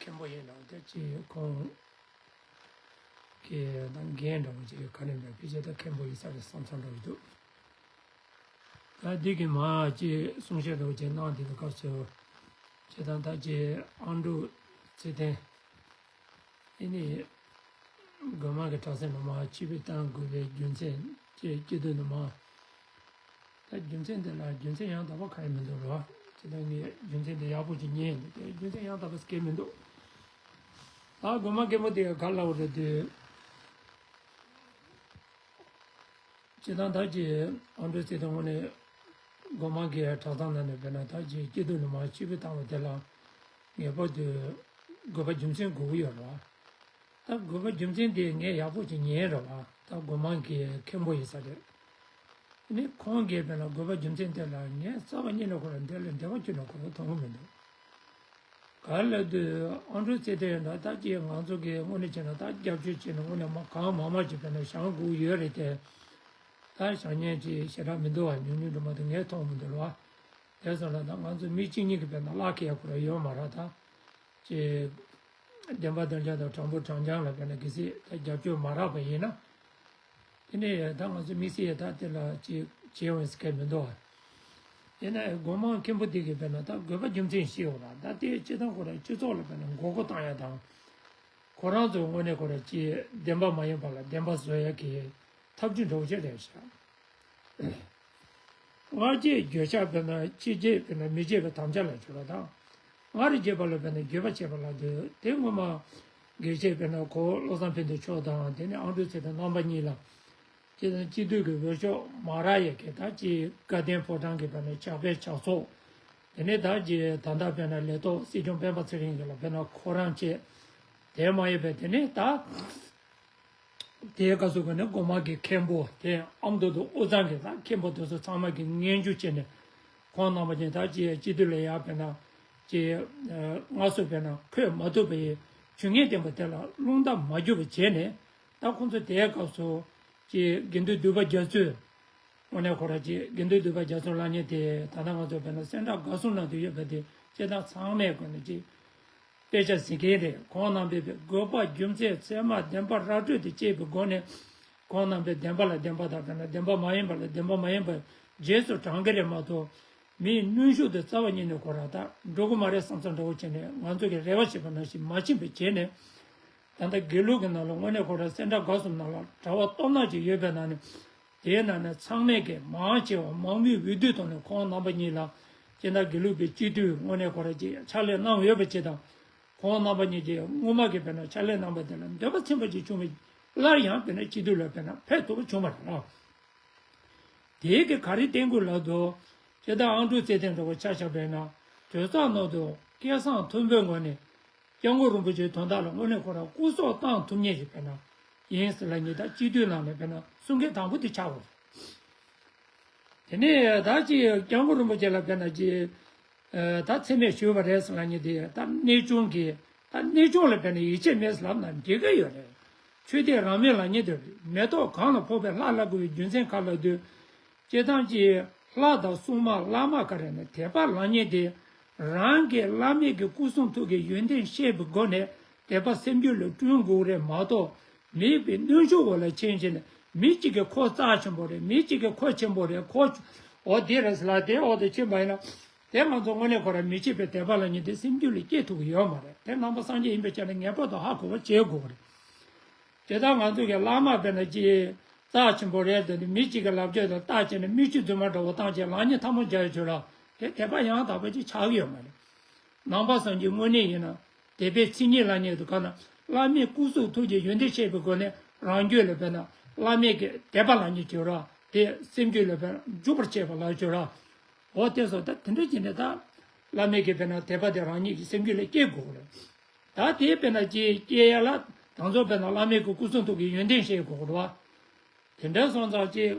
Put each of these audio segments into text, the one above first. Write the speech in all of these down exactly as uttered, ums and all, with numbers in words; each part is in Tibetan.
མཁན་པོ་ཡིན་ནོ་དེ་ཅི་ཁོང་གི་ད་འགན་འདྲ་བོ་ཅིག་ག་ནས་འདྲ་ཕལ་ཆེར་ད་མཁན་པོ་ཡིན་ས་རེད་བསམ་བསམ་འདྲ་བོ་འདུག་ད་འདི་གི་མ་ཅི་གསུང་བཤད་འདྲ་བོ་ཅིག་གནང་དེ་གི་སྐབས་སུ་ཅི་ད་ད་ཅི་ཨང་ཀྲུག་ཚེ་བརྟན། ཨེ་ནི། སྒོ་མང་གི་གྲྭ་ས་ནང་མར་ཕྱིར་འབུད་གཏང་དགོས་པའི་རྒྱུ་མཚན་ཅེས་སྐྱེ་དུས་ནང་མར། ད་རྒྱུ་མཚན་དེ་ལ་རྒྱུ་མཚན་ཡང་དག་པ་གང་ཡང་མི་འདུག་རོ། ཅི་ད་ངས་རྒྱུ་མཚན་དེ་ཡག་པོ་ཅིག་ཉན་ཡིན་དེ་རྒྱུ་མཚན་ཡང་དག་པ་སྐད་མི་འདུག་ད་སྒོ་མང་མཁན་པོ་དེ་ག་ལ་བ་རེད་དུས། སྤྱིར་བཏང་ད་ཅི་ཨང་ཀྲུག་ཚེ་བརྟན་དངོས་གནས་སྒོ་མང་གི་གྲྭ་ཚང་ནང་ནས་དཔེར་ན་ད་ཅི་སྐྱེ་དུས་ནང་མར་ཕྱིར་འབུད་བཏང་བ་དེ་ལ་ངེས་པར་དུ་དགོས་པ་རྒྱུ་མཚན་དགོས་ཀྱི་ཡོད་རེད་བ། ད་དགོས་པ་རྒྱུ་མཚན་དེ་ངས་ཡག་པོ་ཅིག་ཉན་རེད་བ། ད་སྒོ་མང་གི་མཁན་པོ་ཡིན་ས་རེད། ཨ་ནི་ཁོང་གིས་དཔེར་ན་དགོས་པ་རྒྱུ་མཚན་དེ་ལ་ངས་རྩ་བ་ཉིད་ནས་ཁོ་ལ་འདི་ལ་འབྲེལ་བ་ཁྱོན་ནས་ཁོ་ལ་མཐོང་གི་མི་འདུག་ག་རེ་ལབ་དུས་ཨང་ཀྲུག་ཚེ་བརྟན་ཡིན་ན་ད་ཅི་ང་ཚོ་གི་དངོས་གནས་བྱས་ན་ད་རྒྱབ་སྐྱོར་བྱས་ནས་དངོས་གནས་མ་གང་མང་མང་ཅིག་དཔེར་ན་བཞེངས་དགོས་ཡོད་རེད་དེ། ད་བཞེངས་མཁན་ཅིག་ཞེ་དྲག་མི་འདུག་བ། ཉུང་ཉུང་དུ་མ་གཏོགས་ངས་མཐོང་མི་འདུག་བ། དེ་སོང་ན་ད་ང་ཚོ་མི་གཅིག་གཉིས་ཀྱིས་དཔེར་ན་བླ་ཁེ་ཡ་ཁོ་ར་ཡོད་མ་རེད་ད། ཅེས། བདེན་པ་བདེན་རྐྱང་དང་དྲང་པོ་དྲང་རྐྱང་ལ་དཔེར་ན་གལ་སྲིད་ད་རྒྱབ་སྐྱོར་མ་རག་པ་ཡིན་ན། དེ་ནས་ད་ང་ཚོ་དམིགས་བསལ་ད་དེ་ལ་ཅིག་བྱེད་འོང་ཟེར་མཁན་མི་འདུག་ཨ། ཡིན་ན་སྒོ་མང་མཁན་པོ་དེ་གིས་དཔེར་ན་ད་དགོས་པ་རྒྱུ་མཚན་ཤེས་འོང་ལ་ད་དེ་སྤྱི་བཏང་ཁོ་རང་སྤྱི་ཚོགས་ལ་དཔེར་ན་མགོ་སྐོར་བཏང་ཡ་དང་། ཁོ་རང་ཚོའི་དངོས་གནས་ཁོ་རང་ཅིག་བདེན་པ་མ་ཡིན་པ་ལ་བདེན་པ་བཟོ་ཡ་གི་ཐབས་ཇུས་འདྲ་བོ་ཅིག་རེད་ཤག་སྔར་གྱི་འགྱོད་བཤགས་དཔེར་ན་ཕྱི་རྒྱལ་དཔེར་ན་མི་བརྗེད་པའི་དམ་བཅའ་ལ་འཇུག་པ་དང་། སྔར་བརྗེད་པ་ལ་དཔེར་ན་འགྱོད་པ་བྱེད་པ་ལ་འདོད་དེ་སྔོན་མ་དགེ་བཤེས་དཔེར་ན་གོ་བློ་བཟང་ཕན་བདེ་མཆོག་དང་དེ་ནས་ཨང་ཀྲུག་ཚེ་བརྟན་རྣམ་པ་གཉིས་ལ་སྤྱི་དང་སྤྱི་འཐུས་ཀྱི་འོས་ཤོག་མ་རག་ཡས་ཀྱི་ད་ཅི་དགའ་ལྡན་ཕོ་བྲང་གི་དཔེར་ན་ཇག་པའི་ཇག་ཚོགས་དེ་ནས་ད་ཅི་ད་ལྟ་དཔེར་ན་ལས་ཐོག་སྲིད་སྐྱོང་སྤེན་པ་ཚེ་རིང་གི་ལ་དཔེར་ན་ཁོ་རང་བཅས་དེ་མ་ཡིན་པའི་དེ་ནས་ད། དེའི་སྐབས་སུ་ག་ནས་སྒོ་མང་གི་མཁན་པོ་དེ་ཨ་མདོ་དང་དབུས་གཙང་གི་ད་མཁན་པོ་དེ་ཚོ་ཚང་མ་གི་ངན་ཇུས་བྱས་ནས་ཁོང་རྣམ་པ་ཀྱིས་ད་ཅི་སྤྱི་འཐུས་ལ་ཡར་དཔེར་ན་ཅི་སྔར་སྲོལ་དཔེར་ན་འཁོད་མ་ཐུབ་པའི་ཇུས་ངན་བསྟན་པ་དེ་ལ་རླུང་རྟ་མ་རྒྱུག་པ་བྱས་ནས་ད་ཁོང་ཚོ་དེའི་སྐབས་སུ་ཅི་དགེ་འདུན་འདུས་པ་རྒྱ་མཚོས། དངོས་གནས་ཁོ་རང་ཅིག་དགེ་འདུན་འདུས་པ་རྒྱ་མཚོ་ལབ་མཁན་དེ་ད་ལྟ་ང་ཚོ་དཔེར་ན་སེ་འབྲས་དགའ་གསུམ་ནང་དུ་ཡོད་པ་དེ་སྤྱིར་བཏང་ཚང་མས་དགོས་ན་ཅིག་དཔེ་ཆ་གཟིགས་མཁན་རེད། ཁོང་རྣམ་པས་དགོས་པ་རྒྱུ་མཚན་ཚད་མ་བདེན་པ་ར་སྤྲོད་དུ་བཅད་པའི་སྒོ་ནས་ཁོང་རྣམ་པས་བདེན་པ་ལ་བདེན་པ་དང་དཔེར་ན་བདེན་པ་མ་ཡིན་པ་ལ་བདེན་པ་མ་ཡིན་པ་རྗེས་སུ་འབྲང་གི་རེད་མ་གཏོགས་མིའི་གནོན་ཤུགས་དེ་རྩ་བ་ཉིད་ནས་ཁོ་རང་ད་འགྲོ་གི་མ་རེད་བསམ་བསམ་འདྲ་བོ་བྱས་ནས་ང་ཚོ་གི་རེ་བ་བྱེད་པ་ནང་བཞིན་མ་ཕྱིན་པ་བྱས་ནས། ད་ལྟ་དགེ་ལུགས་ཀྱི་ནང་ལ་དངོས་གནས་ཁོ་རང་སེ་འབྲས་དགའ་གསུམ་ནང་ལ་གྲྭ་པ་སྟོབས་ན་ཅིག་ཡོད་པའི་ནང་ནས་དེའི་ནང་ནས་ཚང་མས་ཀྱི་མང་ཆེ་བ་མང་མོས་འོས་བསྡུ་ཐོག་ནས་ཁོང་རྣམ་པ་གཉིས་ལ་སྤྱིར་བཏང་དགེ་ལུགས་པའི་སྤྱི་འཐུས་དངོས་གནས་ཁོ་རང་ཅིག་ཕྱག་ལས་གནང་ཡོད་པ་ཅིག་དང་ཁོང་རྣམ་པ་གཉིས་ཀྱིས་སྔོན་མ་གི་དཔེར་ན་ཕྱག་ལས་གནང་བ་དེ་ལ་འདོད་པ་ཚིམ་པ་ཅིག་བྱུང་བས་སླར་ཡང་དཔེར་ན་སྤྱི་འཐུས་ལ་དཔེར་ན་ཕེབས་ཐུབ་པ་བྱུང་བ་རེད་ལ། དེའི་གི་ག་རེ་བསྟན་དགོས་ལབ་དུས་སྤྱིར་བཏང་ཨང་ཀྲུག་ཚེ་བརྟན་འདྲ་བོ་ཆ་བཞག་པས་ན་གྲོས་ཚོགས་ནང་དུ་སྐད་གསང་མཐོན་པོའི་ངོས་ནས། སྐྱབས་མགོན་རིན་པོ་ཆེའི་དོན་དག་ལ་དངོས་གནས་ཁོ་རང་སྐུ་སྲོག་བཏང་ཐུབ་མཁན་ཞིག་དཔེར་ན་ཡིན་ཟེར་ལབ་མཁན་ད་སྤྱི་འཐུས་ནང་ནས་དཔེར་ན་གསུང་མཁན་དང་པོ་དེ་ཆགས་དགོས། དེ་ནས་ད་ཅི་སྐྱབས་མགོན་རིན་པོ་ཆེ་ལ་དཔེར་ན་ཅི་ད་མཚན་སྨད་ཞུས་པ་རེད་ཟེར་ལབ་མཁན་དེ་ད་གནས་ཆུང་གི་ད་གནས་ཆུང་ལ་དཔེར་ན་ཡིད་ཆེས་མེད་ཟེར་ལབ་ན་འགྲིག་གི་ཡོད་རེད། ཆོས་དད་རང་མོས་ལབ་མཁན་དེ་མེ་ཏོག་གང་ལ་ཕོག་པའི་ལྷ་ལ་དགོས་པའི་རྒྱུ་མཚན་ག་ལ་འདུག་སྤྱིར་བཏང་གི་ལྷ་དང་སྲུང་མ་བླ་མ་ག་རེ་ནས་དད་པ་ལབ་མཁན་དེ་རང་གི་བླ་མེད་ཀྱི་སྐུ་གསུང་ཐུགས་ཀྱི་ཡོན་ཏན་ཤེས་པའི་སྒོ་ནས་དད་པ་སེམས་རྒྱུད་ལ་བསྐྲུན་དགོས་རེད་མ་གཏོགས་མི་དཔེ་གནོན་ཤུགས་འོག་ལ་ཕྱིན་ཕྱིན་ནས་མི་གཅིག་གིས་ཁོ་རྩ་ཆེན་པོ་རེད། མི་གཅིག་གིས་ཁོ་ཆེན་པོ་རེད། ཁོ་འོ་དེ་རེད་ཟེར་ལ་དེ་འོག་ཏུ་ཕྱིན་པ་ཡིན་ན་དེ་ང་ཚོ་དངོས་གནས་ཁོ་རང་མི་གཅིག་པའི་དད་པ་ལབ་མཁན་དེ་སེམས་རྒྱུད་ལ་སྐྱེ་ཐུབ་ཀྱི་ཡོད་མ་རེད། དེ་ནང་པ་སངས་རྒྱས་ཡིན་པའི་ཆ་ནས་ངེས་པར་དུ་ཧ་གོ་བ་བྱེད་དགོས་རེད། དེ་ལྟར་ང་ཚོ་གི་བླ་མ་དཔེར་ན་ཅི་རྩ་ཆེན་པོ་རེད་ཟེར་ནས་མི་གཅིག་གི་ལབ་རྒྱུ་དང་རྟགས་བྱས་ནས་མིག་ཆུ་རྫུན་མ་འདྲ་བོ་བཏང་བྱས་ལག་གཉིས་ཐལ་མོ་སྦྱར་ཡོད་ཆོག་ལ་དེ་དད་པ་ཡང་དག་པ་ཅིག་ཆགས་ཀྱི་ཡོད་མ་རེད། ནང་པ་སངས་རྒྱས་དངོས་གནས་ཡིན་ན་དད་པའི་མཚན་ཉིད་ལབ་མཁན་དེ་ག་ན་བླ་མའི་སྐུ་གསུང་ཐུགས་ཀྱི་ཡོན་ཏན་ཤེས་པའི་སྒོ་ནས་རང་རྒྱུད་ལ་དཔེར་ན་བླ་མེད་ཀྱི་དད་པ་ལབ་མཁན་བྱོས་ར་དེ་སེམས་རྒྱུད་ལ་དཔེར་ན་འཇུག་པར་བྱེད་པ་ལབ་བྱོས་ར། འོ་དེ་སོགས་ད་དེ་འདྲ་བྱས་ནས་ད་བླ་མེད་ཀྱི་དཔེར་ན་དད་པ་དེ་རང་ཉིད་ཀྱི་སེམས་རྒྱུད་ལ་སྐྱེ་དགོས་རེད། ད་དེ་དཔེར་ན་ཅིག་སྐྱེ་ཡ་ལ་དང་ཚོ་དཔེར་ན་བླ་མེད་ཀྱི་སྐུ་གསུང་ཐུགས་ཀྱི་ཡོན་ཏན་ཤེས་དགོས་རེད་བ། དེ་འདྲ་སོང་ཙང་ཅིག་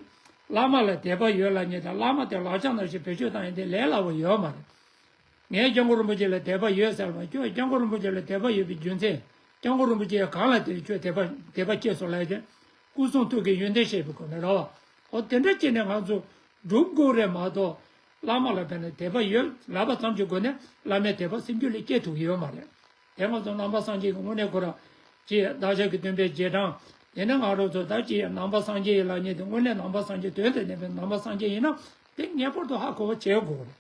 བླ་མ་ལ་དད་པ་ཡོད་ལབ་མཁན་དང་བླ་མ་དེ་ལག་ཆ་ནང་བཞིན་བེད་སྤྱོད་བཏང་ཡ་དེ་ལས་སླ་བོ་ཡོད་མ་རེད། ངས་སྐྱབས་མགོན་རིན་པོ་ཆེ་ལ་དད་པ་ཡོད་ཟེར་བ་ཁྱོད་སྐྱབས་མགོན་རིན་པོ་ཆེ་ལ་དད་པ་ཡོད་པའི་རྒྱུ་མཚན་སྐྱབས་མགོན་རིན་པོ་ཆེ་གང་ལ་དེ་ཁྱོད་དད་པ་དད་པ་སྐྱེས་སོང་ལབ་ཡ་དེ་སྐུ་གསུང་ཐུགས་ཀྱི་ཡོན་ཏན་ཤེས་པའི་སྒོ་ནས་རེད་བ། འོ་དེ་འདྲ་བྱས་ནས་ང་ཚོ་སྒྲུབ་དགོས་རེད་མ་གཏོགས་བླ་མ་ལ་དཔེར་ན་དད་པ་ཡོད་ལབ་པ་ཙམ་གྱི་སྒོ་ནས་བླ་མའི་དད་པ་སེམས་རྒྱུད་ལ་སྐྱེ་ཐུབ་ཀྱི་ཡོད་མ་རེད། དེ་ང་ཚོ་ནང་པ་སངས་རྒྱས་ཀྱི་དངོས་གནས་ཁོ་རང་ཅིག་བདག་ཅག་གི་སྟོན་པའི་རྗེས་འབྲང་། དེ་ནས་ང་རང་ཚོ་ད་ཅིག་ནང་པ་སངས་རྒྱས་ལབ་མཁན་དེ་དངོས་གནས་ནང་པ་སངས་རྒྱས་དོན་དུ་གནས་པའི་ནང་པ་སངས་རྒྱས་ཡིན་ན་དེ་ངེས་པར་དུ་ཧ་གོ་བ་བྱེད་དགོས་རེད།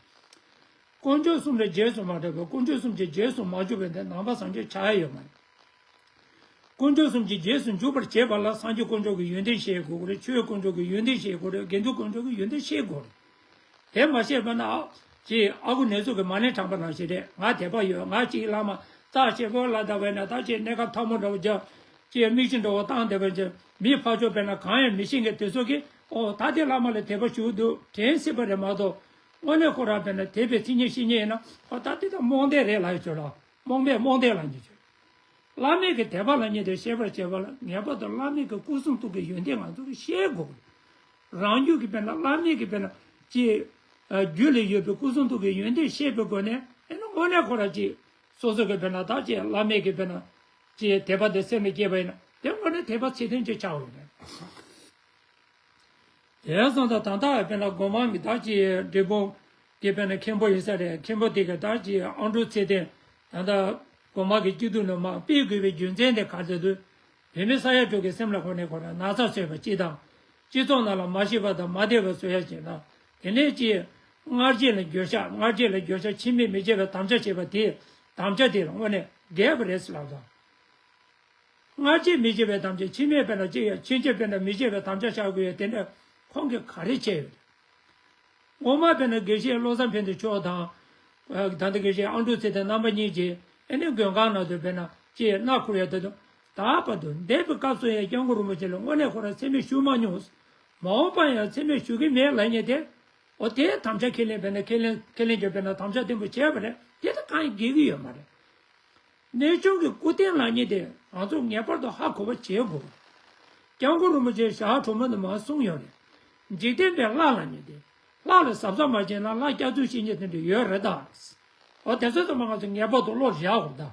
དཀོན་མཆོག་གསུམ་ལ་རྗེས་སུ་མ་འབྲངས་པའི་དཀོན་མཆོག་གསུམ་གྱི་རྗེས་སུ་མ་འཇུག་པའི་དེ་ནང་པ་སངས་རྒྱས་ཆགས་ཡ་ཡོད་མ་རེད། དཀོན་མཆོག་གསུམ་གྱི་རྗེས་སུ་འཇུག་པར་བྱེད་པ་ལ་སངས་རྒྱས་དཀོན་མཆོག་གི་ཡོན་ཏན་ཤེས་དགོས་ཀྱི་རེད། ཆོས་དཀོན་མཆོག་གི་ཡོན་ཏན་ཤེས་དགོས་རེད། དགེ་འདུན་དཀོན་མཆོག་གི་ཡོན་ཏན་ཤེས་དགོས་རེད། དེ་མ་ཤེས་པ་ན་ཨ་ཅེ་ཨ་ཁུ་ནེ་ཙོ་གི་མ་ཎི་བགྲངས་པ་ནང་བཞིན་རེད། ང་དད་པ་ཡོད། ང་ཅིག་བླ་མ་རྩ་ཆེ་པོ་ལ་བལྟ་བས་ན་ད་ཅིག་གནས་སྐབས་ཐལ་མོ་འདྲ་བོ་རྒྱབ་ཅིག་མིག་ཆུ་འདྲ་བོ་བཏང་བསྡད་པ་ཅིག་མི་ཕར་ཕྱོགས་དཔེར་ན་གང་ཡང་མི་ཤེས་མཁན་དེ་ཚོ་གིས་ཨོ་ད་དེ་བླ་མ་ལ་དད་པ་ཞུ་འདུག་དྲན་སྲིད་པ་རེད་མ་གཏོགས་དངོས་གནས་ཁོ་རང་དཔེར་ན་དད་པའི་མཚན་ཉིད་ཤེས་མཁན་ཡིན་ན་ཨོ་ད་དེ་ད་རྨོངས་དད་རེད་ལབ་ཡོད་ཆོག་ལ། རྨོངས་པས་རྨོངས་དད་ལ་ཉེ་ཆོས། བླ་མེད་ཀྱི་དད་པ་ལ་ཉེ་དེ་ཤེས་པར་བྱེད་པ་ལ་ངེས་པར་དུ་བླ་མེད་ཀྱི་སྐུ་གསུང་ཐུགས་ཀྱི་ཡོན་ཏན་ང་ཚོ་གིས་ཤེས་དགོས། རང་རྒྱུད་ཀྱི་དཔེར་ན་བླ་མེད་ཀྱི་དཔེར་ན་ཅེས་རྒྱུད་ལ་ཡོད་པའི་སྐུ་གསུང་ཐུགས་ཀྱི་ཡོན་ཏན་ཤེས་པའི་སྒོ་ནས་ཨེ་ནི་དངོས་གནས་ཁོ་ར་ཅིག་སོ་སོ་གི་དཔེར་ན་ད་ཅེས་བླ་མེད་ཀྱི་དཔེར་ན་ཅེས་དད་པ་དེ་སེམས་ལ་སྐྱེས་པ་ཡིན་ན་དེ་དངོས་གནས་དད་པ་ཚད་ལྡན་ཅིག་ཆགས་འོང་ནས། དེ་སོང་ཙང་ད་ལྟ་དཔེར་ན་སྒོ་མང་གི་ད་ཅི་འབྲས་སྤུངས་ཀྱི་དཔེར་ན་མཁན་པོ་ཡིན་ས་རེད། མཁན་པོ་དེ་ག་ད་ཅི་ཨང་ཀྲུག་ཚེ་བརྟན་ད་ལྟ་སྒོ་མང་གི་སྐྱིད་སྡུག་ནང་མ་སྤེལ་དགོས་པའི་རྒྱུ་མཚན་དེ་ག་ཚོད་དུ་བོད་མི་ས་ཡ་དྲུག་གི་སེམས་ལ་ཁོ་ནས་ཁོ་རང་ན་ཚ་བཟོས་པ་སྤྱི་དང་། སྤྱི་ཚོགས་ནང་ལ་མ་ཤེས་པ་དང་མ་བདེ་བ་བཟོ་ཡ་བྱས་ན་དེ་ནས་ཅི་སྔར་རྗེས་ལ་འགྱོད་བཤགས། སྔར་རྗེས་ལ་འགྱོད་བཤགས་ཕྱི་མས་མི་བྱེད་པའི་དམ་བཅའ་བྱས་པ་དེ་དམ་བཅའ་དེ་ལ་དངོས་གནས་འགལ་བ་རེད་ཟེར་ལབ་དང་། སྔར་ཆད་མི་བྱེད་པའི་དམ་བཅའ་ཕྱི་མས་དཔེར་ན་བྱེད་ཡ་ཕྱིན་ཆད་དཔེར་ན་མི་བྱེད་པའི་དམ་བཅའ་བཞག་དགོས་ཡ་དེ་འདྲ་ཁོང་གིས་ག་རེ་བྱས་ཡོད་རེད། ངོ་མ་དཔེར་ན་དགེ་བཤེས་བློ་བཟང་ཕན་བདེ་མཆོག་དང་། ད་ལྟ་དགེ་བཤེས་ཨང་ཀྲུག་ཚེ་བརྟན་རྣམ་པ་གཉིས་ཀྱིས་ཨེ་ནི་མགོན་ཁང་ནང་དུ་དཔེར་ན་ཅེས་མནའ་འཁོར་ཡ་དེ་དང་ད་བར་དུ་འདས་པའི་སྐབས་སུ་ཡང་སྐྱབས་མགོན་རིན་པོ་ཆེ་ལ་དངོས་གནས་ཁོ་རང་མཚན་སྨད་ཞུ་མ་མྱོང་། མ་འོངས་པ་ཡང་མཚན་སྨད་ཞུ་གི་མེད་ལབ་མཁན་དེ། འོ་དེའི་དམ་བཅའ་ཁས་ལེན་དཔེར་ན་ཁས་ལེན་ཁས་ལེན་གྱི་དཔེར་ན་དམ་བཅའ་བརྟན་པོ་བྱས་པ་རེད། དེ་ད་གང་ཡང་འགལ་གྱི་ཡོད་མ་རེད། གནས་ཆུང་གི་སྐུ་རྟེན་ལབ་མཁན་དེ་ང་ཚོ་ངེས་པར་དུ་ཧ་གོ་བ་བྱེད་དགོས། སྐྱབས་མགོན་རིན་པོ་ཆེ་ཞག་གྲོ་མོ་ནས་མར་གསུངས་ཡོད་རེད། འཇིག་རྟེན་པའི་ལྷ་ལབ་མཁན་དེ་ལྷ་ལ་གཟབ་གཟབ་མ་བྱས་ན་ལྷ་སྐྱག་རྫུན་བཤད་མཁན་དེ་འདྲ་ཡོད་རེད་ད། འོ་དེ་ཚོ་ཚང་མ་ང་ཚོ་ངེས་པར་དུ་བློར་བཞག་དགོས་ད།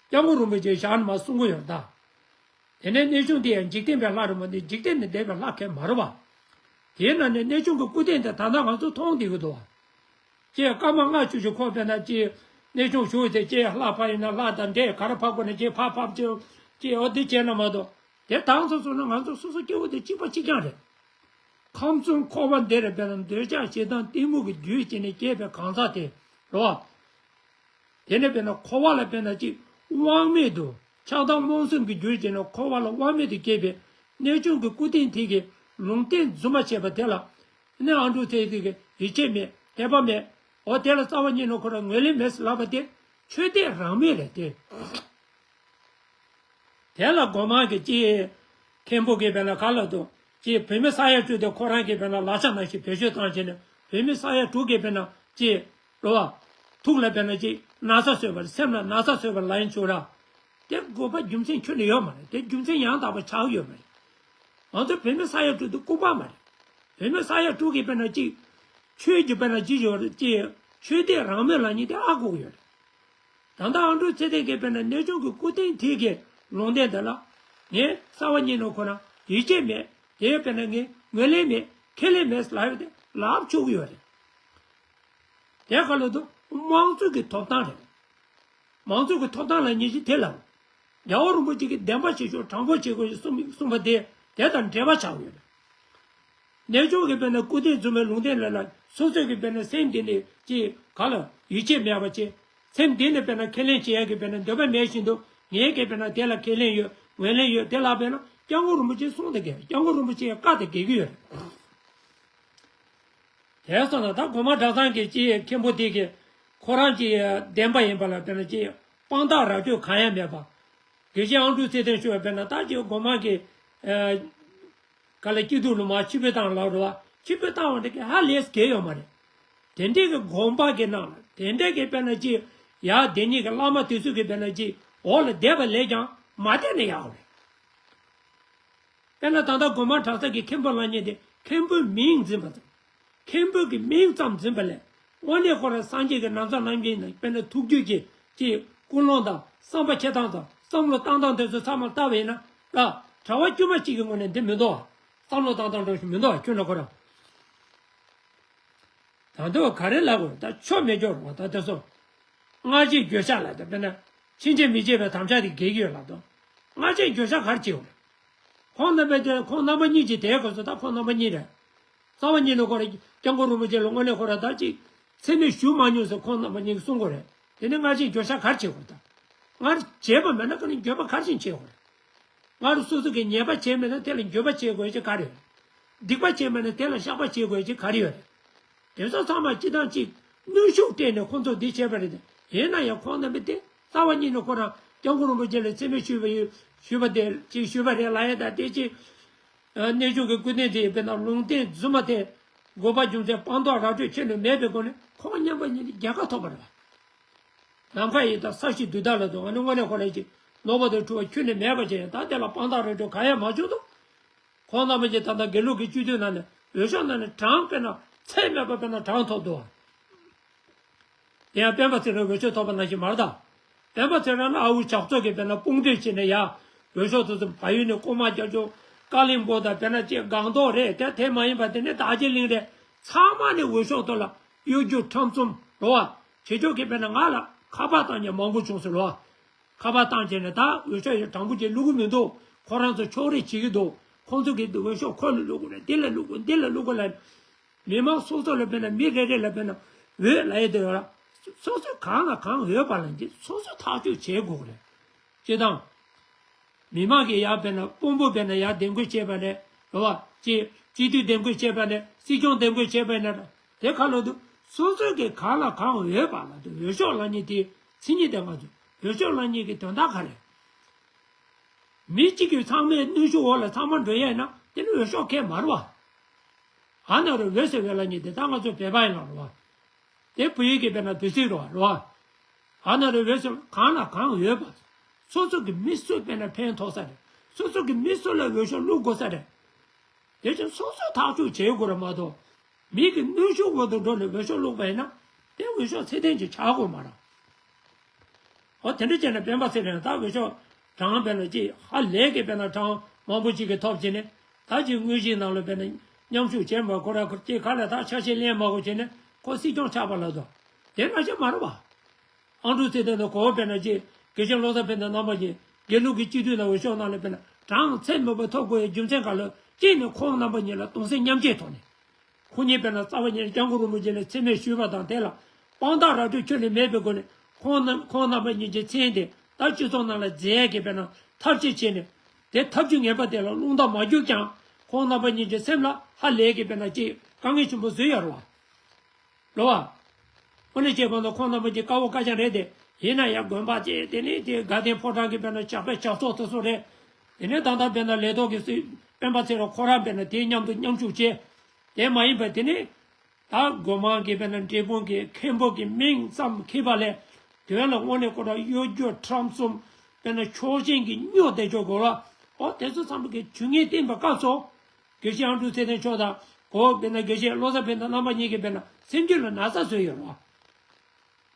སྐྱབས་མགོན་རིན་པོ་ཆེ་ཞག་ནས་མར་གསུང་གི་ཡོད་རེད་ད། དེ་ནས་གནས་ཆུང་དེ་ཡང་འཇིག་རྟེན་པའི་ལྷ་རེད་མ་གཏོགས་འཇིག་རྟེན་ནས་འདས་པའི་ལྷ་གང་མ་རེད་བ། དེའི་ནང་ནས་གནས་ཆུང་གི་སྐུ་རྟེན་དེ་ད་ལྟ་ང་ཚོ་མཐོང་བསྡད་ཀྱི་འདུག་བ། ཅེས་སྐར་མ་ལྔ་བཅུ་ཞིག་ཁོ་དཔེར་ན་ཅེས་གནས་ཆུང་བཞུགས་ཏེ་ཅེས་ལྷ་ཕབ་ཡིན་ན་ལྷ་དང་འདྲེ་ག་རེ་ཕབ་དགོས་ན་ཅེས་ཕབ་ཕབ་ཅེས་ཅེས་འོ་འདི་བྱས་ན་མ་གཏོགས་དེ་དང་ཚོ་སོང་ན་ང་ཚོ་སོ་སོ་སྐྱེ་བོ་དེ་གཅིག་པ་གཅིག་རྐྱང་རེད། ཁམས་གསུམ་འཁོར་བ་འདི་རེད་དཔེར་ན་འདོད་ཆགས་ཞེ་སྡང་གཏི་མུག་གི་རྒྱུ་བྱས་ནས་སྐྱེས་པའི་གང་ཟག་དེ་རེད་བ། དེ་ནས་དཔེར་ན་འཁོར་བ་ལ་དཔེར་ན་ཅིག་དབང་མེད་དུ་ཆགས་སྡང་རྨོངས་གསུམ་གྱི་རྒྱུར་བྱས་ནས་འཁོར་བ་ལ་དབང་མེད་དུ་སྐྱེས་པའི་གནས་ཆུང་གི་སྐུ་རྟེན་དེ་གི་ལུང་བསྟན་རྫུན་མ་བྱས་པ་དེ་ལ་ནི་ཨ་འབྲུག་ཚེ་ཐིག་གི་ཡིད་ཆེས་མེད་དད་པ་མེད། འོ་དེ་ལ་རྩ་བ་ཉིད་ནས་ཁོ་རང་ངོས་ལེན་མེད་ཟེར་ལབ་པ་དེ་ཆོས་དད་རང་མོས་རེད་དེ། དེ་ལ་སྒོ་མང་གི་ཅི། མཁན་པོ་གིས་དཔེར་ན་ག་ལ་དུ། ཅི་བོད་མི་ས་ཡ་དྲུག་དེ་ཁོ་རང་གིས་དཔེར་ན་ལག་ཆ་ནང་བཞིན་བེད་སྤྱོད་བཏང་བྱས་ནས་བོད་མི་ས་ཡ་དྲུག་གིས་དཔེར་ན་ཅི། རོ་བ། ཐུགས་ལ་དཔེར་ན་ཅི་ན་ཚ་བཟོས་པ་རེད། སེམས་ལ་ན་ཚ་བཟོས་པ་ལ་ཡིན་ཆོག་ར། དེ་དགོས་པ་རྒྱུ་མཚན་ཁྱོན་ནས་ཡོད་མ་རེད། དེ་རྒྱུ་མཚན་ཡང་དག་པ་ཆགས་ཡོད་མ་རེད། ང་ཚོ་བོད་མི་ས་ཡ་དྲུག་དེ་ལྐུགས་པ་མ་རེད། བོད་མི་ས་ཡ་དྲུག་གིས་དཔེར་ན་ཅི། ཆོས་ཀྱི་དཔེར་ན་ཅི་ཡོད་རེད་ཅི། ཆོས་དད་རང་མོས་ལབ་མཁན་དེ་ཧ་གོ་གི་ཡོད་རེད། ད་ལྟ་ཨ་འབྲུག་ཚེ་བརྟན་གྱིས་དཔེར་ན་གནས་ཆུང་གི་སྐུ་རྟེན་དེ་གའི་ལུང་བསྟན་དེ་ལ། ངས་རྩ་བ་ཉིད་ནས་ཁོ་རང་ཡིད་ཆེས་མེད། དེ་དཔེར་ན་ངས་ངོས་ལེན་མེད། ཁས་ལེན་མེད་ལབ་ཡོད་དེ་ལབ་ཆོག་གི་ཡོད་རེད། དེ་ག་ལ་དུ་དམངས་གཙོ་གི་ཐོབ་ཐང་རེད། མང་གཙོ་གི་ཐོབ་ཐང་ལ་ཉེ་ཞིང་དེ་ལ། རྒྱལ་བ་རིན་པོ་ཆེ་གིས་བདེན་པ་བྱེད་ཤོག་དྲང་པོ་བྱེད་དགོས་ཞེས་གསུངས་གསུངས་པ་དེ་དེ་དང་འབྲེལ་བ་ཆགས་ཡོད་རེད། གནས་ཆུང་གི་དཔེར་ན་སྐུ་རྟེན་རྫུན་མའི་ལུང་བསྟན་ལ་ལ་སོ་སོས་ཀྱི་དཔེར་ན་སེམས་འདི་ནས་ཅི་ག་ལ་ཡིད་ཆེས་མེད་པ་ཅི། སེམས་འདི་ནས་དཔེར་ན་ཁས་ལེན་བྱེད་ཡ་གི་དཔེར་ན་འདོད་པ་མེད་བཞིན་དུ་ངས་ཀྱི་དཔེར་ན་དེ་ལ་ཁས་ལེན་ཡོད་ངོས་ལེན་ཡོད་དེ་ལ་དཔེར་ན་སྐྱབས་མགོན་རིན་པོ་ཆེ་གསུང་དང་འགལ། སྐྱབས་མགོན་རིན་པོ་ཆེའི་བཀའ་དང་འགལ་གྱི་ཡོད་རེད། དེ་སོང་ན་ད་སྒོ་མང་གྲྭ་ཚང་གི་ཅི་མཁན་པོ་དེ་གི་ཁོ་རང་ཅི་བདེན་པ་ཡིན་པ་ལ་དཔེར་ན་ཅི་དཔང་རྟགས་ར་སྤྲོད་གང་ཡང་མེད་པ། དགེ་བཤེས་ཨང་ཀྲུག་ཚེ་བརྟན་ཞུ་བ་དཔེར་ན་ད་ཅི་སྒོ་མང་གི་ག་ལ་སྐྱིད་སྡུག་ལུ་མ་ཕྱི་པོ་བཏང་ལབ་རོ་བ། ཕྱི་པོ་བཏང་བ་འདི་གི་ཧ་ལས་གལ་ཡོད་མ་རེད། དེ་འདྲས་ཀྱི་དགོན་པ་གི་ནང་ལ་དེ་འདྲས་ཀྱི་དཔེར་ན་ཅི་ཡ་དེ་གཉིས་ཀྱི་བླ་མ་དེ་ཚོ་གི་དཔེར་ན་ཅི་འོག་ལ་བསྡད་པ་ལས་ཀྱང་མ་བསྡད་ན་ཡག་རེད། དཔེར་ན་ད་ལྟ་སྒོ་མང་གྲྭ་ཚང་གི་མཁན་པོ་ལབ་མཁན་དེ་མཁན་པོའི་མིང་འཛིན་པ་དང་། མཁན་པོ་གི་མིང་ཙམ་འཛིན་པ་ལས་དངོས་གནས་ཁོ་རང་སངས་རྒྱས་ཀྱི་ན་བཟའ་བསྣམས་ཀྱི་ཡིན་ན་དཔེར་ན་ཐུགས་རྒྱུད་ཀྱི་ཅིག་ཀུན་སློང་དང་བསམ་པ་འཁྱེར་སྟངས་དང་བསམ་བློ་བཏང་སྟངས་དེ་ཚོ་ཚང་མ་ལྟ་བ་ཡིན་ན་ལ་གྲྭ་པ་དཀྱུས་མ་གཅིག་གི་ངོས་ནས་འདི་མི་འདུག་བ། བསམ་བློ་བཏང་སྟངས་འདྲ་ཞིག་མི་འདུག་བ་ཁྱོད་ན་ཁོ་རང་། ད་དུང་ག་རེ་ལབ་དགོས་ད་ཆོ་མེད་སྐྱོ་རུང་བ་ད་དེ་ཚོ། སྔ་རྗེས་འགྱོད་བཤགས་ལ་ད་དཔེར་ན། ཕྱིན་ཆད་མི་བྱེད་པའི་དམ་བཅའ་དེ་འགལ་གྱི་ཡོད་ལབ་དོ། སྔར་བྱས་འགྱོད་བཤགས་ག་རེ་བྱེད་དགོས་རེད། ཁོང་རྣམ་པས་ཀྱང་ཁོང་རྣམ་པ་གཉིས་ཀྱིས་དེའི་སྐབས་སུ་ད་ཁོང་རྣམ་པ་གཉིས་རེད། རྩ་བ་ཉིད་ནས་ཁོ་རང་སྐྱབས་མགོན་རིན་པོ་ཆེ་ལ་དངོས་གནས་ཁོ་རང་ད་ཅིག་མཚན་སྨད་ཞུ་མ་མྱོང་ཟེར་ཁོང་རྣམ་པ་གཉིས་ཀྱིས་གསུང་གི་རེད། དེ་ནས་སྔར་བྱས་འགྱོད་བཤགས་ག་རེ་བྱེད་དགོས་ད། སྔར་བྱས་པ་མེད་ན་ཁོ་ནི་འགྱོད་པ་ག་རེ་བྱེད་དགོས་རེད། སྔར་སོ་སོ་གིས་ཉེས་པ་བྱས་མེད་ན་དེ་ལ་འགྱོད་པ་བྱེད་དགོས་ཀྱི་ག་རེ་ཡོད། སྡིག་པ་བྱས་མེད་ན་དེ་ལ་བཤགས་པ་བྱེད་དགོས་ཀྱི་ག་རེ་ཡོད་རེད། དེ་ཚོ་ཚང་མ་སྤྱི་བཏང་གཅིག་གནོན་ཤུགས་སྤྲད་ནས་ཁོང་ཚོ་འདི་བྱས་པ་རེད་དེ། ཡིན་ན་ཡང་ཁོང་རྣམ་པས་དེ་རྩ་བ་ཉིད་ནས་ཁོ་རང་སྐྱབས་མགོན་རིན་པོ་ཆེ་ལ་མཚན་སྨད་ཞུས་པ་ཡོད་ཞུས་པ་དེ་ཅིག་ཞུས་པ་རེད་ལབ་ཡ་ད་དེ་ཅིག་གནས་ཆུང་གི་སྐུ་རྟེན་དེ་དཔེར་ན་ལུང་བསྟན་རྫུན་མ་དེ་དགོས་པ་རྒྱུ་མཚན་སྤངས་རྟོགས་ར་སྤྲོད་ཁྱོན་ནས་མེད་པའི་སྒོ་ནས་ཁོང་མཉམ་པ་ཉིད་ནས་རྒྱལ་ཁ་ཐོབ་པ་རེད་བ། ནམ་མཁའ་ཡི་དྭགས་ས་གཞི་རྡུལ་དག་ལ་དུ་ང་ནི་དངོས་གནས་ཁོ་རང་ཅིག་ནོར་བ་དང་འཁྲུལ་བ་ཁྱོན་ནས་མེད་པ་ཅིག་ཡང་ད་དེ་ལ་སྤངས་རྟོགས་ར་སྤྲོད་གང་ཡང་མ་བྱུང་དུ། ཁོང་རྣམ་པ་ཀྱིས་ད་ལྟ་དགེ་ལུགས་ཀྱི་སྤྱི་འཐུས་ནང་ནས་འོས་ཤོག་ནང་ནས་གྲངས་དཔེར་ན་ཚད་མེད་པ་དཔེར་ན་གྲངས་ཐོབ་འདུག་དེ་ཡང་སྤེན་པ་ཚེ་རིང་འོས་ཤོག་ཐོབ་པ་ནང་བཞིན་མ་རེད་ད། སྤེན་པ་ཚེ་རིང་ལ་ཨ་ཝུ་ཇག་ཚོགས་ཀྱིས་དཔེར་ན་དཔུང་སྒྲིག་བྱས་ནས་ཡ་འོས་ཤོག་དེ་ཚོ་བལ་ཡུལ་ནས་རྐུན་མ་རྒྱག་རྒྱུ། ཀ་ལིང་པོ་དང་དཔེར་ན་ཅིག་སྒང་ཏོག་རེད་དེ་དེ་མ་ཡིན་པ་དེ་ནི་རྡོ་རྗེ་གླིང་རེད། ཚང་མ་ནས་འོས་ཤོག་ཐོག་ལ་གཡོ་སྒྱུ་ཁྲམ་གསུམ་རེད་བ། བྱེད་ཕྱོགས་ཀྱིས་དཔེར་ན་ང་ལ་ཁ་པར་བཏང་མཁན་མང་པོ་བྱུང་ཟེར་རེད་བ། ཁ་པར་བཏང་བྱས་ནས་ད་འོས་ཤོག་ཡང་དྲང་པོ་ཅིག་བླུག་གི་མི་འདུག་ཁོ་རང་ཚོ་ཕྱོགས་རིས་བྱེད་ཀྱི་འདུག་ཁོང་ཚོ་གིས་འོས་ཤོག་ཁོ་ལ་བླུག་དགོས་རེད། འདི་ལ་བླུག་དགོས་འདི་ལ་བླུག་དགོས་ལབ། མི་མང་སོ་སོ་ལ་དཔེར་ན་མི་རེ་རེ་ལ་དཔེར་ན་འོས་ལབ་ཡས་དེ་ཡོད་ར། སོ་སོས་གང་ལ་གང་འོས་པ་ལ་འདི་སོ་སོས་ཐག་གཅོད་བྱེད་དགོས་རེད། སྤྱིར་བཏང་། མི་མང་གིས་ཡར་དཔེར་ན་དཔོན་པོ་དཔེར་ན་ཡར་འདེམས་བསྐོ་བྱས་པ་ནས་རེད་བ། ཅིག་སྤྱི་འཐུས་འདེམས་བསྐོ་བྱས་པ་ནས་སྲིད་སྐྱོང་འདེམས་བསྐོ་བྱས་པ་ནས་དེ་ཁ་ལོ་དུ་སོ་སོ་གིས་གང་ལ་གང་འོས་པ་ལ་དུ་འོས་ཤོག་ལབ་མཁན་དེ་མཚན་ཉིད་དེ་ང་ཚོ་འོས་ཤོག་ལབ་མཁན་གྱི་དོན་དག་ག་རེད། མི་གཅིག་གིས་ཚང་མའི་གནོན་ཤུགས་འོག་ལ་ཚང་མ་འགྲོ་ཡས་ན་དེ་ནི་འོས་ཤོག་ཁེ་མ་རེད་བ། ཨ་ན་རུ་འོས་ཟེར་བའི་ལ་ཉིད་དེ་ད་ང་ཚོ་བོད་པ་ཡིན་ལ་རུ་བ། དེ་བོད་ཡིག་གི་དཔེར་ན་བོད་ཚིག་རུ་བ་རུ་བ། ཨ་ན་རུ་འོས་ཟེར་གང་ལ་གང་འོས་པ། སོ་སོ་གི་མི་སུ་དཔེར་ན་ཕན་ཐོགས་ས་རེད། སོ་སོ་གི་མི་སུ་ལ་འོས་ཤོག་བླུག་དགོས་ས་རེད། དེ་ཕྱིར་སོ་སོས་ཐག་གཅོད་བྱེད་དགོས་རེད་མ་གཏོགས། མི་གི་གནོན་ཤུགས་འོག་ཏུ་འགྲོ་ནས་འོས་ཤོག་བླུགས་པ་ཡིན་ན། དེ་འོས་ཤོག་ཚད་ལྡན་ཅིག་ཆགས་དགོས་མ་རེད། འོ་དེ་འདྲ་བྱས་ན་སྤེན་པ་ཚེ་རིང་ད་འོས་ཤོག་གྲངས་དཔེར་ན་ཅིག་ཧ་ལས་ཀྱི་དཔེར་ན་གྲངས་མང་པོ་ཅིག་གིས་ཐོབ་བྱས་ནས་ད་ཅིག་དངོས་གཞིའི་ནང་ལ་དཔེར་ན་མཉམ་ཞུགས་བྱས་མ་ཁོ་ར་ཁོ་ཅིག་ག་ལ་ད་ཆ་ཤས་ལེན་མ་དགོས་བྱས་ནས་ཁོ་སྲིད་སྐྱོང་ཆགས་པ་ལ་དོ། དེ་ན་ཆ་མ་རེད་བ། ཨང་ཀྲུག་ཚེ་བརྟན་དང་གོ་བོ་དཔེར་ན་ཅིག་དགེ་བཤེས་བློ་བཟང་ཕན་བདེ་རྣམ་པ་གཉིས་དགེ་ལུགས་ཀྱི་སྤྱི་འཐུས་ནང་འོས་ཤོག་ནང་ལ་དཔེར་ན་གྲངས་ཚད་མེད་པ་ཐོབ་དགོས་ཡའི་རྒྱུ་མཚན་ག་ལ་གཅིག་ནི་ཁོང་རྣམ་པ་གཉིས་ལ་གདུང་སེམས་མཉམ་སྐྱེད་ཐོག་ནས། ཁོ་གཉིས་དཔེར་ན་རྩ་བ་ཉིད་ནས་སྐྱབས་མགོན་རིན་པོ་ཆེ་ལ་མཚན་སྨད་ཞུས་པ་དང་དེ་ལ་དཔང་རྟགས་ར་སྤྲོད་ཁྱོན་ནས་མེད་པའི་སྒོ་ནས་ཁོང་རྣམ་ཁོང་རྣམ་པ་གཉིས་ཀྱི་མཚན་དེ་ད་སྤྱི་ཚོགས་ནང་ལ་འཛིན་ཡས་ཀྱི་དཔེར་ན་ཐབས་ཤེས་བྱས་ནས་དེ་ཐབས་ཇུས་ངན་པ་དེ་ལ་རླུང་རྟ་མ་རྒྱུག་ཀྱང་ཁོང་རྣམ་པ་གཉིས་ཀྱི་སེམས་ལ་ཧ་ལས་ཀྱི་དཔེར་ན་ཅིག་དཀའ་ངལ་ཆེན་པོ་བཟོས་ཡོད་རེད་བ། རེད་བ། དངོས་གནས་བྱས་པ་ན་ཁོང་རྣམ་པ་གཉིས་དཀར་པོ་དཀར་རྐྱང་རེད་དེ། ཡིན་ན་ཡང་དགོན་པ་བཅས་དེ་ནས་དེ་དགའ་ལྡན་ཕོ་བྲང་གི་དཔེར་ན་ཇག་པའི་ཇག་ཚོགས་དེ་ཚོ་རེད། དེ་ནས་ད་ལྟ་དཔེར་ན་ལས་ཐོག་གི་སྲིད་སྤེན་པ་ཚེ་རིང་ཁོ་རང་དཔེར་ན་དེའི་མཉམ་དུ་མཉམ་ཞུགས་བྱས། དེ་མ་ཡིན་པ་དེ་ནས་ད་སྒོ་མང་གི་དཔེར་ན་འབྲས་སྤུངས་ཀྱི་མཁན་པོ་གི་མིང་ཙམ་ཁྱེར་པ་ལས། དོན་ལ་དངོས་གནས་ཁོ་རང་གཡོ་སྒྱུ་ཁྲམ་གསུམ་དཔེར་ན་ཕྱོགས་ཞེན་གྱི་སྨྱོ་བསྡད་ཆོག་གོ་ལ། འོ་དེ་ཚོ་ཚང་མ་གི་ཇུས་ངན་བསྟན་པའི་སྐབས་སུ། དགེ་བཤེས་ཨང་ཀྲུག་ཚེ་བརྟན་མཆོག་དང་གོ་བོ་དཔེར་ན་དགེ་བཤེས་བློ་བཟང་ཕན་བདེ་རྣམ་པ་གཉིས་ཀྱིས་དཔེར་ན་སེམས་རྒྱུད་ལ་ན་ཚ་བཟོས་ཡོད་རེད་བ།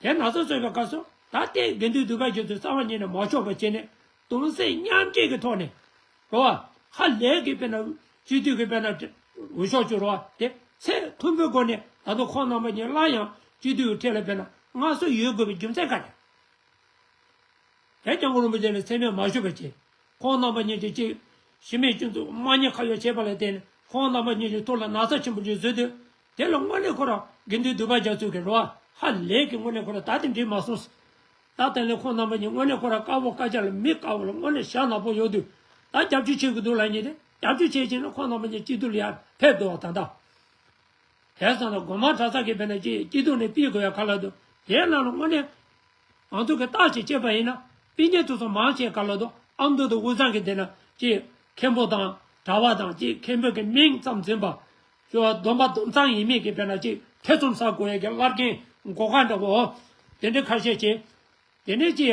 དེ་ན་ཚ་བཟོས་པའི་སྐབས་སུ་ད་ལྟའི་དགེ་འདུན་འདུས་པ་རྒྱ་མཚོས་རྩ་བ་ཉིད་ནས་མ་ཆོག་པ་བྱས་ནས་གདུང་སེམས་མཉམ་སྐྱེད་ཀྱི་ཐོག་ནས་རེད་བ། ཧ་ལས་ཀྱི་དཔེར་ན་སྤྱི་འཐུས་ཀྱི་དཔེར་ན་འོས་ཤོག་བཅུ་རེད་བ། དེ་ཚད་མཐོན་པོའི་སྒོ་ནས་ད་དུང་ཁོང་རྣམ་པ་གཉིས་སླར་ཡང་སྤྱི་འཐུས་ཀྱི་གྲས་ལ་དཔེར་ན་མངའ་གསོལ་ཡོད་དགོས་པའི་རྒྱུ་མཚན་ག་རེ། དེ་སྐྱབས་མགོན་རིན་པོ་ཆེ་ལ་མཚན་སྨད་མ་ཞུས་པ་བྱས། ཁོང་རྣམ་པ་གཉིས་ཀྱིས་གཅིག་གཞི་མེད་སྤྱི་ཚོགས་དམག་ཉེས་ཁ་གཡོགས་བྱས་པ་ལ་བརྟེན་ནས་ཁོང་རྣམ་པ་གཉིས་ཀྱི་ཐུགས་ལ་ན་ཚ་ཆེན་པོ་ཅིག་བཟོས་དུས། དེ་ལ་དངོས་གནས་ཁོ་རང་དགེ་འདུན་འདུས་པ་རྒྱ་མཚོས་ཀྱི་རེད་བ། ཧ་ལས་ཀྱི་དངོས་གནས་ཁོ་རང་ད་དེ་འགྲིག་མ་སོང་། ད་དེ་ལས་ཁོང་རྣམ་པ་གཉིས་དངོས་གནས་ཁོ་རང་དཀར་པོ་དཀར་རྐྱང་ལ་མི་དཀར་པོ་ལ་དངོས་གནས་ཞྭ་ནག་པོ་ཡོད་དུས། ད་རྒྱབ་སྐྱོར་བྱེད་དགོས་འདུག་ལབ་མཁན་དེ་རྒྱབ་སྐྱོར་བྱེད་བྱས་ན་ཁོང་རྣམ་པ་གཉིས་སྤྱི་འཐུས་ལ་ཡར་ཕེབས་འདུག་བ་ད་ལྟ། དེ་ཙམ་ལ་སྒོ་མང་གྲྭ་ཚང་གི་དཔེར་ན་ཅིག་སྐྱིད་སྡུག་ནས་ཕུད་དགོས་ཡ་ག་ལ་འདུག་དེའི་ནང་ལ་དངོས་གནས་ང་ཚོ་གི་རྟགས་ཅིག་བྱས་པ་ཡིན་ན་སྤུན་ཉེ་དེ་ཚོ་མང་ཆེ་ག་ལ་འདུག་ཨ་མདོ་དང་དབུས་གཙང་གི་དེ་ན་ཅིག་མཁན་པོ་དང་གྲྭ་བ་དང་ཅིག་མཁན་པོ་གི་མིང་ཙམ་འཛིན་པ། ཅོ་སྡོམ་པ་སྡོམ་གཙང་ཡིན་མིན་གི་དཔེར་ན་ཅིག་ཐེ་ཚོམ་ཟ་དགོས་ཡ་གི་བླ་རྒན་མགོ་ཁ་འདྲ་བོ་དེ་འདྲའི་ཁ་ཤས་ཅིག་དེ་ནས་ཅིག་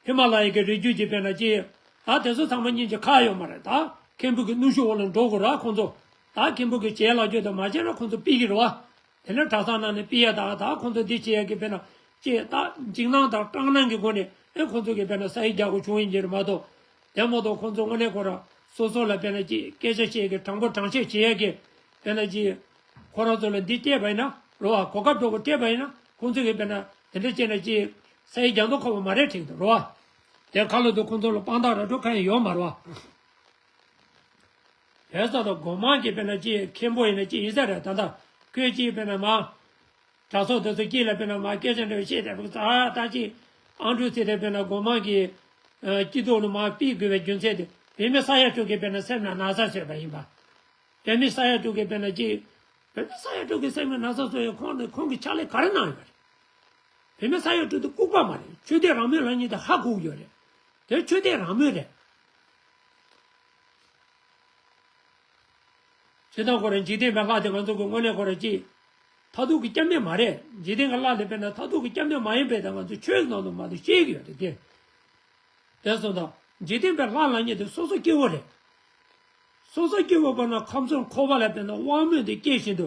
ཧི་མ་ལ་ཡའི་གི་རི་རྒྱུད་ཀྱི་དཔེར་ན་ཅི། ད་དེ་ཚོ་ཚང་མ་སྙིང་རྗེ་ཁག་ཡོད་མ་རེད་ད། མཁན་པོ་གི་གནོན་ཤུགས་འོག་ལ་འགྲོ་དགོས་ར་ཁོང་ཚོ། ད་མཁན་པོ་གི་བྱས་ལ་རྒྱུ་དང་མ་བྱས་ན་ཁོང་ཚོ་ཕུད་ཀྱི་རེད་བ། དེ་ནས་གྲྭ་ཚང་ནང་ནས་ཕུད་ཡ་ད་ད་ཁོང་ཚོ་འདི་བྱེད་ཡ་གི་དཔེར་ན་ཅི་ད་འཇིགས་སྣང་དང་སྐྲག་སྣང་གི་སྒོ་ནས་ཨེ་ཁོང་ཚོ་གི་དཔེར་ན་ས་ཡིག་རྒྱག་དགོས་བྱུང་ཡིན་གྱི་རེད་མ་གཏོགས། དེ་མ་གཏོགས་ཁོང་ཚོ་དངོས་གནས་ཁོ་ར་སོ་སོ་ལ་དཔེར་ན་ཅི་སྐད་ཆ་བཤད་ཀྱི་དྲང་པོ་དྲང་བཤད་བྱེད་ཡ་གི་དཔེར་ན་ཅི། ཁོ་རང་ཚོ་ལ་འདི་སྤྲད་པ་ཡིན་ན་རེད་བ། གོ་སྐབས་འདྲ་བོ་སྤྲད་པ་ཡིན་ན་ཁོང་ཚོ་གིས་དཔེར་ན་དེ་འདྲ་བྱས་ན་ཅི། ས་ཡི་རྒྱ་མདོ་ཁ་བ་མ་རེད་དྲན་འདུག་རོ། དེ་ཁ་ལོ་དུ་ཁོང་ཚོ་ལ་དཔང་རྟགས་ར་སྤྲོད་མཁན་ཡོད་མ་རོ། བོད་ས་དང་སྒོ་མང་གི་དཔེར་ན་ཅི་མཁན་པོ་ཡིན་ན་ཅི་ཡིན་ས་རེད། ད་ལྟ་ཁོས་ཅི་དཔེར་ན་མ། གྲྭ་ཚོགས་དེ་ཚོ་སྐྱིད་ལ་དཔེར་ན་མ་སྐད་ཆ་འདྲ་བཤད་དེ་ད་ལྟ་ཅི་ཨང་ཀྲུག་ཚེ་དེ་དཔེར་ན་སྒོ་མང་གི་སྐྱིད་སྡུག་ལ་མ་ཕིག་དགོས་པའི་རྒྱུ་མཚན་དེ་བོད་མི་ས་ཡ་དྲུག་གི་དཔེར་ན་སེམས་ལ་ན་ཚ་བཟོས་པ་ཡིན་པ། བོད་མི་ས་ཡ་དྲུག་གི་དཔེར་ན་ཅི། བོད་མི་ས་ཡ་དྲུག་གི་སེམས་ལ་ན་ཚ་བཟོས་ཡོད་ཁོང་ནས་ཁོང་གི་ཕྱག་ལས་ག་རེ་གནང་ཡོད་རེད། བོད་མི་ས་ཡ་དྲུག་དེ་ལྐུགས་པ་མ་རེད། ཆོས་དད་རང་མོས་ལབ་མཁན་དེ་ཧ་གོ་གི་ཡོད་རེད། དེ་ཆོས་དད་རང་མོས་རེད། ཇི་ལྟར་ཁོ་རང་འཇིག་རྟེན་པའི་ལྷ་དེ་ང་ཚོ་གི་དངོས་གནས་ཁོ་རང་ཅི། མཐར་ཐུག་གི་སྐྱབས་གནས་མ་རེད། འཇིག་རྟེན་གྱི་ལྷ་དེ་དཔེར་ན་མཐར་ཐུག་གི་སྐྱབས་གནས་མ་ཡིན་པའི་ད་ང་ཚོ་ཆོས་ཀྱི་ནང་དུ་མ་གཏོགས་ཤེས་ཀྱི་ཡོད་རེད་དེ། དེ་སོང་ཙང་འཇིག་རྟེན་པའི་ལྷ་ལབ་མཁན་དེ་སོ་སོ་སྐྱེ་བོ་རེད། སོ་སོ་སྐྱེ་བོ་དཔེར་ན་ཁམས་གསུམ་འཁོར་བ་ལ་དཔེར་ན་དབང་མོས་དེ་སྐྱེ་བཞིན་དུ།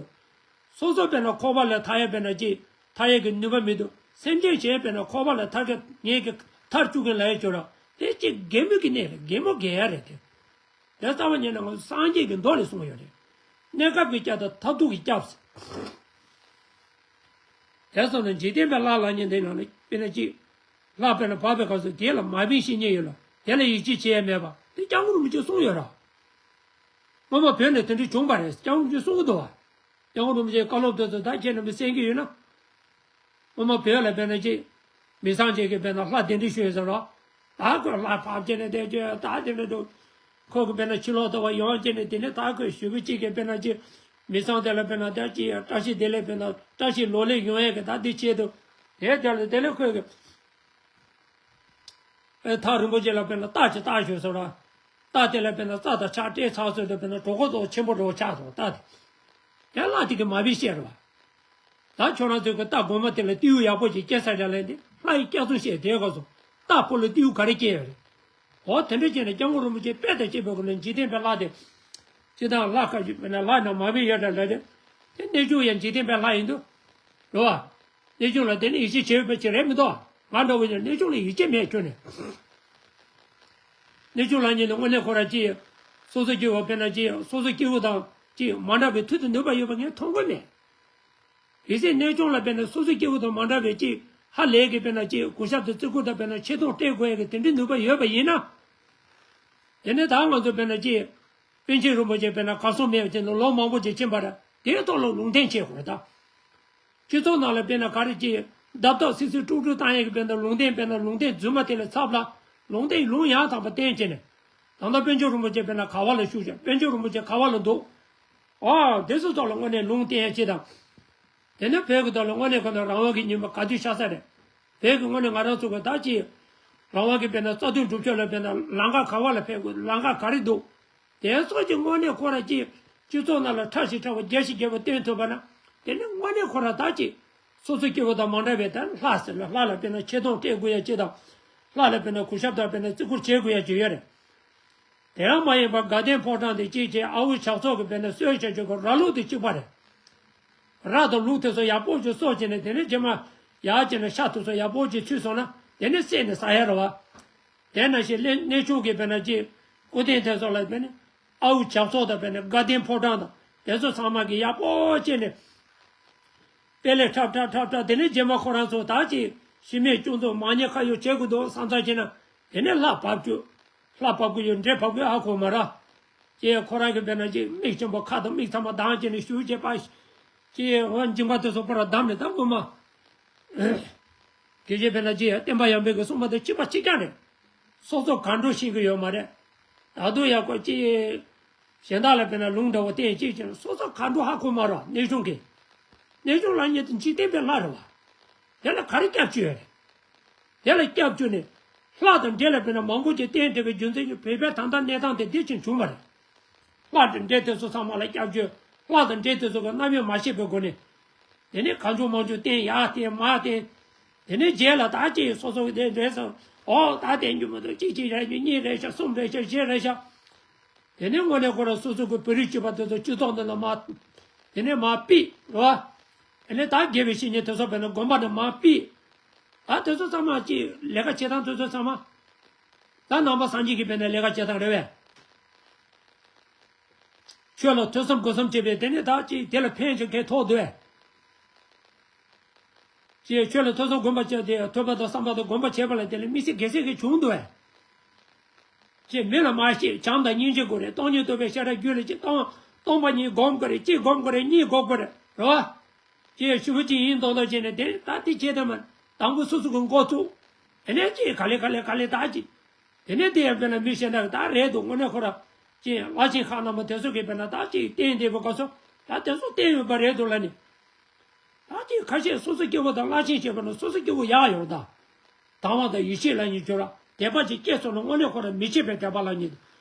སོ་སོ་དཔེར་ན་འཁོར་བ་ལས་ཐར་ཡ་དཔེར་ན་ཅི་ཐར་ཡ་གི་ནུས་པ་མི་འདུག་སེམས་ཅན་གཞན་དཔེར་ན་འཁོར་བ་ལས་ཐར་གི་ངེད་ཀྱི་མཐར་གཅིག་གི་ལ་ཡ་བཅོས་ར་དེ་ཅི་གད་མོ་གི་གནས་རེད། གད་མོ་གད་ཡ་རེད་དེ། དེ་རྩ་བ་ཉིད་ནས་ང་ཚོ་སངས་རྒྱས་ཀྱི་མདོ་ལས་གསུངས་ཡོད་རེད། གནས་སྐབས་ཀྱི་སྐྱབས་དང་མཐར་ཐུག་གི་སྐྱབས། དེ་སོང་ནས་འཇིག་རྟེན་པའི་ལྷ་ལབ་མཁན་དེ་ནང་ནས་དཔེར་ན་ཅི། ལྷ་དཔེར་ན་བབས་པའི་སྐབས་སུ་དེ་ལ་མ་བིང་ཤེས་མཁན་ཡོད་ལ་དེ་ལ་ཡིད་ཆེས་བྱེད་ཡ་མེད་པ་དེ་སྐྱབས་མགོན་རིན་པོ་ཆེས་གསུངས་ཡོད་ར། སྔོན་མ་བོད་ནས་དེ་འདྲ་བྱུང་བ་རེད། སྐྱབས་མགོན་རིན་པོ་ཆེས་གསུང་གི་འདུག་བ། སྐྱབས་མགོན་རིན་པོ་ཆེའི་བཀའ་སློབ་དེ་ཚོ་ད་ཁྱེད་རྣམ་པས་གསན་གྱི་ཡོད་ན། སྔོན་མ་བོད་ལ་དཔེར་ན་ཅིག་མི་ཚང་ཅིག་གིས་དཔེར་ན་ལྷ་གདན་འདྲེན་ཞུས་ཟེར་རོ། ད་ཁོས་ལྷ་ཕབ་བྱས་ནས་བསྡད་རྒྱུ་ད་དེ་འདྲ་འདུག་ཁོ་གིས་དཔེར་ན་ཕྱི་ལོགས་ལྟ་བ་ཡོང་བྱས་ནས་དེ་ནས་ད་ཁོས་ཞུ་གི་གཅིག་གིས་དཔེར་ན་ཅིག་མི་ཚང་དེ་ལ་དཔེར་ན་ད་ཅིག་བཀྲ་ཤིས་བདེ་ལེགས་དཔེར་ན་བཀྲ་ཤིས་ལོ་ལེགས་ཡོང་ཡས་ཀྱི་ད་འདི་ཆེད་དུ་དེ་དེ་ལ་དེ་ལས་ཁོས་གི་ཨེ་ཐག་རིང་པོ་ཅིག་ལ་དཔེར་ན་རྟ་ཅིག་བཏགས་ཞོག་ཟེར་ར། རྟ་དེ་ལ་དཔེར་ན་རྩྭ་དང་ཆག་སྤྲད་ཚར་ཚོད་དུ་དཔེར་ན་གྲོད་ཁོག་ཏོག་ཆེན་པོ་འགྲོ་ཆགས་སོང་རྟ་དེ། དེ་ལྷ་དེ་གི་མ་བི་བཤད་ར་བ། ད་ཁྱོད་རང་ཚོའི་གི་རྟ་སྒོ་མ་དེ་ལ་སྟེའུ་ཡག་པོ་ཅིག་སྐྱེ་ས་ར་ལན་དེ་ལྷ་ཡི་སྐྱག་རྫུན་བཤད་དེ་ག་སོང་རྟ་ཕོ་ལ་སྟེའུ་ག་རེ་སྐྱེ་ཡོད་རེད། འོ་དེ་འདྲ་བྱས་ནས་སྐྱབས་མགོན་རིན་པོ་ཆེ་དཔེ་དང་བཅས་པའི་སྒོ་ནས་འཇིག་རྟེན་པའི་ལྷ་དེ། སྤྱི་དང་ལྷ་ཁ་ཞིག་དཔེར་ན་ལྷ་རྣམས་མ་བི་ཡོད་ར་ལ་དེ། དེ་གནས་ཆུང་ཡང་འཇིག་རྟེན་པའི་ལྷ་ཡིན་དུས། རེད་བ། གནས་ཆུང་ལ་དེ་ནི་ཡིད་ཆེས་བྱེད་པ་ཅིག་རེད་མི་འདུག་ང་འདྲ་བོ་ཡང་གནས་ཆུང་ལ་ཡིད་ཆེས་མེད་ཁྱོད་ནི། གནས་ཆུང་ལ་ཉིད་ནི་དངོས་གནས་ཁོ་ར་ཅི། སོ་སོ་སྐྱེ་བོ་དཔེར་ན་ཅི་སོ་སོ་སྐྱེ་བོ་དང་ཅི་མ་འདྲ་བའི་མཐུ་དང་ནུས་པ་ཡོད་པ་ངས་མཐོང་གི་མེད། གལ་སྲིད་གནས་ཆུང་ལ་དཔེར་ན་སོ་སོ་སྐྱེ་བོ་དང་མ་འདྲ་བའི་ཅི་ཧ་ལས་ཀྱི་དཔེར་ན་ཅི་གུས་ཞབས་དང་བརྩི་བཀུར་དང་དཔེར་ན་ཆེ་མཐོང་སྤྲད་དགོས་ཡ་གི་དེ་འདྲའི་ནུས་པ་ཡོད་པ་ཡིན་ན། དེ་ནས་ད་ང་ཚོ་དཔེར་ན་ཅི། པཎ་ཆེན་རིན་པོ་ཆེ་དཔེར་ན་གར་སོང་མེད་པ་ཅིག་ལ་ལོ་མང་པོ་ཅིག་ཕྱིན་པ་རེད། དེའི་ཐོག་ལ་ལུང་བསྟན་བྱེད་དགོས་རེད་ད། སྤྱི་ཚོགས་ནང་ལ་དཔེར་ན་ག་རེ་ཅིག་བརྡབ་ཐབ་སིག་སིག་དཀྲུག་དཀྲུག་བཏང་ཡས་ཀྱི་དཔེར་ན་ལུང་བསྟན་དཔེར་ན་ལུང་བསྟན་རྫུན་མ་དེ་ལ་ཚབ་ལ་ལུང་བསྟན་ལུང་ཡང་དག་པ་བསྟན་བྱས་ནས། ད་ལྟ་དཔལ་འབྱོར་རིན་པོ་ཆེ་དཔེར་ན་ག་བ་ལ་བཞུགས་ཤག་དཔལ་འབྱོར་རིན་པོ་ཆེ་ག་བ་ལ་འདུག་ཨོ་དེ་ཚོ་ཐོག་ལ་དངོས་གནས་ལུང་བསྟན་ཡས་ཅིག་དང་། དེ་ནས་བོད་ཀྱི་ཐོག་ལ་དངོས་གནས་ཁོ་ན་རང་དབང་གི་ཉི་མ་ག་དུས་ཤར་ས་རེད། བོད་ཀྱི་དངོས་གནས་ང་རང་ཚོ་གི་ད་ཅིག་རང་དབང་གི་དཔེར་ན་རྩ་དོན་སྒྲུབ་ཕྱོགས་ལ་དཔེར་ན་ལམ་ཁ་ག་བ་ལ་ཕེབས་དགོས་ལམ་ཁ་ག་རེ་འདུག་དེ་སོགས་ཀྱི་དངོས་གནས་ཁོ་ར་ཅིག་སྤྱི་ཚོགས་ནང་ལ་ཕྲ་ཞིང་ཕྲ་བ་རྒྱས་ཤིང་རྒྱས་པ་བསྟན་ཐུབ་པ་ན་དེ་ནི་དངོས་གནས་ཁོ་ར་ད་ཅིག་སོ་སོ་སྐྱེ་བོ་དང་མ་འདྲ་བའི་ད་ལྷ་ཟེར་ལ་ལྷ་ལ་དཔེར་ན་ཆེ་མཐོང་སྤྲད་དགོས་ཡ་ཅིག་དང་། ལྷ་ལ་དཔེར་ན་གུས་ཞབས་དང་དཔེར་ན་བརྩི་བཀུར་བྱེད་དགོས་ཡ་ཅིག་ཡོད་རེད། དེ་ཡང་མ་ཡིན་པར་དགའ་ལྡན་ཕོ་བྲང་དེ་གཅིག་བྱས་ཨ་བུ་ཇག་ཚོགས་ཀྱི་དཔེར་ན་གསོལ་བྱ་རྒྱུ་གི་ར་ལུག་དེ་གཅིག་པ་རེད། ར་དང་ལུག་དེ་ཚོ་ཡག་པོ་ཅིག་གསོ་བྱས་ནས་དེ་ནས་རྗེས་མ་ཡར་བྱས་ནས་ཤ་དེ་ཚོ་ཡག་པོ་ཅིག་ཚུད་སོང་ན་དེ་ནས་བསད་ནས་ཟ་ཡ་རེད་བ། དེ་ནང་བཞིན་གནས་གནས་ཆུང་གི་དཔེར་ན་ཅིག་སྐུ་རྟེན་དེ་ཚོ་ལ་དཔེར་ན་ཨ་བུ་ཇག་ཚོགས་དང་དཔེར་ན་དགའ་ལྡན་ཕོ་བྲང་དང་དེ་ཚོ་ཚང་མ་གི་ཡག་པོ་བྱས་ནས། དཔེ་ལས་འཁྲབ་འཁྲབ་འཁྲབ་འཁྲབ་དེ་ནས་རྗེས་མ་ཁོ་རང་ཚོ་ད་ཅིག་ཤི་རྨས་སྐྱོན་འཛུགས་མ་ཉེས་ཁ་གཡོགས་བྱེད་དགོས་འདུག་བསམ་ཚར་བྱས་ན་དེ་ནས་ལྷ་བབས་རྒྱུ། ལྷ་བབས་ཀྱི་ཡོད་འདྲེ་བབས་ཀྱི་ཧ་གོ་མ་ར། ཅེས་ཁོ་རང་གི་དཔེར་ན་ཅིག་མིག་ཆེན་པོ་ཁ་དང་མིག་ཚང་མ་གདངས་བྱས་ནས་ཞུ་བྱེད་པ། ཅེས་འོ་མཇིང་པ་དེ་ཚོ་པོ་ར་བསྡམས་ནས་ད་དགོས་མ། དེ་རྗེས་དཔེར་ན་ཅིག་བསྟན་པ་ཡར་འཕེལ་གྱི་གསུངས་པ་དང་གཅིག་པ་གཅིག་རྐྱང་རེད། སོ་སོ་ག་འགྲོ་ཤེས་ཀྱི་ཡོད་མ་རེད། ད་དུང་ཡག་པོ་ཅིག་གཞན་དག་ལ་དཔེར་ན་ལུང་འདྲ་བོ་བསྟན་ཅིག་བྱས་ན་སོ་སོ་ག་འགྲོ་ཧ་གོ་མ་རོགས་གནས་ཆུང་གིས། གནས་ཆུང་ལ་ཉེ་དུ་འཇིག་རྟེན་པའི་ལྷ་རེད་བ། དེ་ལ་ག་རེ་སྐྱབས་བཅོལ་ཡོད་རེད། དེ་ལ་སྐྱབས་བཅོལ་ནས་ལྷ་དང་འདྲེ་ལ་དཔེར་ན་མང་པོ་ཅིག་བསྟེན་བསྡད་པའི་རྒྱུ་མཚན་གྱིས་བོད་པའི་ད་ལྟ་གནས་སྟངས་དེ་འདི་ཕྱིན་བྱུང་བ་རེད། ལྷ་དང་འདྲེ་དེ་ཚོ་ཚང་མ་ལ་སྐྱབས་བཅོལ། ལྷ་དང་འདྲེ་དེ་ཚོ་གི་རྣམ་དབྱེ་མ་ཤེས་པའི་སྒོ་ནས། དེ་ནས་གང་བྱུང་མང་བྱུང་བསྟེན་ཡར་བསྟེན་མར་བསྟེན། དེ་ནས་རྗེས་ལ་ད་ཅིག་སོ་སོ་གི་དེ་འདྲས་སོང་། ཨོ་ད་བསྟེན་རྒྱུ་མི་འདུག་གཅིག་གཅིག་རེད་རྒྱུ་གཉིས་རེད་ཤག་གསུམ་རེད་ཤག་བཞི་རེད་ཤག་དེ་ནས་དངོས་གནས་ཁོ་རང་སོ་སོ་གི་བོད་རིགས་སྤྱི་པ་དེ་ཚོ་སྤྱི་ཚོགས་འདི་ལ་མར། དེ་ནས་མར་ཕུད་རོ། དེ་ནས་ད་དགེ་བའི་བཤེས་གཉེན་དེ་ཚོ་དཔེར་ན་དགོན་པ་ནས་མར་ཕུད། ད་དེ་ཚོ་ཚང་མ་ཅིག་ལས་ཀ་བྱེད་སྟངས་དེ་ཚོ་ཚང་མ། ད་ནང་པ་སངས་རྒྱས་ཀྱི་དཔེར་ན་ལས་ཀ་བྱེད་སྟངས་རེད་བས། ཆོས་ལ་ཐོས་བསམ་སྒོམ་གསུམ་བྱས་པས་དེ་ནས་ད་ཅིག་དེ་ལ་ཕན་ཅིག་གས་ཐོགས་འདུག་བས། ཅེས་ཆོས་ལ་ཐོས་བསམ་སྒོམ་པ་བྱས་ཏེ་ཐོས་པ་དང་བསམ་པ་དང་སྒོམ་པ་བྱས་པ་ལ་དེ་ལ་དམིགས་བསལ་གལ་སྲིད་ཀྱི་བྱུང་འདུག་བས། ཅེས་མི་ལ་མ་བཤད་བྱམས་དང་སྙིང་རྗེ་དགོས་རེད། སྟོང་ཉིད་རྟོགས་པའི་ཤ་ཁྲག་རྒྱུད་ལ་ཅི་སྟོང་སྟོང་པ་ཉིད་སྒོམ་དགོས་རེད། གཅིག་སྒོམ་དགོས་རེད། གཉིས་སྒོམ་དགོས་རེད། རེད་བ། ཅེས་ཞུ་བ་ཅིག་ཡིན་མདོག་མདོག་བྱས་ནས་དེ་ད་དེ་བྱས་དེ་མ་དང་པོ་སོ་སོ་གི་འགོ་བཙུགས། དེ་ནས་ཅེས་ག་ལེ་ག་ལེ་ག་ལེ་ད་ཅིག་དེ་ནས་དེ་ཡང་དཔེར་ན་མི་གཞན་དག་ད་རེད་འདུག་དངོས་གནས་ཁོ་ར་ཅེས་བླ་ཆེན་ཁག་རྣམ་པ་དེ་ཚོ་གིས་དཔེར་ན་ད་ཅིག་བསྟན་བསྡད་པའི་སྐབས་སུ་ད་དེ་ཚོ་བསྟན་ཡོད་པ་རེད་འདུག་ལ་ནི། ད་ཅིག་ཁ་ཤས་སོ་སོ་སྐྱེ་བོ་དང་བླ་ཆེན་ཞེས་པ་ནི་སོ་སོ་སྐྱེ་བོ་ཡག་ཡོང་ད། དང་བ་དང་ཡེ་ཤེས་ལ་ཉིད་སྦྱོར་བ་དད་པ་ཅིག་སྐྱེས་སོང་ན་དངོས་གནས་ཁོ་ར་མི་ཕྱེད་པའི་དད་པ་ལ་ཉིད་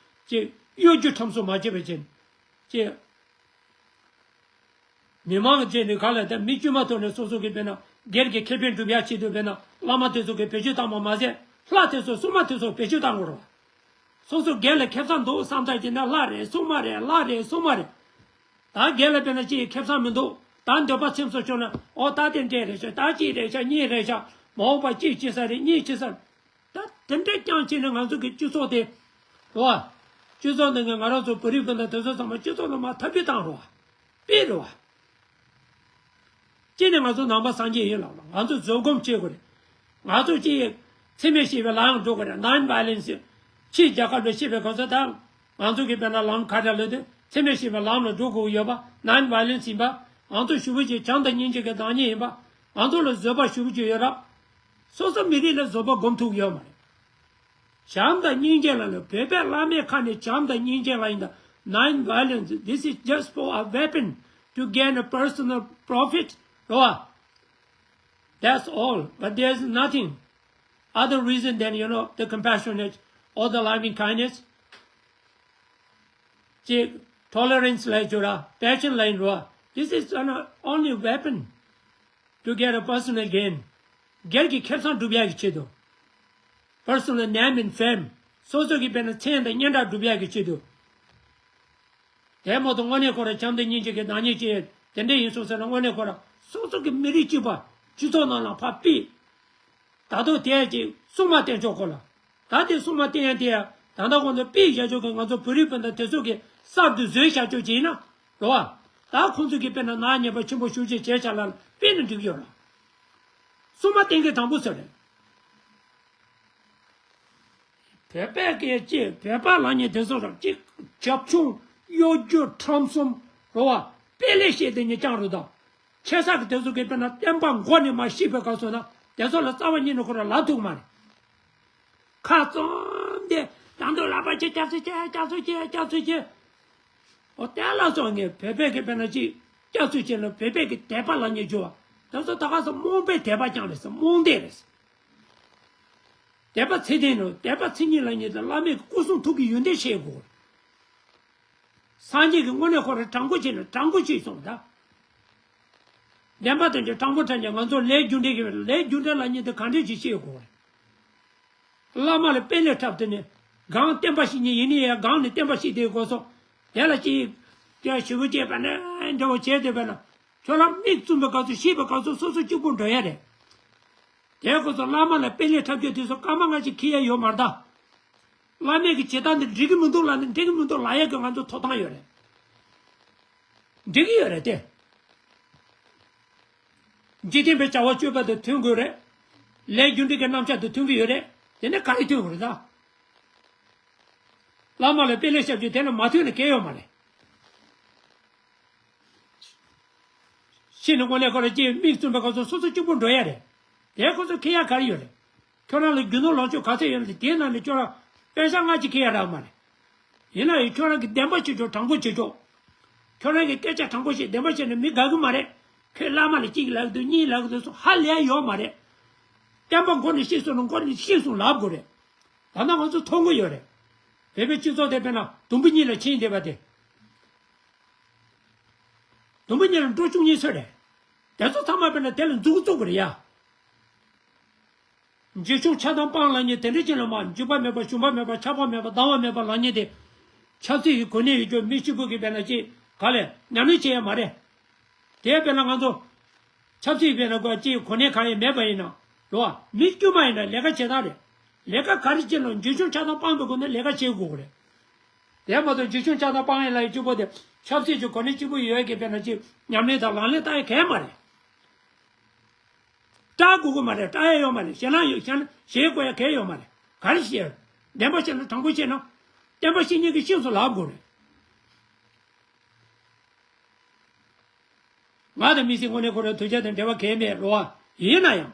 ཅེས་གཡོ་སྒྱུ་ཁྲམ་གསུམ་མ་བྱས་པའི་ཕྱིར། ཅེས། མི་མང་གི་རྗེས་ནས་ག་ལ་དེ་མི་དཀྱུས་མ་ཐོག་ནས་སོ་སོ་གི་དཔེར་ན་སྒེར་གྱི་ཁེ་ཕན་སྒྲུབ་ཡ་ཆེད་དུ་དཔེར་ན་བླ་མ་དེ་ཚོ་གི་བེད་སྤྱོད་བཏང་བ་མ་ཟད་ལྷ་དེ་ཚོ་སྲུང་མ་དེ་ཚོ་བེད་སྤྱོད་བཏང་དགོས་རེད་བ། སོ་སོ་སྒེར་ལ་ཁེ་བཟང་འདུག་བསམ་ཚར་གྱི་ན་ལྷ་རེད་སྲུང་མ་རེད་ལྷ་རེད་སྲུང་མ་རེད། ད་སྒེར་ལ་དཔེར་ན་ཅིག་ཁེ་བཟང་མི་འདུག་ད་འདོད་པ་ཚིམས་སུ་ཤོར་ན་ཨོ་ད་དེ་འདྲས་རེད་ཤག་ད་གཅིག་རེད་ཤག་གཉིས་རེད་ཤག་མ་འོངས་པ་གཅིག་བྱེད་ས་རེད་གཉིས་བྱེད་ས་རེད། ད་དེ་འདྲ་རྐྱང་བྱས་ནས་ང་ཚོ་གི་སྤྱི་ཚོགས་དེ་རེད་བ། སྤྱི་ཚོགས་འདི་ང་ང་རང་ཚོ་བོད་རིགས་སྤུན་ཟླ་དེ་ཚོ་ཚང་མ་སྤྱི་ཚོགས་ནང་མར་འཐབ་ཇུས་བཏང་རེད་བ། དཔེ་རེད་བ། གཅིག་ནས་ང་ཚོ་ནང་པ་སངས་རྒྱས་ཡིན་ལབ་ལ་ང་ཚོ་བཟོད་སྒོམ་བྱེད་དགོས་རེད། ང་ཚོ་གཅིག་འཚེ་མེད་ཞི་བའི་ལམ་འགྲོ་དགོས་རེད། Non violence། ཕྱིའི་རྒྱལ་ཁབ་ལ་ཤེས་པའི་གང་ཟག་དང་ང་ཚོ་གི་དཔེར་ན་ལམ་ཁ་བྲལ་ལོས་དེ་འཚེ་མེད་ཞི་བའི་ལམ་ལ་འགྲོ་དགོས་ཡོད་པ་Non violence ཡིན་པ། ང་ཚོ་ཞུ་བོ་ཅིག་བྱམས་དང་སྙིང་རྗེ་གི་བདག་ཉིད་ཡིན་པ། ང་ཚོ་ལ་བཟོད་པ་ཞུ་བོ་ཅིག་ཡོད་ར། སོ་སོ་མི་རིགས་ལ་བཟོད་པ་སྒོམ་ཐུབ་ཡོད་མ་རེད། བྱམས་དང་སྙིང་རྗེ་ལ་ནི་བོད་པའི་བླ་མའི་ཁ་ནས་བྱམས་དང་སྙིང་རྗེ་ལ་ཡིན་ད། Non violence, this is just for a weapon to gain a personal profit. རེད་བ། That's all, but there's nothing other reason than, you know, the compassionate or the loving kindness. ཅེས་tolerance ལ་ཡོད་ར་passion ལ་ཡིན་རོ། This is an only weapon to get a personal gain. སྒེར་གྱི་ཁེ་བཟང་སྒྲུབ་ཡག་གི་ཆེད་དུ། Personal name and fame. སོ་སོ་གི་དཔེར་ན་མཚན་དང་སྙན་གྲགས་སྒྲུབ་ཡག་གི་ཆེད་དུ། དེ་མ་གཏོགས་དངོས་གནས་ཁོ་ར་བྱམས་དང་སྙིང་རྗེ་གི་བདག་ཉིད་ཅེས་དེ་འདྲ་ཡིན་སོང་ཟེར་ན་དངོས་གནས་ཁོ་ར་སོ་སོ་གི་མི་རིགས་གཅིག་པ་སྤྱི་ཚོགས་ནང་ལ་ཕར་ཕུད། ད་དུང་དེ་ཅིག་སྲུང་མ་བསྟེན་ཆོག་གོ་ལ། ད་དེ་སྲུང་མ་བསྟེན་ཡ་དེ་ཡ་ད་ལྟ་ཁོང་ཚོ་དཔེ་བཞག་ཆོག་གི་ང་ཚོ་བོད་རིགས་སྤུན་ཟླ་དེ་ཚོ་གི་གསར་དུ་བཟོས་བཞག་ཆོག་ཅིག་ཡིན་ན་རེད་བ། ད་ཁོང་ཚོ་གི་དཔེར་ན་ནག་ཉེས་པ་ཆེན་པོ་ཞུ་ཅིག་བྱས་བཞག་ལ་དཔེ་ནི་འགྲིག་ཡོད་ལ། སྲུང་མ་བསྟེན་གི་དང་པོ་ཟེར་རེད། བོད་པའི་སྐད་ཅེས་བོད་པ་ལ་ཉེ་དེ་ཚོ་རང་གཅིག་བྱབ་ཆུང་གཡོ་སྒྱུ་ཁྲམ་གསུམ་རོ་བ་དཔེ་ལས་བཤད་དེ་ཉེ་རྐྱང་རུ་དང་། ཆེ་ས་གི་དེ་ཚོ་གི་དཔེར་ན་བསྟན་པ་མགོ་ནས་མ་ཤེས་པའི་སྐབས་སུ་ན་དེ་ཚོ་ལ་རྩ་བ་ཉིད་ནས་ཁོ་རང་ལབ་ཐུབ་མ་རེད། ཁ་བཙུམ་སྟེ་ད་དུང་ལབ་པ་ཅིག་སྐྱབས་སུ་མཆི་སྐྱབས་སུ་མཆི་སྐྱབས་སུ་མཆི། འོ་དེ་ལ་སོགས་ངས་བོད་པའི་གི་དཔེར་ན་ཅིག་སྐྱབས་སུ་མཆི་ལ་བོད་པའི་གི་དད་པ་ལ་ཉེ་རྒྱུ་བ་དེ་ཚོ་ད་ག་སོ་རྨོངས་པའི་དད་པ་རྐྱང་རེད་ཟེར་རྨོངས་དད་རེད་ཟེར། དད་པ་ཚད་ལྡན་ནོ། དད་པ་མཚན་ཉིད་ལ་ཉེ་དང་བླ་མའི་སྐུ་གསུང་ཐུགས་ཀྱི་ཡོན་ཏན་ཤེས་དགོས། སངས་རྒྱས་ཀྱི་དངོས་གནས་ཁོ་རང་དྲང་པོ་བྱས་ན་དྲང་པོ་བྱས་སོང་ད། བདེན་པ་དོན་གྱི་དྲང་པོ་དྲང་རྒྱ་ང་ཚོ་ལས་རྒྱུ་འབྲས་ཀྱི་ལས་རྒྱུ་འབྲས་ལ་ཉེ་དུ་གང་འདྲས་ཀྱིས་ཤེས་དགོས། བླ་མ་ལ་དཔེ་ལས་འཁྲབ་དུས་ནས་གང་བསྟན་པ་ཞིག་ཉིད་ཡིན་ནི་ཡ་གང་ནས་བསྟན་པ་ཞིག་དེའི་སྐོར་སོགས་དེ་ལ་ཅིག་ཀྱང་ཞུ་བ་བྱས་པ་ནས་འདྲ་བོ་བྱས་བསྡད་པ་ན་ཁྱོད་རང་མིག་བཙུམ་པའི་སྐབས་སུ་ཤེས་པའི་སྐབས་སུ་སོ་སོ་གཅིག་པུ་འགྲོ་ཡ་རེད། དེའི་སྐོར་སོགས་བླ་མ་ལ་དཔེ་ལས་འཁྲབ་རྒྱུ་དེ་ཚོ་སྐར་མ་ལྔ་ཅིག་འཁྱེར་ཡ་ཡོད་མ་རེད་ད། བླ་མས་ཀྱི་བྱེད་སྟངས་འདི་འགྲིག་གི་མི་འདུག་ལ་ནི་འགྲིག་གི་མི་འདུག་ལ་ཡ་གི་ང་ཚོ་ཐོབ་ཐང་ཡོད་རེད། འགྲིག་གི་ཡོད་རེད་དེ། འཇིག་རྟེན་པའི་བྱ་བ་སྤྱོད་པ་དང་མཐུན་དགོས་རེད། ལས་རྒྱུ་འབྲས་ཀྱི་རྣམ་གཞག་དང་མཐུན་གྱི་ཡོད་རེད། དེ་ནས་ག་རེ་མཐུན་དགོས་རེད་ད། བླ་མ་ལ་དཔེ་ལས་ཞབས་ཀྱི་དེ་ལ་མ་མཐུན་ན་གལ་ཡོད་མ་རེད། ཤི་ནས་དངོས་གནས་ཁོ་ར་ཅིག་མིག་བཙུམ་པའི་སྐབས་སུ་སོ་སོ་གཅིག་པུ་འགྲོ་ཡ་རེད། དེ་ཁོ་ཚོ་ཁེ་ཡ་ག་རེ་ཡོད་རེད། ཁྱོད་རང་ལ་རྒྱུ་ནོར་ལོངས་སྤྱོད་ག་ཚད་ཡོད་ན་དེའི་ནང་ནས་ཁྱོད་རང་པེ་ཤ་ལྔ་ཅིག་ཁེ་ཡ་རག་མ་རེད། ཡིན་ན་ཡང་ཁྱོད་རང་གི་བདེན་པ་བྱེད་ཆོག་དྲང་པོ་བྱེད་ཆོག་ཁྱོད་རང་གི་སྐད་ཆ་དྲང་པོ་བཤད་བདེན་པ་བྱས་ན་མི་དགའ་གི་མ་རེད། ཁོས་བླ་མ་ལ་གཅིག་ལབ་གི་འདུག་གཉིས་ལབ་གི་འདུག་སོགས་ཧ་ལས་ཡོད་མ་རེད། བསྟན་པ་མགོ་ནས་ཤེས་སོང་ན་མགོ་ནས་ཤེས་སོང་ལབ་དགོས་རེད། ད་ལྟ་ང་ཚོ་མཐོང་གི་ཡོད་རེད། བོད་པའི་སྤྱི་ཚོགས་དེ་དཔེར་ན་དུམ་བུ་གཉིས་ལ་ཕྱིན་བསྡད་པ་དེ། དུམ་བུ་གཉིས་ལ་འགྲོ་བཅུ་གཉིས་ཚོད་རེད། དེ་ཚོ་ཚང་མ་དཔེར་ན་དེ་ལ་མཛུབ་གུ་བཙུགས་དགོས་རེད་ཡ། འཇིགས་ཆུང་ཆགས་སྡང་སྤངས་ལབ་མཁན་དེ་འདྲ་ཅིག་ལ་མ་འཇིགས་པ་མེད་པ་ཞུམ་པ་མེད་པ་ཆགས་པ་མེད་པ་སྡང་བ་མེད་པ་ལབ་མཁན་དེ། ཆབ་སྲིད་ཀྱི་གོ་གནས་ཡོད་རྒྱུ་མི་གཅིག་པུ་གིས་དཔེར་ན་ཅིག་ག་ལས་ཉམས་ལེན་བྱེད་ཡ་མ་རེད། དེ་དཔེར་ན་ང་ཚོ་ཆབ་སྲིད་དཔེར་ན་གོ་ཅིག་གོ་གནས་གང་ཡང་མེད་པ་ཡིན་ན་རོ། མི་དཀྱུས་མ་ཡིན་ན་ལས་ཀ་བྱེད་སྟངས་རེད། ལས་ཀ་ག་རེ་བྱེད་ན་འཇིགས་ཆུང་ཆགས་སྡང་སྤངས་པའི་སྒོ་ནས་ལས་ཀ་བྱེད་དགོས་རེད། དེ་མ་གཏོགས་འཇིགས་ཆུང་ཆགས་སྡང་སྤངས་ཡ་ལ་ཡི་གཅིག་པོ་དེ་ཆབ་སྲིད་ཀྱི་གོ་གནས་གཅིག་པུ་ཡོད་ཀྱི་དཔེར་ན་ཅིག་ཉམས་ལེན་དང་ལག་ལེན་བསྟར་ཡ་གལ་མ་རེད། སྐྲག་དགོས་ཀྱི་མ་རེད། སྐྲག་ཡ་ཡོད་མ་རེད། ཞེད་སྣང་ཡོད། ཞེད་སྣང་ཞེད་དགོས་ཡ་གལ་ཡོད་མ་རེད། ག་རེ་བཤད། བདེན་པ་བཤད་ན་དྲང་པོ་བཤད་ན། བདེན་པ་བཤད་མཁན་གྱི་སྤྱི་ཚོགས་ལབ་དགོས་རེད། ང་དང་མི་སེར་དངོས་གནས་ཁོ་རང་དོལ་རྒྱལ་དང་འབྲེལ་བ་གང་ཡང་མེད་རེད་བ། ཡིན་ན་ཡང་།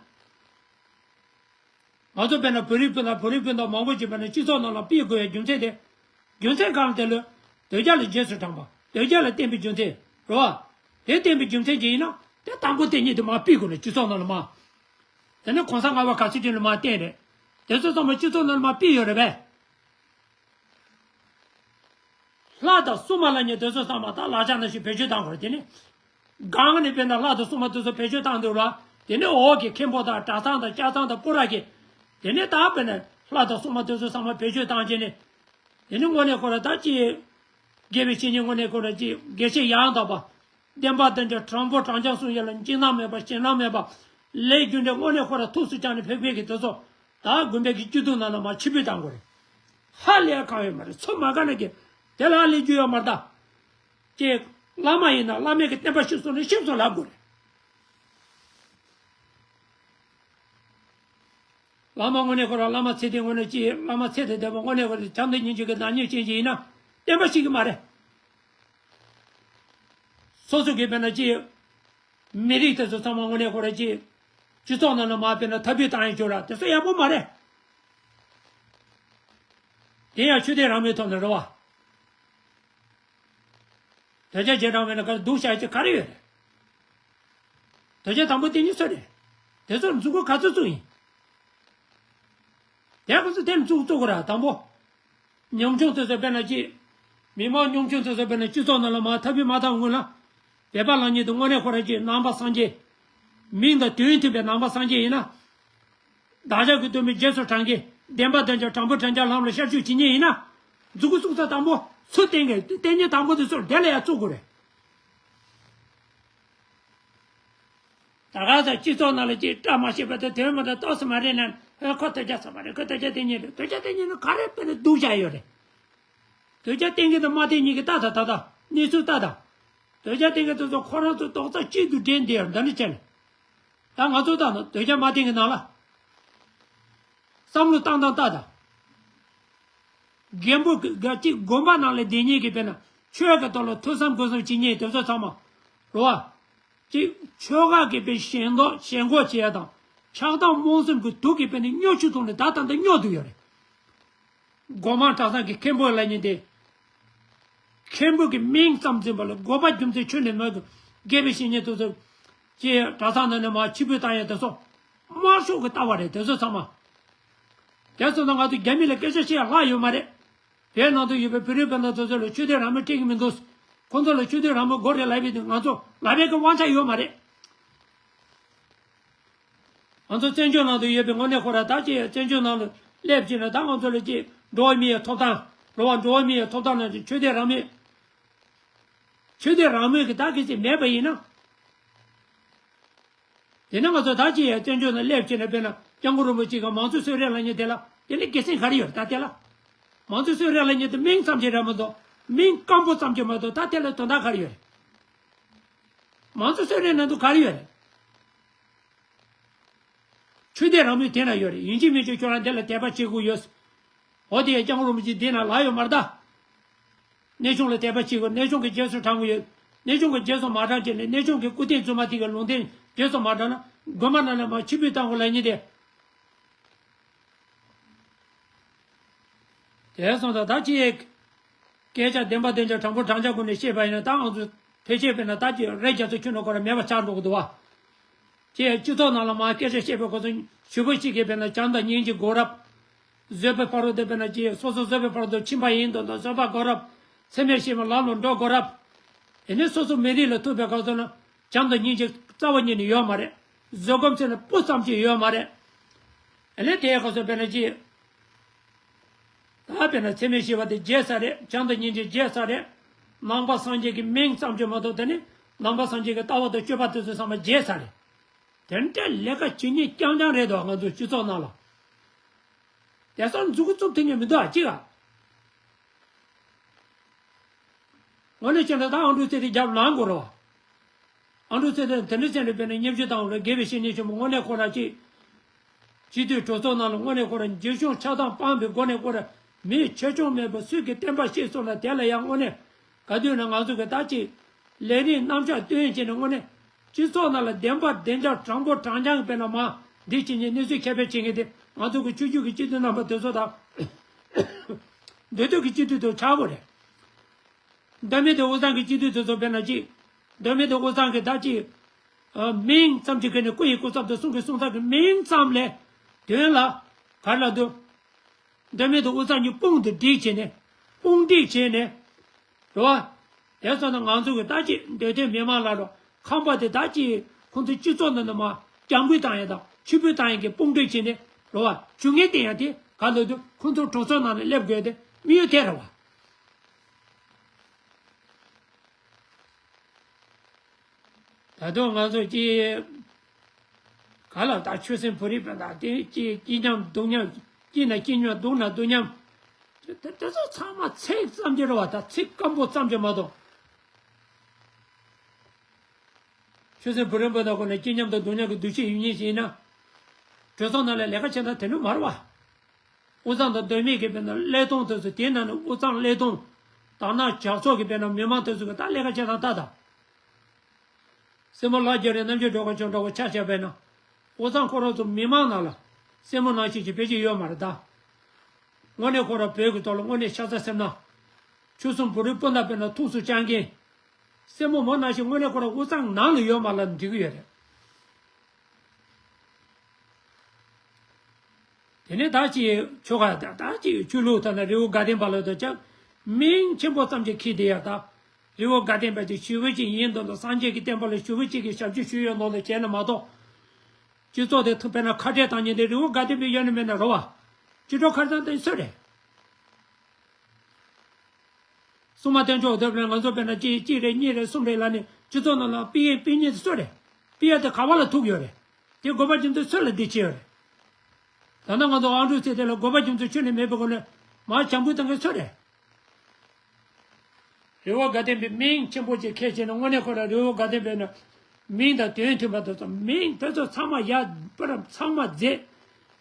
ང་ཚོ་དཔེར་ན་བོད་རིགས་སྤུན་ཟླ། བོད་རིགས་སྤུན་ཟླ་མང་པོ་ཅིག་དཔེར་ན་སྤྱི་ཚོགས་ནང་ལ་ཕུད་དགོས་ཡ་རྒྱུ་མཚན་དེ། རྒྱུ་མཚན་གང་དེ་ལ། དོལ་རྒྱལ་ལ་རྗེས་སུ་འབྲངས་པ། དོལ་རྒྱལ་ལ་བརྟེན་པའི་རྒྱུ་མཚན་རེད་བ། དེ་བརྟེན་པའི་རྒྱུ་མཚན་ཅིག་ཡིན་ན། དེ་དང་པོ་དེ་ཉིད་དུ་མར་ཕུད་དགོས་ནས་སྤྱི་ཚོགས་ནང་ལ་མར། དེ་ནས་གོང་ས་ལྔ་པ་ག་ཚོད་ཅིག་ལ་མར་བསྟན་རེད། དེ་ཚོ་ཚང་མ་སྤྱི་ཚོགས་ནང་ལ་མར་ཕུད་ཡོད་རེད་པས། ལྷ་དང་སྲུང་མ་ལབ་མཁན་དེ་ཚོ་ཚང་མ་ད་ལག་ཆ་ནང་བཞིན་བེད་སྤྱོད་བཏང་དགོས་རེད། དེ་ནས་སྒང་ནས་དཔེར་ན་ལྷ་དང་སྲུང་མ་དེ་ཚོ་བེད་སྤྱོད་བཏང་འདུག་ལ། དེ་ནས་འོག་གི་མཁན་པོ་དང་གྲྭ་ཚང་དང་སྐྱ་ཚང་དང་སྐུ་ར་གི། དེ་ནས་ད་དཔེར་ན་ལྷ་དང་སྲུང་མ་དེ་ཚོ་ཚང་མ་བེད་སྤྱོད་བཏང་བྱས་ནས། དེ་ནས་དངོས་གནས་ཁོ་ར་ད་ཅི། དགེ་བའི་བཤེས་གཉེན་དངོས་གནས་ཁོ་ར་ཅི་དགེ་བཤེས་ཡང་དག་པ། བསྟན་པ་བསྟན་བྱ་དྲང་པོ་དྲང་འཕྱང་སྲུང་ཡ་ལ་འཇིགས་སྣང་མེད་པ་ཞེད་སྣང་མེད་པ། ལས་རྒྱུ་འབྲས་དངོས་གནས་ཁོ་ར་ཐུགས་སུ་བཅངས་ནས་ཕེབས་མཁན་གྱི་དེ་ཚོ། ད་དགོན་པའི་གི་སྐྱིད་སྡུག་ནང་ལ་མར་ཕྱིར་འབུད་བཏང་དགོས་རེད། ཧ་ལས་གང་ཡོད་མ་རེད། ཚུར་མ་བཀག་ན་གི། དེ་ལ་ལས་རྒྱུ་ཡོད་མ་རེད་ད། ཅེས། བླ་མ་ཡིན་ན་བླ་མའི་གི་བསྟན་པ་ཤེས་སོང་ན་ཤེས་སོང་ལབ་དགོས་རེད། བླ་མ་དངོས་གནས་ཁོ་རང་བླ་མ་ཚེ་འདི་དངོས་གནས་ཅི། བླ་མ་ཚེ་འདི་བདེ་བ་དངོས་གནས་ཁོ་རང་བྱམས་དང་སྙིང་རྗེ་གི་བདག་ཉིད་ཅན་ཞིག་ཡིན་ན་བསྟན་པ་ཤེས་ཀྱི་མ་རེད། སོ་སོ་གི་དཔེར་ན་ཅི། མི་རིགས་དེ་ཚོ་ཚང་མ་དངོས་གནས་ཁོ་རང་ཅི། སྤྱི་ཚོགས་ནང་ལ་མར་དཔེར་ན་འཐབ་རྩོད་བཏང་ཡ་བྱོས་ར་དེ་ཚོ་ཡག་པོ་མ་རེད། དེ་ཡང་ཆོས་དད་རང་མོས་ཐོག་ནས་རེད་བ། དོལ་རྒྱལ་རྗེས་འབྲང་མེད་ན་ག་རེ་སྡུག་བཤད་ཀྱི་ག་རེ་ཡོད་རེད། དོལ་རྒྱལ་དང་པོ་དེ་གཉིས་སུ་རེད། དེ་ཚོར་མཛུབ་གུ་ག་ཚོད་བཙུགས་ཡིན། དེ་ག་ཚོད་དེ་ལ་མཛུབ་གུ་བཙུགས་དགོས་ར་དང་པོ། ཉམ་ཆུང་དེ་ཚོ་དཔེར་ན་ཅི། མི་མང་ཉམ་ཆུང་དེ་ཚོ་དཔེར་ན་སྤྱི་ཚོགས་ནང་ལ་མར་འཐབ་རྩོད་མ་བཏང་སྔོན་ལ། དད་པ་ལབ་མཁན་དེ་དངོས་གནས་ཁོ་རང་ཅི་ནང་པ་སངས་རྒྱས། མིང་དང་དོན་མཐུན་པའི་ནང་པ་སངས་རྒྱས་ཡིན་ན། བདག་ཅག་གི་སྟོན་པའི་རྗེས་སུ་འབྲང་མཁན། བདེན་པ་བདེན་བྱ་དྲང་པོ་དྲང་འཕྱང་ལམ་ལ་ཤར་བསྐྱོད་བྱེད་མཁན་ཡིན་ན། མཛུབ་གུ་བཙུགས་ས་དང་པོ་སུ་བསྟེན་མཁན་བསྟེན་མཁན་དང་པོ་དེ་ཚོར་དེ་ལ་ཡང་བཙུགས་དགོས་རེད། ད་ག་ས་སྤྱི་ཚོགས་ནང་ལ་ཅིག་བཀྲ་མ་ཤིས་པ་དང་དོན་མི་འདྲ་ཏོག་ཙམ་མ་རེད་ན། ཨ། ཁོ་དོལ་རྒྱལ་ཚང་མ་རེད། ཁོ་དོལ་རྒྱལ་དེ་ཉིད་རེད། དོལ་རྒྱལ་དེ་ཉིད་ནི་ག་རེ་དཔེར་ན་སྡུག་བཤད་ཡོད་རེད། དོལ་རྒྱལ་བསྟེན་མཁན་དང་མ་བསྟེན་མཁན་གྱི་ལྟ་དང་། ད་ལྟ་གནས་ཚུལ་ལྟ་དང་། དོལ་རྒྱལ་བསྟེན་མཁན་དེ་ཚོ་ཁོ་རང་ཚོ་རྡོག་རྩ་གཅིག་ཏུ་སྒྲིལ་བསྡད་ཡོད་རེད། འདི་འདྲ་བྱས་ནས། ད་ང་ཚོ་ལྟ་ན་དོལ་རྒྱལ་མ་བསྟེན་མཁན་ནང་ལ། བསམ་བློ་བཏང་སྟངས་ལྟ་དང་། རྒན་པོ་གི་ག་ཅིག་དགོན་པ་ནང་ལ་བསྡད་མཁན་གྱི་དཔེར་ན་ཆོས་ཀྱི་ཐོག་ལ་ཐོས་བསམ་སྒོམ་གསུམ་བྱེད་མཁན་དེ་ཚོ་ཚང་མ་རེད་བ། ཅིག་ཆོལ་ཁ་གི་དཔེ་ཞེན་ཁོག་ཞེན་ཁོག་བྱེད་ཡ་དང་ཆགས་སྡང་རྨོངས་གསུམ་གྱི་དུག་གི་དཔེ་ནི་སྨྱོ་ཆུ་འཐུང་ནས་ད་ད་ལྟ་སྨྱོ་བསྡད་ཡོད་རེད། སྒོ་མང་གྲྭ་ཚང་གི་མཁན་པོ་ལབ་མཁན་དེ། མཁན་པོ་གི་མིང་ཙམ་འཛིན་པ་ལ་དགོས་པ་རྒྱུ་མཚན་ཁྱོན་ནས་མེད་དུ། དགེ་བའི་བཤེས་གཉེན་དེ་ཚོ་ཅིག་གྲྭ་ཚང་ནང་ནས་མར་ཕྱིར་འབུད་བཏང་ཡ་དེ་ཚོ་དམར་ཤོག་གི་ལྟ་བ་རེད། དེ་ཚོ་ཚང་མ། དེ་སོང་ཙང་ང་ཚོ་རྒྱ་མི་ལ་སྐད་ཆ་བཤད་ཡ་ལྷག་ཡོད་མ་རེད། བོད་ནང་དུ་ཡོད་པའི་བོད་རིགས་སྤུན་ཟླ་ཚོ་ཚོ་ལ་ཆོས་དད་རང་མོས་སྤྲད་ཀྱི་མི་འདུག་ཁོང་ཚོ་ལ་ཆོས་དད་རང་མོས་དགོས་རེད་ལབ་པའི་དུས་ང་ཚོ་ལབ་པའི་གི་དབང་ཆ་ཡོད་མ་རེད། ང་ཚོ་བཙན་བྱོལ་ནང་དུ་ཡོད་པའི་དངོས་གནས་ཁོ་ར་ད་ཅི་བཙན་བྱོལ་ནང་ལ་སླེབས་ཕྱིན་ན་ད་ང་ཚོ་ལ་ཅི་འགྲོ་བ་མིའི་ཐོབ་ཐང་། འགྲོ་བ་འགྲོ་བ་མིའི་ཐོབ་ཐང་ནང་ཆོས་དད་རང་མོས། ཆོས་དད་རང་མོས་ཀྱི་ད་གལ་སྲིད་མེད་པ་ཡིན་ན། དེ་ནས་ང་ཚོ་ད་ཅི་ཡང་བཙན་བྱོལ་ནང་སླེབས་ཕྱིན་ན་དཔེར་ན་སྐྱབས་མགོན་རིན་པོ་ཆེ་གི་མང་གཙོའི་གསོལ་རས་ལབ་མཁན་དེ་ལ་དེ་ལས་དགེ་མཚན་ག་རེ་ཡོད་རེད། ད་དེ་ལ་མང་གཙོའི་གསོལ་རས་ལབ་མཁན་དེ་མིང་ཙམ་ཅིག་རེད་མ་གཏོགས། མིང་སྐམ་པོ་ཙམ་ཅིག་མ་གཏོགས་ད་དེ་ལ་དོན་དག་ག་རེ་ཡོད་རེད། མང་གཙོའི་གསོལ་རས་ནང་དུ་ག་རེ་ཡོད་རེད། ཆོས་དད་རང་མོས་དེ་ན་ཡོད་རེད། ཡིན་གཅིག་མིན་གཅིག་ཁྱོད་རང་དེ་ལ་དད་པ་བྱེད་དགོས་ཡོད། འོ་དེ་ཡང་སྐྱབས་མགོན་རིན་པོ་ཆེ་འདི་ན་ལབ་ཡོད་མ་རེད་ད། གནས་ཆུང་ལ་དད་པ་བྱེད་དགོས། གནས་ཆུང་གི་རྗེས་སུ་འབྲང་དགོས་ཡོད། གནས་ཆུང་གི་རྗེས་སུ་མ་འབྲང་བྱས་ནས་གནས་ཆུང་གི་སྐུ་རྟེན་བཙུན་མ་དེ་གི་ལུང་བསྟན་རྗེས་སུ་མ་འབྲང་ན་དགོན་པ་ནང་ལ་མར་ཕྱིར་འབུད་བཏང་དགོས་ལབ་མཁན་དེ། དེ་སོང་ཙང་ད་ཅི་ཡས། སྐད་ཆ་བདེན་པ་བདེན་ཆ་དྲང་པོ་དྲང་ཆ་སྒོ་ནས་བཤད་པ་ཡིན་ན་ད་ང་ཚོ་ཕལ་ཆེར་དཔེར་ན་ད་ཅི་རེ་རྒྱ་མཚོ་ཆུ་ནང་སྐོར་མེད་པ་ཆགས་འགྲོ་གི་འདུག་བ། ཅེས་སྤྱི་ཚོགས་ནང་ལ་མར་སྐད་ཆ་བཤད་པའི་སྐོར་སུ་ཞུ་བ་ཞིག་གིས་དཔེར་ན་བྱམས་དང་སྙིང་རྗེ་དགོས་རབས། བཟོད་པའི་ཕ་རོལ་ཏུ་དཔེར་ན་ཅི་སོ་སོ་བཟོད་པའི་ཕ་རོལ་ཏུ་ཕྱིན་པ་ཡིན་མདོག་མདོག་བཟོད་པ་དགོས་རབས། འཚེ་མེད་ཤེས་པའི་ལམ་ལ་འགྲོ་དགོས་རབས། དེ་ནས་སོ་སོ་མི་རིགས་ལ་ཐུག་པའི་སྐབས་སུ་ན་བྱམས་དང་སྙིང་རྗེ་རྩ་བ་ཉིད་ནས་ཡོད་མ་རེད། བཟོད་སྒོམ་ཟེར་ན་སྤུ་ཙམ་ཅིག་ཡོད་མ་རེད། དེ་ནས་དེའི་སྐབས་སུ་དཔེར་ན་ཅི། ད་དཔེར་ན་འཚེ་མེད་ཞི་བ་དེ་བརྗེད་ས་རེད། བྱམས་དང་སྙིང་རྗེ་བརྗེད་ས་རེད། ནང་པ་སངས་རྒྱས་ཀྱི་མིང་ཙམ་གྱིས་མ་གཏོགས་དེ་ནི་ནང་པ་སངས་རྒྱས་ཀྱི་ལྟ་བ་དང་སྤྱོད་པ་དེ་ཚོ་ཚང་མ་བརྗེད་ས་རེད། དེ་འདྲ་ལས་ཀ་བྱེད་མཁན་རྐྱང་རྐྱང་རེད་དོ། ང་ཚོ་སྤྱི་ཚོགས་ནང་ལ། དེང་སང་མཛུབ་གུ་བཙུགས་ཐུབ་མཁན་མི་འདུག་ཨ་ཅིག་ཨ། དངོས་གནས་བྱས་ན་ད་ཨང་ཀྲོའི་རྩེད་དེ་རྒྱབ་ལངས་དགོས་རེད་བ། ཨ་འབྲུག་ཚེ་བརྟན་དེ་འདྲ་ཟེར་ནས་དཔེར་ན་སྙན་ཞུ་བཏང་བ་ལ། དགེ་བའི་བཤེས་གཉེན་ཆེན་པོ་དངོས་གནས་ཁོ་རང་ཅིག་སྤྱི་འཐུས་གྲོས་ཚོགས་ནང་ལ་དངོས་གནས་ཁོ་རང་འཇིགས་སྐྱོང་ཆགས་སྡང་སྤངས་པའི་སྒོ་ནས། ཁོ་རང་མི་ཆེ་ཆུང་མེད་པར་སུས་ཀྱི་བསྟན་པ་ཤེས་སོང་ན། དེ་ལ་ཡང་དངོས་གནས་ག་དུས་ན་ང་ཚོ་གི་ད་ཅིག་ལས་རིགས་རྣམ་གཞག་སྟོན་བྱས་ནས། དངོས་གནས་སྤྱི་ཚོགས་ནང་ལ་བདེན་པ་བདེན་རྐྱང་དྲང་པོ་དྲང་རྐྱང་གི་དཔེར་ན་མ་འདི་བྱེད་མཁན་གནས་ཚུལ་ཁྱབ་སྤེལ་བྱེད་མཁན་དེ། ང་ཚོ་གི་ཆོས་བརྒྱུད་ཀྱི་སྤྱི་འཐུས་རྣམ་པ་དེ་ཚོ་དང་། མདོ་སྟོད་ཀྱི་སྤྱི་འཐུས་དེ་ཆགས་དགོས་རེད། མདོ་སྨད་དེ་དབུས་གཙང་གི་སྤྱི་འཐུས་དེ་ཚོ་དཔེར་ན་ཅིག་མདོ་སྨད་དེ་དབུས་གཙང་གི་ད་ཅིག་ཨ། མིང་ཙམ་ཅིག་གི་ནི། སྐུ་ཡི་སྐུ་ཚབ་དང་གསུང་གི་གསུང་ཚབ་ཀྱི་མིང་ཙམ་ལས། དོན་ལ་ག་རེ་ལབ་འདུག་མདོ་སྨད་དེ་དབུས་གཙང་གི་དཔུང་དེ་སྒྲིག་བྱས་ནས། དཔུང་སྒྲིག་བྱས་ནས། རེད་བ། དེ་སོང་ན་ང་ཚོ་གི་ད་ཅིག་མདོ་སྟོད་མི་མང་ལ་རོ། ཁམས་པ་དེ་ད་ཅིག་ཁོང་ཚོ་སྤྱི་ཚོགས་ནང་ནས་མར་རྒྱང་འབུད་བཏང་ཡ་དང་ཕྱིར་འབུད་བཏང་ཡ་གི་དཔུང་སྒྲིག་བྱས་ནས། རེད་བ། ཇུས་ངན་བསྟན་ཡ་དེ་ག་ལབ་འདུག་ཁོང་ཚོ་གྲོས་ཚོགས་ནང་ལ་སླེབས་དགོས་དེ་དམིགས་ཡུལ་དེ་རེད་བ། ད་དུང་ང་ཚོ་ཅིག་ག་ལ་ད་ཆོས་སེམས་བོད་རིགས་པ་དང་དེ་ཅིག་སྐྱིད་མཉམ་སྡུག་མཉམ། སྐྱིད་ན་སྐྱིད་མཉམ། སྡུག་ན་སྡུག་མཉམ། དེ་དེ་ཚོ་ཚང་མ་ཚིག་ཙམ་གྱི་རེད་བ། ད་ཚིག་སྐམ་པོ་ཙམ་གྱི་མ་གཏོགས། ཆོས་སེམས་བོད་རིགས་པ་དང་ཁོ་ན་སྐྱིད་མཉམ་དང་སྡུག་མཉམ་གྱི་འདུ་ཤེས་ཡོད་མཁན་ཞིག་ཡིན་ན། གྲོས་ཚོགས་ནང་ལ་ལས་ཀ་བྱེད་སྟངས་དེ་འདྲ་མ་རེད་བ། དབུས་གཙང་དང་མདོ་སྨད་ཀྱི་དཔེར་ན་ཀླད་སྟོང་དེ་ཚོ། དེའི་ནང་ནས་དབུས་གཙང་ཀླད་སྟོང་། དར་ནག་ཇག་ཚོགས་ཀྱི་དཔེར་ན་མི་མང་དེ་ཚོ་གི་ད་ལས་ཀ་བྱེད་སྟངས་ལྟ་དང་། སྲས་མོ་ལྷ་རྒྱ་རི་རྣམ་རྒྱལ་སྒྲོལ་དཀར་མཆོག་འདྲ་བོ་ཆ་བཞག་པས་ན། དབུས་གཙང་ཁོ་རང་ཚོ་མི་མང་ནང་ལ་སྲས་མོ་ནང་བཞིན་གྱི་དཔེ་ཅིག་ཡོད་མ་རེད་ད། དངོས་གནས་ཁོ་རང་བོད་ཀྱི་ཐོག་ལ་དངོས་གནས་ཤ་ཚ་སེར་སྣ། ཆོལ་གསུམ་བོད་རིགས་སྤུན་ཟླ་དཔེར་ན་ཐུགས་སུ་བཅངས་མཁན། སྲས་མོ་མོ་ནང་བཞིན་དངོས་གནས་ཁོ་རང་དབུས་གཙང་ནང་ལ་ཡོད་མ་ལབ་འགྲིག་གི་ཡོད་རེད། དེ་ནས་ད་ཅིག་ཆོལ་ཁ་ད་ད་ཅིག་ཆོས་ལུགས་ཐོག་ན་རི་བོ་དགའ་ལྡན་པ་ལ་ད་ཅག་མིང་ཆེན་པོ་ཙམ་ཅིག་འཁྱེར་བསྡད་ཡ་ད། རི་བོ་དགའ་ལྡན་པ་ཅིག་ཞེ་པོ་ཅིག་ཡིན་མདོག་མདོག་སངས་རྒྱས་ཀྱི་བསྟན་པ་ལ་ཞེ་པོ་ཅིག་གི་ཞབས་ཕྱི་ཞུས་ཡོད་མདོག་མདོག་བྱས་ན་མ་གཏོགས། སྤྱི་ཚོགས་དེ་ཐུག་པས་ན་ཁ་བྲལ་བཏང་མཁན་དེ་རི་བོ་དགའ་ལྡན་པའི་ཡོད་ན་མེད་ན་རེད་བ། སྤྱི་ཚོགས་ཁ་བྲལ་བཏང་མཁན་སུ་རེད། སྲུང་མ་བསྟེན་ཆོག་དེ་ང་ཚོ་དཔེར་ན་གཅིག་གཅིག་རེ་གཉིས་རེ་གསུམ་རེ་ལ་ནི་སྤྱི་ཚོགས་ནང་ལ་ཕུད་ཡས་ཕུད་མཁན་དེ་སུ་རེད། ཕུད་ཡས་དེ་ག་བ་ལ་ཐུག་ཡོད་རེད། དེ་དགོས་པ་རྒྱུ་མཚན་སུ་ལ་འདི་བྱས་ཡོད་རེད། ད་ལྟ་ང་ཚོ་ཨ་འབྲུག་ཚེ་དེ་ལ་དགོས་པ་རྒྱུ་མཚན་ཁྱོན་ནས་མེད་པའི་སྒོ་ནས་མར་བྱང་བུ་བཏང་མཁན་སུ་རེད། རི་བོ་དགའ་ལྡན་པའི་མིང་ཆེན་པོ་ཅིག་ཁྱེར་བྱས་ནས་དངོས་གནས་ཁོ་རང་རི་བོ་དགའ་ལྡན་པའི་ནི་མིང་དང་དོན་མཐུན་པ་དེ་ཚོ། མིང་དེ་ཚོ་ཚང་མ་ཡར་པར་ཚང་མ་བརྫེས།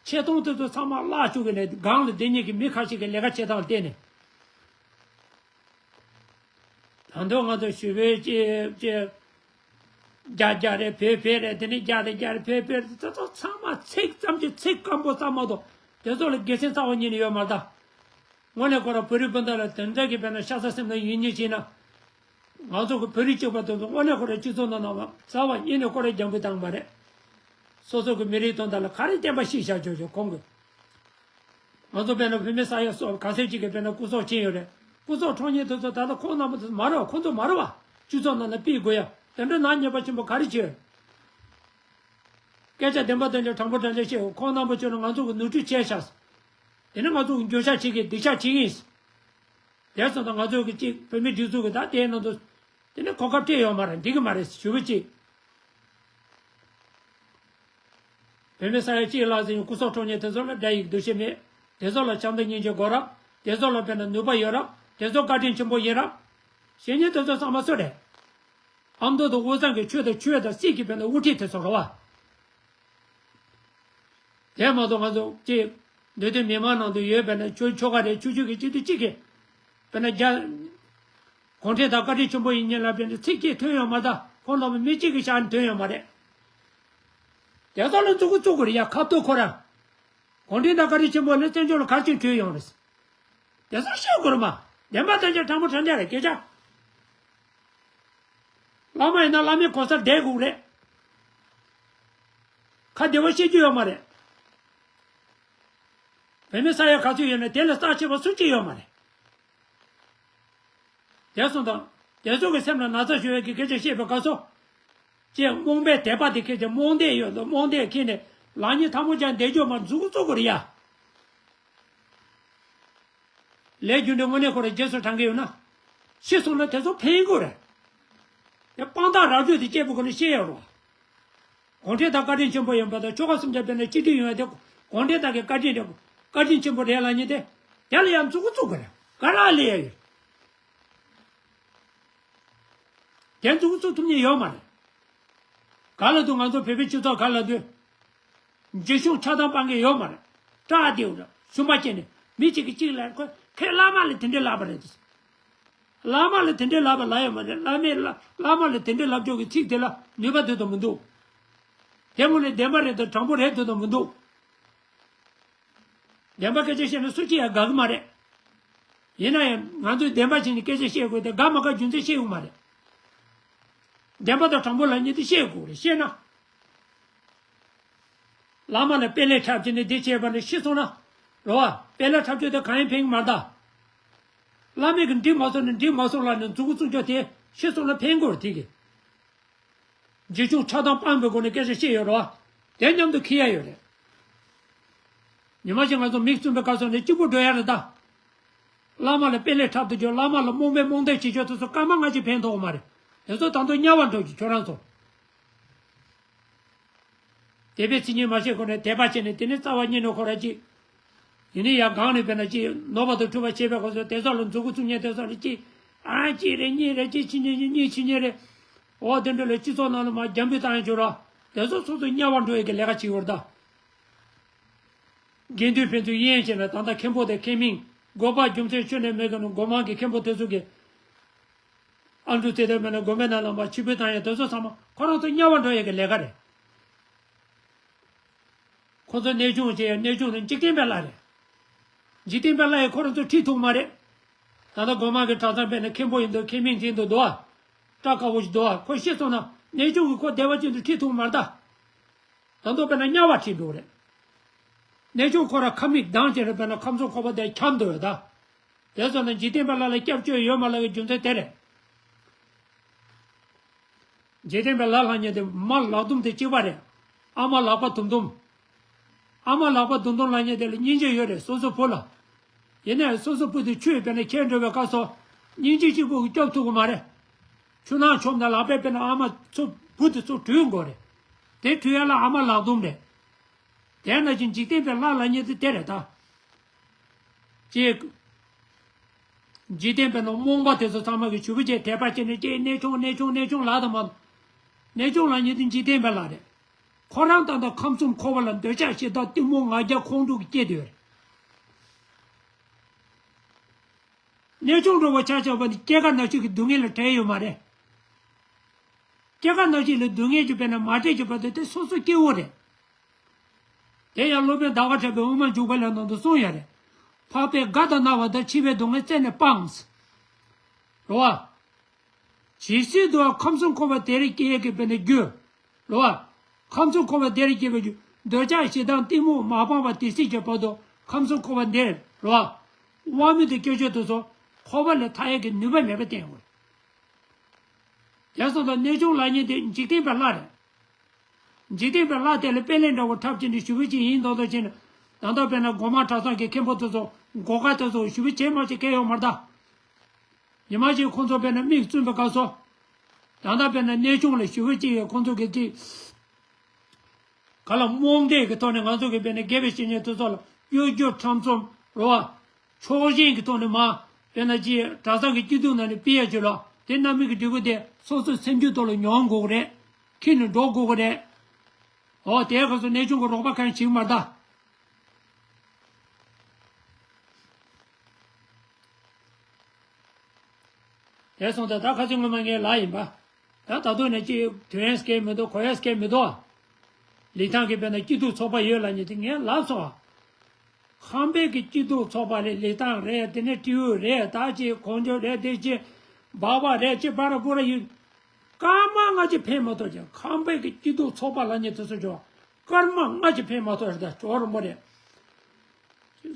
ཆེ་མཐོང་དེ་ཚོ་ཚང་མ་བརླག་བཅུག་གི་ནས་སྒང་ལ་སྡོད་མཁན་གྱི་མི་ཁ་ཤས་ཀྱི་ལས་ཀ་བྱེད་སྟངས་བལྟས་ནས། ད་དུང་ང་ཚོ་ཞུ་བའི་ཅེ་ཅེ་རྒྱ་རྒྱ་རེད། བོད་བོད་རེད། དེ་ནས་རྒྱ་རེད། རྒྱ་རེད། བོད་བོད་རེད། དེ་ཚོ་ཚང་མ་ཚིག་ཙམ་གྱི་ཚིག་སྐམ་པོ་ཙམ་མ་གཏོགས་དེ་ཚོ་ལ་དགེ་མཚན་རྩ་བ་ཉིད་ནས་ཡོད་མ་རེད་ད། དངོས་གནས་ཁོ་རང་བོད་རིགས་སྤུན་ཟླ་ལ་དེ་འདྲ་གི་དཔེར་ན་ཤ་ཚ་སེར་སྣ་ཡོད་མཁན་ཞིག་ཡིན་ན། ང་ཚོ་གི་བོད་རིགས་གཅིག་པ་དེ་ཚོ་དངོས་གནས་ཁོ་རང་སྤྱི་ཚོགས་ནང་ནང་རྩ་བ་ཉིད་ནས་ཁོ་རང་རྒྱང་འབུད་བཏང་མ་རེད། སོ་སོ་གི་མི་རིགས་དོན་དག་ལ་ག་རེ་བསྟན་པ་ཤེས་བཞག་ཆོག་ཆོག་ཁོང་གི། ང་ཚོ་དཔེར་ན་བུད་མེད་ས་ཡ་སོགས་ག་ཚད་ཅིག་གི་དཔེར་ན་སྐུ་སྲོག་བཅད་ཡོད་རེད། སྐུ་སྲོག་འཕྲོག་མཁན་དེ་ཚོ་ད་ལྟ་ཁོང་རྣམ་པ་དེ་ཚོ་མ་རེད་བ། ཁོང་ཚོ་མ་རེད་བ། སྤྱི་ཚོགས་ནང་ལ་ཕུད་དགོས་ཡ་དེ་འདྲ་ནག་ཉེས་པ་ཆེན་པོ་ག་རེ་བྱས་ཡོད། སྐད་ཆ་བདེན་པ་དོན་གྱི་དྲང་པོ་དྲང་བདེན་བཤད། ཁོང་རྣམ་པ་ཚོ་ནི་ང་ཚོ་གི་ནོར་འཁྲུལ་བྱས་ཤག་དེ་ནི་ང་ཚོ་གི་འགྱོད་བཤགས་བྱེད་མཁན་སྡིག་བཤགས་བྱེད་མཁན་ཡིན། དེ་སོང་ཙང་ང་ཚོ་གི་གཅིག་བོད་མི་སྒྲིག་འཛུགས་ཀྱི་ད་དེའི་ནང་དུ་དེ་ནི་གོ་སྐབས་སྤྲད་ཡོད་མ་རེད། འགྲིག་གི་མ་རེད་ཞུ་བ་གཅིག་བོད་མི་ས་ཡ་གཅིག་ལྷག་ཙམ་སྐུ་སྲོག་འཕྲོག་མཁན་དེ་ཚོ་ལ་དགྲ་ཡི་འདུ་ཤེས་མེད། དེ་ཚོ་ལ་བྱམས་དང་སྙིང་རྗེ་དགོས་རབས། དེ་ཚོ་ལ་དཔེར་ན་ནུས་པ་ཡོད་རབས། དེ་ཚོ་བཀའ་དྲིན་ཆེན་པོ་ཡིན་རབས། བཤད་མཁན་དེ་ཚོ་ཚང་མ་སུ་རེད། ཨ་མདོ་དང་དབུས་གཙང་གི་ཆོས་དང་ཆོས་དང་སྲིད་ཀྱི་དཔེར་ན་དབུ་ཁྲིད་དེ་ཚོ་རེད་བ། དེ་མ་གཏོགས་ང་ཚོ་ཅིག་འདི་དུས་མི་མང་ནང་དུ་ཡོད་པས་ན་ཆོས་ཆོལ་ཁ་རེད། ཆོས་ཆོས་ཀྱི་སྤྱི་འཐུས་གཅིག་གིས་དཔེར་ན་རྒྱ་གུང་ཁྲན་ཏང་བཀའ་དྲིན་ཆེན་པོ་ཡིན་ཉེ་ལ་དཔེར་ན་ཚིག་གཅིག་ཐོན་ཡོད་མ་རེད། ཁོང་རྣམ་པ་མི་གཅིག་གི་ཞལ་ནས་ཐོན་ཡོད་མ་རེད། དེ་ཚོ་ལ་མཛུབ་གུ་བཙུགས་དགོས་རེད་ཡ། ཁ་ཐུག་ཁོ་རང་གུང་ཁྲན་ཏང་བཀའ་དྲིན་ཆེན་པོ་ནི་བཙན་བྱོལ་ལ་ག་རེ་བྱས་བྲོས་ཡོང་རེད། དེ་ཚོ་བཤད་དགོས་རེད་མ། བདེན་པ་དོན་གྱི་དྲང་པོ་དྲང་བདེན་རེད་སྐད་ཆ། བླ་མ་ཡིན་ན་བླ་མའི་གོ་སར་བསྡད་དགོས་རེད། ཁ་བདེ་བོ་བཤད་རྒྱུ་ཡོད་མ་རེད། བུད་མེད་ས་ཡ་ག་ཚོད་ཡོད་ན་དེ་ལས་རྩ་ཆེ་བ་སུ་གཅིག་ཡོད་མ་རེད། དེ་སོང་ཙང་དེ་ཚོ་གི་སེམས་ལ་ན་ཚ་ཞུ་བའི་གི་སྐད་ཆ་བཤད་པའི་སྐབས་སུ། ཅེས་རྨོངས་པའི་དད་པ་དེ་ཁྱེད་ཀྱི་རྨོངས་དད་ཡོད་དོ། རྨོངས་དད་ཁྱེད་ནས་ལག་གཉིས་ཐལ་མོ་སྦྱར་བསྡད་རྒྱུ་མ་འཛུགས་བཙུགས་དགོས་རེད་ཡ། ལས་རྒྱུ་འབྲས་དངོས་གནས་ཁོ་རང་རྗེས་སུ་འབྲང་གི་ཡོད་ན། ཤི་སོང་ན་དེ་ཚོ་ཕན་དགོས་རེད། དེ་དཔང་རྟགས་རགས་རྒྱུ་དེ་སྐྱེས་བུ་ཁོ་ནས་ཤེས་ཡོད་རེད། གུང་ཁྲན་ཏང་བཀའ་དྲིན་ཆེན་པོ་ཡིན་པ་དང་ཆོལ་ཁ་གསུམ་ཆ་དཔེར་ན་གཅིག་སྒྲིལ་ཡོང་ཡ་དེ་གུང་ཁྲན་ཏང་གི་བཀའ་དྲིན་རེད། བཀའ་དྲིན་ཆེན་པོ་རེད་ལབ་མཁན་དེ། དེ་ལ་ཡང་མཛུབ་གུ་བཙུགས་དགོས་རེད། ག་རེ་ལབ་ཡ་ཡོད། དེ་མཛུབ་གུ་བཙུགས་ཐུབ་མཁན་ཡོད་མ་རེད། ག་ལ་དུས་ང་ཚོ་བོད་པའི་སྤྱི་ཚོགས་ག་ལ་དུས། འཇིགས་སྐྱོང་ཆགས་སྡང་སྤང་མཁན་ཡོད་མ་རེད། སྐྲག་བདེ་བོ་རེད། ཞུམ་པ་སྐྱེས་ནས་མི་གཅིག་གིས་གཅིག་ལ་ཁོ་ཁོས་བླ་མ་ལ་དེ་འདྲའི་ལབ་པ་རེད། བླ་མ་ལ་དེ་འདྲའི་ལབ་པ་ལབ་ཡོད་མ་རེད། བླ་མས་བླ་བླ་མ་ལ་དེ་འདྲའི་ལབ་ཕྱོགས་ཀྱི་ཚིག་དེ་ལ་ནུས་པ་དེ་ཙམ་མི་འདུག་དེ་དངོས་གནས་བདེན་པ་རེད་དང་དྲང་པོ་རེད་དེ་ཙམ་མི་འདུག་བདེན་པ་སྐད་ཆ་བཤད་ན་སུ་གཅིག་ཡང་དགའ་གི་མ་རེད། ཡིན་ན་ཡང་ང་ཚོས་བདེན་པ་བྱས་ནས་སྐད་ཆ་བཤད་དགོས་ཏེ་དགའ་མ་དགའ་རྒྱུ་མཚན་བཤད་དགོས་མ་རེད། བདེན་པ་དང་དྲང་པོ་ལབ་མཁན་དེ་བཤད་དགོས་རེད། བཤད་ན། བླ་མ་ལ་དཔེ་ལས་འཁྲབ་བྱས་ནས་འདི་བྱས་པ་ནི་ཤི་སོང་ན། རེད་བ། དཔེ་ལས་འཁྲབ་བྱས་ཏེ་གང་ཡང་ཕན་གི་མ་རེད་ད། བླ་མས་གི་འགྲིག་མ་སོང་ནི་འགྲིག་མ་སོང་ལབ་ནས་མཛུ་གུ་བཙུགས་རྒྱུ་དེ་ཤི་སོང་ན་ཕན་གི་རེད་དེ་གི། འཇིགས་སྐྱོང་ཆགས་སྡང་སྤངས་པའི་སྒོ་ནས་སྐད་ཆ་བཤད་ཡོད་རེད་བ། དེ་མཉམ་དུ་འཁྱེར་ཡ་ཡོད་རེད། ཉི་མ་ཞིག་ང་ཚོ་མིག་བཙུམ་པའི་སྐབས་སུ་ནི་གཅིག་པུ་འགྲོ་ཡ་རེད་ད། བླ་མ་ལ་དཔེ་ལས་འཁྲབ་ཏུ་འཇོག་བླ་མ་ལ་རྨོངས་པའི་རྨོངས་དད་བྱེད་ཆོག་དུ་སོ་སྐར་མ་ལྔ་གཅིག་ཕན་ཐོགས་མ་རེད། དེ་ཚོ་ད་དུང་དམྱལ་བར་འགྲོ་རྒྱུ་ཁྱོད་རང་ཚོ། དད་པའི་མཚན་ཉིད་མ་ཤེས་ཁོ་ནས་དད་པ་བྱས་ནས་དེ་ནས་རྩ་བ་ཉིད་ནས་ཁོ་ར་ཅིག་ཡིན་ནི་ཡང་གང་ནས་བས་ན་ཅིག་ནོར་བ་དང་འཁྲུལ་བ་ཆད་པའི་སྐབས་སུ་དེ་ཚོ་ལ་མཛུ་གུ་བཙུགས་ཉན་དེ་ཚོ་ལ་ཅིག་ཨ་གཅིག་རེ་གཉིས་རེ་གཅིག་ཕྱི་ཉིན་གཉིས་ཕྱི་ཉིན་རེ། འོ་དེ་འདྲ་ལ་སྤྱི་ཚོགས་ནང་ལ་མ་རྒྱབ་འདུད་བཏང་ཡང་ཆོག་ར། དེ་ཚོ་སོ་སོ་དམྱལ་བར་འགྲོ་ཡི་གི་ལས་ཀ་བྱེད་ཡོད་ར་ད། དགེ་འདུན་ཕན་ཚུན་དབྱེན་བྱས་ན་ད་ལྟ་མཁན་པོ་དེ་མཁན་མིང་དགོན་པ་རྒྱུ་མཚན་ཆོས་ནས་མེད་གི་ནོ་སྒོ་མང་གི་མཁན་པོ་དེ་ཚོ་གི། ཨ་འབྲུ་ཚེ་ཐར་མེད་ན་དགོན་པའི་ནང་ལ་མ་ཕྱི་འབུད་བཏང་ཡ་དེ་ཚོ་ཚང་མ་ཁོ་རང་ཚོ་དམྱལ་བར་འགྲོ་ཡ་གི་ལས་ཀ་རེད། ཁོ་ཚོ་གནས་ཆུང་བྱས་ཡ་གནས་ཆུང་ནི་འཇིག་རྟེན་པའི་ལྷ་རེད། འཇིག་རྟེན་པའི་ལྷ་ཡི་ཁོ་རང་ཚོ་ཁྲིད་ཐུབ་མ་རེད། ད་ལྟ་སྒོ་མང་གི་གྲྭ་ཚང་པས་ན་མཁན་པོ་ཡིན་འདུག་མཁན་མིང་ཅན་དུ་འདུག་ཨ། སྐྲ་དཀར་པོ་ཞིག་འདུག་ཨ། ཁོ་ཤི་སོང་ན་གནས་ཆུང་གི་ཁོ་བདེ་བ་ཅན་དུ་ཁྲིད་ཐུབ་མ་རེད་ད། ད་མདོ་དཔེར་ན་དམྱལ་བ་ཁྲིད་འགྲོ་རེད། གནས་ཆུང་ཁོ་ར་ཁ་མིག་གདངས་བྱས་རེད་དཔེར་ན་ཁམས་གསུམ་འཁོར་བ་དེ་ཁྱབ་འདུག་ཡོད་ད། དེ་ཚོ་ནི་འཇིག་རྟེན་པའི་ལྷ་ལ་སྐྱབས་བཅོལ་ཡོད་མ་ལ་གི་རྒྱུ་མཚན་དེ་རེད། འཇིག་རྟེན་པའི་ལྷ་ལྷ་ཉིད་དེ་མ་ལག་དུམ་དེ་གཅིག་པ་རེད། ཨ་མ་ལག་པ་དུམ་དུམ། ཨ་མ་ལག་པ་དུམ་དུམ་ལྷ་ཉིད་དེ་ལ་སྙིང་རྗེ་ཡོད་རེད་སོ་སོ་བུ་ལ། ཡིན་ནའི་སོ་སོ་བུ་དེ་ཆུ་ཡོད་པས་ན་ཁྱེར་འགྲོ་བའི་སྐབས་སུ་སྙིང་རྗེ་གཅིག་པུ་གིས་སྐྱོབ་ཐུབ་ཀྱི་མ་རེད། ཆུ་ནང་མཆོངས་ནས་ལག་པས་དཔེར་ན་ཨ་མ་ཚོ་བུ་དེ་ཚོ་བྲུས་དགོས་རེད། དེ་བྲུས་ཡ་ལ་ཨ་མ་ལག་དུམ་རེད། དེ་ནང་བཞིན་འཇིག་རྟེན་པའི་ལྷ་ལྷ་ཉིད་དེ་དེ་རེད་ད། ཅེས། འཇིག་རྟེན་པའི་ནང་རྨོངས་པ་དེ་ཚོ་ཚང་མ་གིས་ཞུ་བ་བྱས་དད་པ་བྱས་ནས་ཀྱེ་གནས་ཆུང་གནས་ཆུང་གནས་ཆུང་ལབ་དང་མ། གནས་ཆུང་ལབ་མཁན་དེ་འཇིག་རྟེན་པའི་ལྷ་རེད། ཁོ་རང་ད་ལྟ་ཁམས་གསུམ་འཁོར་བ་ལ་འདོད་ཆགས་ཞེ་སྡང་གཏི་མུག་ང་རྒྱལ་ཁོང་ཁྲོ་གིས་སྐྱེས་བསྡད་ཡོད་རེད། གནས་ཆུང་འགྲོ་བ་ཆ་བཞག་པ་ནི་སྐྱེ་རྒ་ན་འཆི་གི་སྡུག་བསྔལ་ལ་བྲལ་ཡོད་མ་རེད། སྐྱེ་རྒ་ན་འཆི་ལ་སྡུག་བསྔལ་གྱི་དཔེར་ན་མ་བྲལ་གྱི་བར་དུ་དེ་སོ་སོ་སྐྱེ་བོ་རེད། དེ་ཡང་སློབ་དཔོན་ཟླ་བ་གྲགས་པའི་དབུ་མ་འཇུག་པ་ལས་ནང་དུ་གསུངས་ཡ་རེད། འཕགས་པས་དགའ་དང་ན་བ་དང་འཆི་བའི་སྡུག་བསྔལ་རྩད་ནས་སྤངས། རེད་བ། ཇི་སྲིད་དུ་ཁམས་གསུམ་འཁོར་བ་དེར་སྐྱེ་ཡས་ཀྱི་དཔེར་ན་རྒྱུ། རེད་བ། ཁམས་གསུམ་འཁོར་བ་དེར་སྐྱེ་བའི་རྒྱུ་འདོད་ཆགས་ཞེ་སྡང་གཏི་མུག་མ་སྤངས་པ་དེ་སྲིད་ཀྱི་བར་དུ་ཁམས་གསུམ་འཁོར་བ་འདིར་རེད་བ། དབང་མེད་དུ་སྐྱེ་ཆོག་དུ་སོང་འཁོར་བ་ལས་ཐར་ཡས་ཀྱི་ནུས་པ་མེད་པ་བསྟན་དགོས། དེ་སོང་ཙང་གནས་ཆུང་ལབ་མཁན་དེ་འཇིག་རྟེན་པའི་ལྷ་རེད། འཇིག་རྟེན་པའི་ལྷ་དེ་ལ་དཔེ་ལེན་འདྲ་བོ་འཁྲབ་ཀྱི་འདི་ཞུ་བའི་ཅིག་ཡིན་མདོག་མདོག་བྱས་ནས་ད་ལྟ་དཔེར་ན་སྒོ་མང་གྲྭ་ཚང་གི་མཁན་པོ་དེ་ཚོ་མགོ་དཀར་དེ་ཚོ་ཞུ་བའི་བྱེད་མ་བྱེད་སྐད་ཡོད་མ་རེད་ད། ཉི་མ་ཞིག་ཁོང་ཚོ་དཔེར་ན་མིག་བཙུམ་པའི་སྐབས་སུ། ད་ལྟ་དཔེར་ན་གནས་ཆུང་ལ་ཞུ་བའི་ཅིག་ཡོད་ཁོང་ཚོ་གི་ཅིག་ག་ལ་རྨོངས་དད་ཀྱི་ཐོག་ནས་ང་ཚོ་གི་དཔེར་ན་དགེ་བའི་བཤེས་གཉེན་དེ་ཚོ་ལ་གཡོ་སྒྱུ་ཁྲམ་གསུམ་རེད་བ། ཕྱོགས་ཞེན་གྱི་ཐོག་ནས་མ། དཔེར་ན་ཅིག་གྲྭ་ཚང་གི་སྐྱིད་སྡུག་ནང་ནས་ཕུད་ཡ་བྱོས་ལ་དེ་རྣམ་སྨིན་གྱི་འབྲས་བུ་དེ་སོ་སོའི་སེམས་རྒྱུད་ཐོག་ལ་མྱོང་དགོས་ཀྱི་རེད། ཁྱེར་ནས་འགྲོ་དགོས་ཀྱི་རེད། འོ་དེའི་སྐབས་སུ་གནས་ཆུང་གི་རོགས་པ་གང་བྱེད་ཀྱི་མ་རེད་ད། དེ་སོང་ཙང་ད་ཁ་སང་སྔོན་མ་ངའི་ལག་ཡིན་པ། ད་ད་དུང་ནས་ཅིག་དོན་སྐད་མི་འདུག་གོ་ཡ་སྐད་མི་འདུག་ལི་ཐང་གི་དཔེར་ན་སྐྱིད་སྡུག་ཚོགས་པ་ཡོད་ལབ་མཁན་དེ་ངས་ལབ་སོང་། ཁམས་པའི་གི་སྐྱིད་སྡུག་ཚོགས་པ་རེད། ལི་ཐང་རེད། དེ་ནས་སྤྲེའུ་རེད། ད་ཅིག་གོང་ཇོ་རེད། དེ་ཅིག་སྦག་སྦག་རེད། ཅིག་པ་ར་པུ་ར་ཡོད། སྐར་མ་ལྔ་ཅིག་ཕན་མ་ཐོགས་ཀྱང་ཁམས་པའི་གི་སྐྱིད་སྡུག་ཚོགས་པ་ལབ་མཁན་དེ་ཚོ་ཅོག་སྐར་མ་ལྔ་ཅིག་ཕན་མ་ཐོགས་རེད། ད་ཅོག་རིང་པོ་རེད།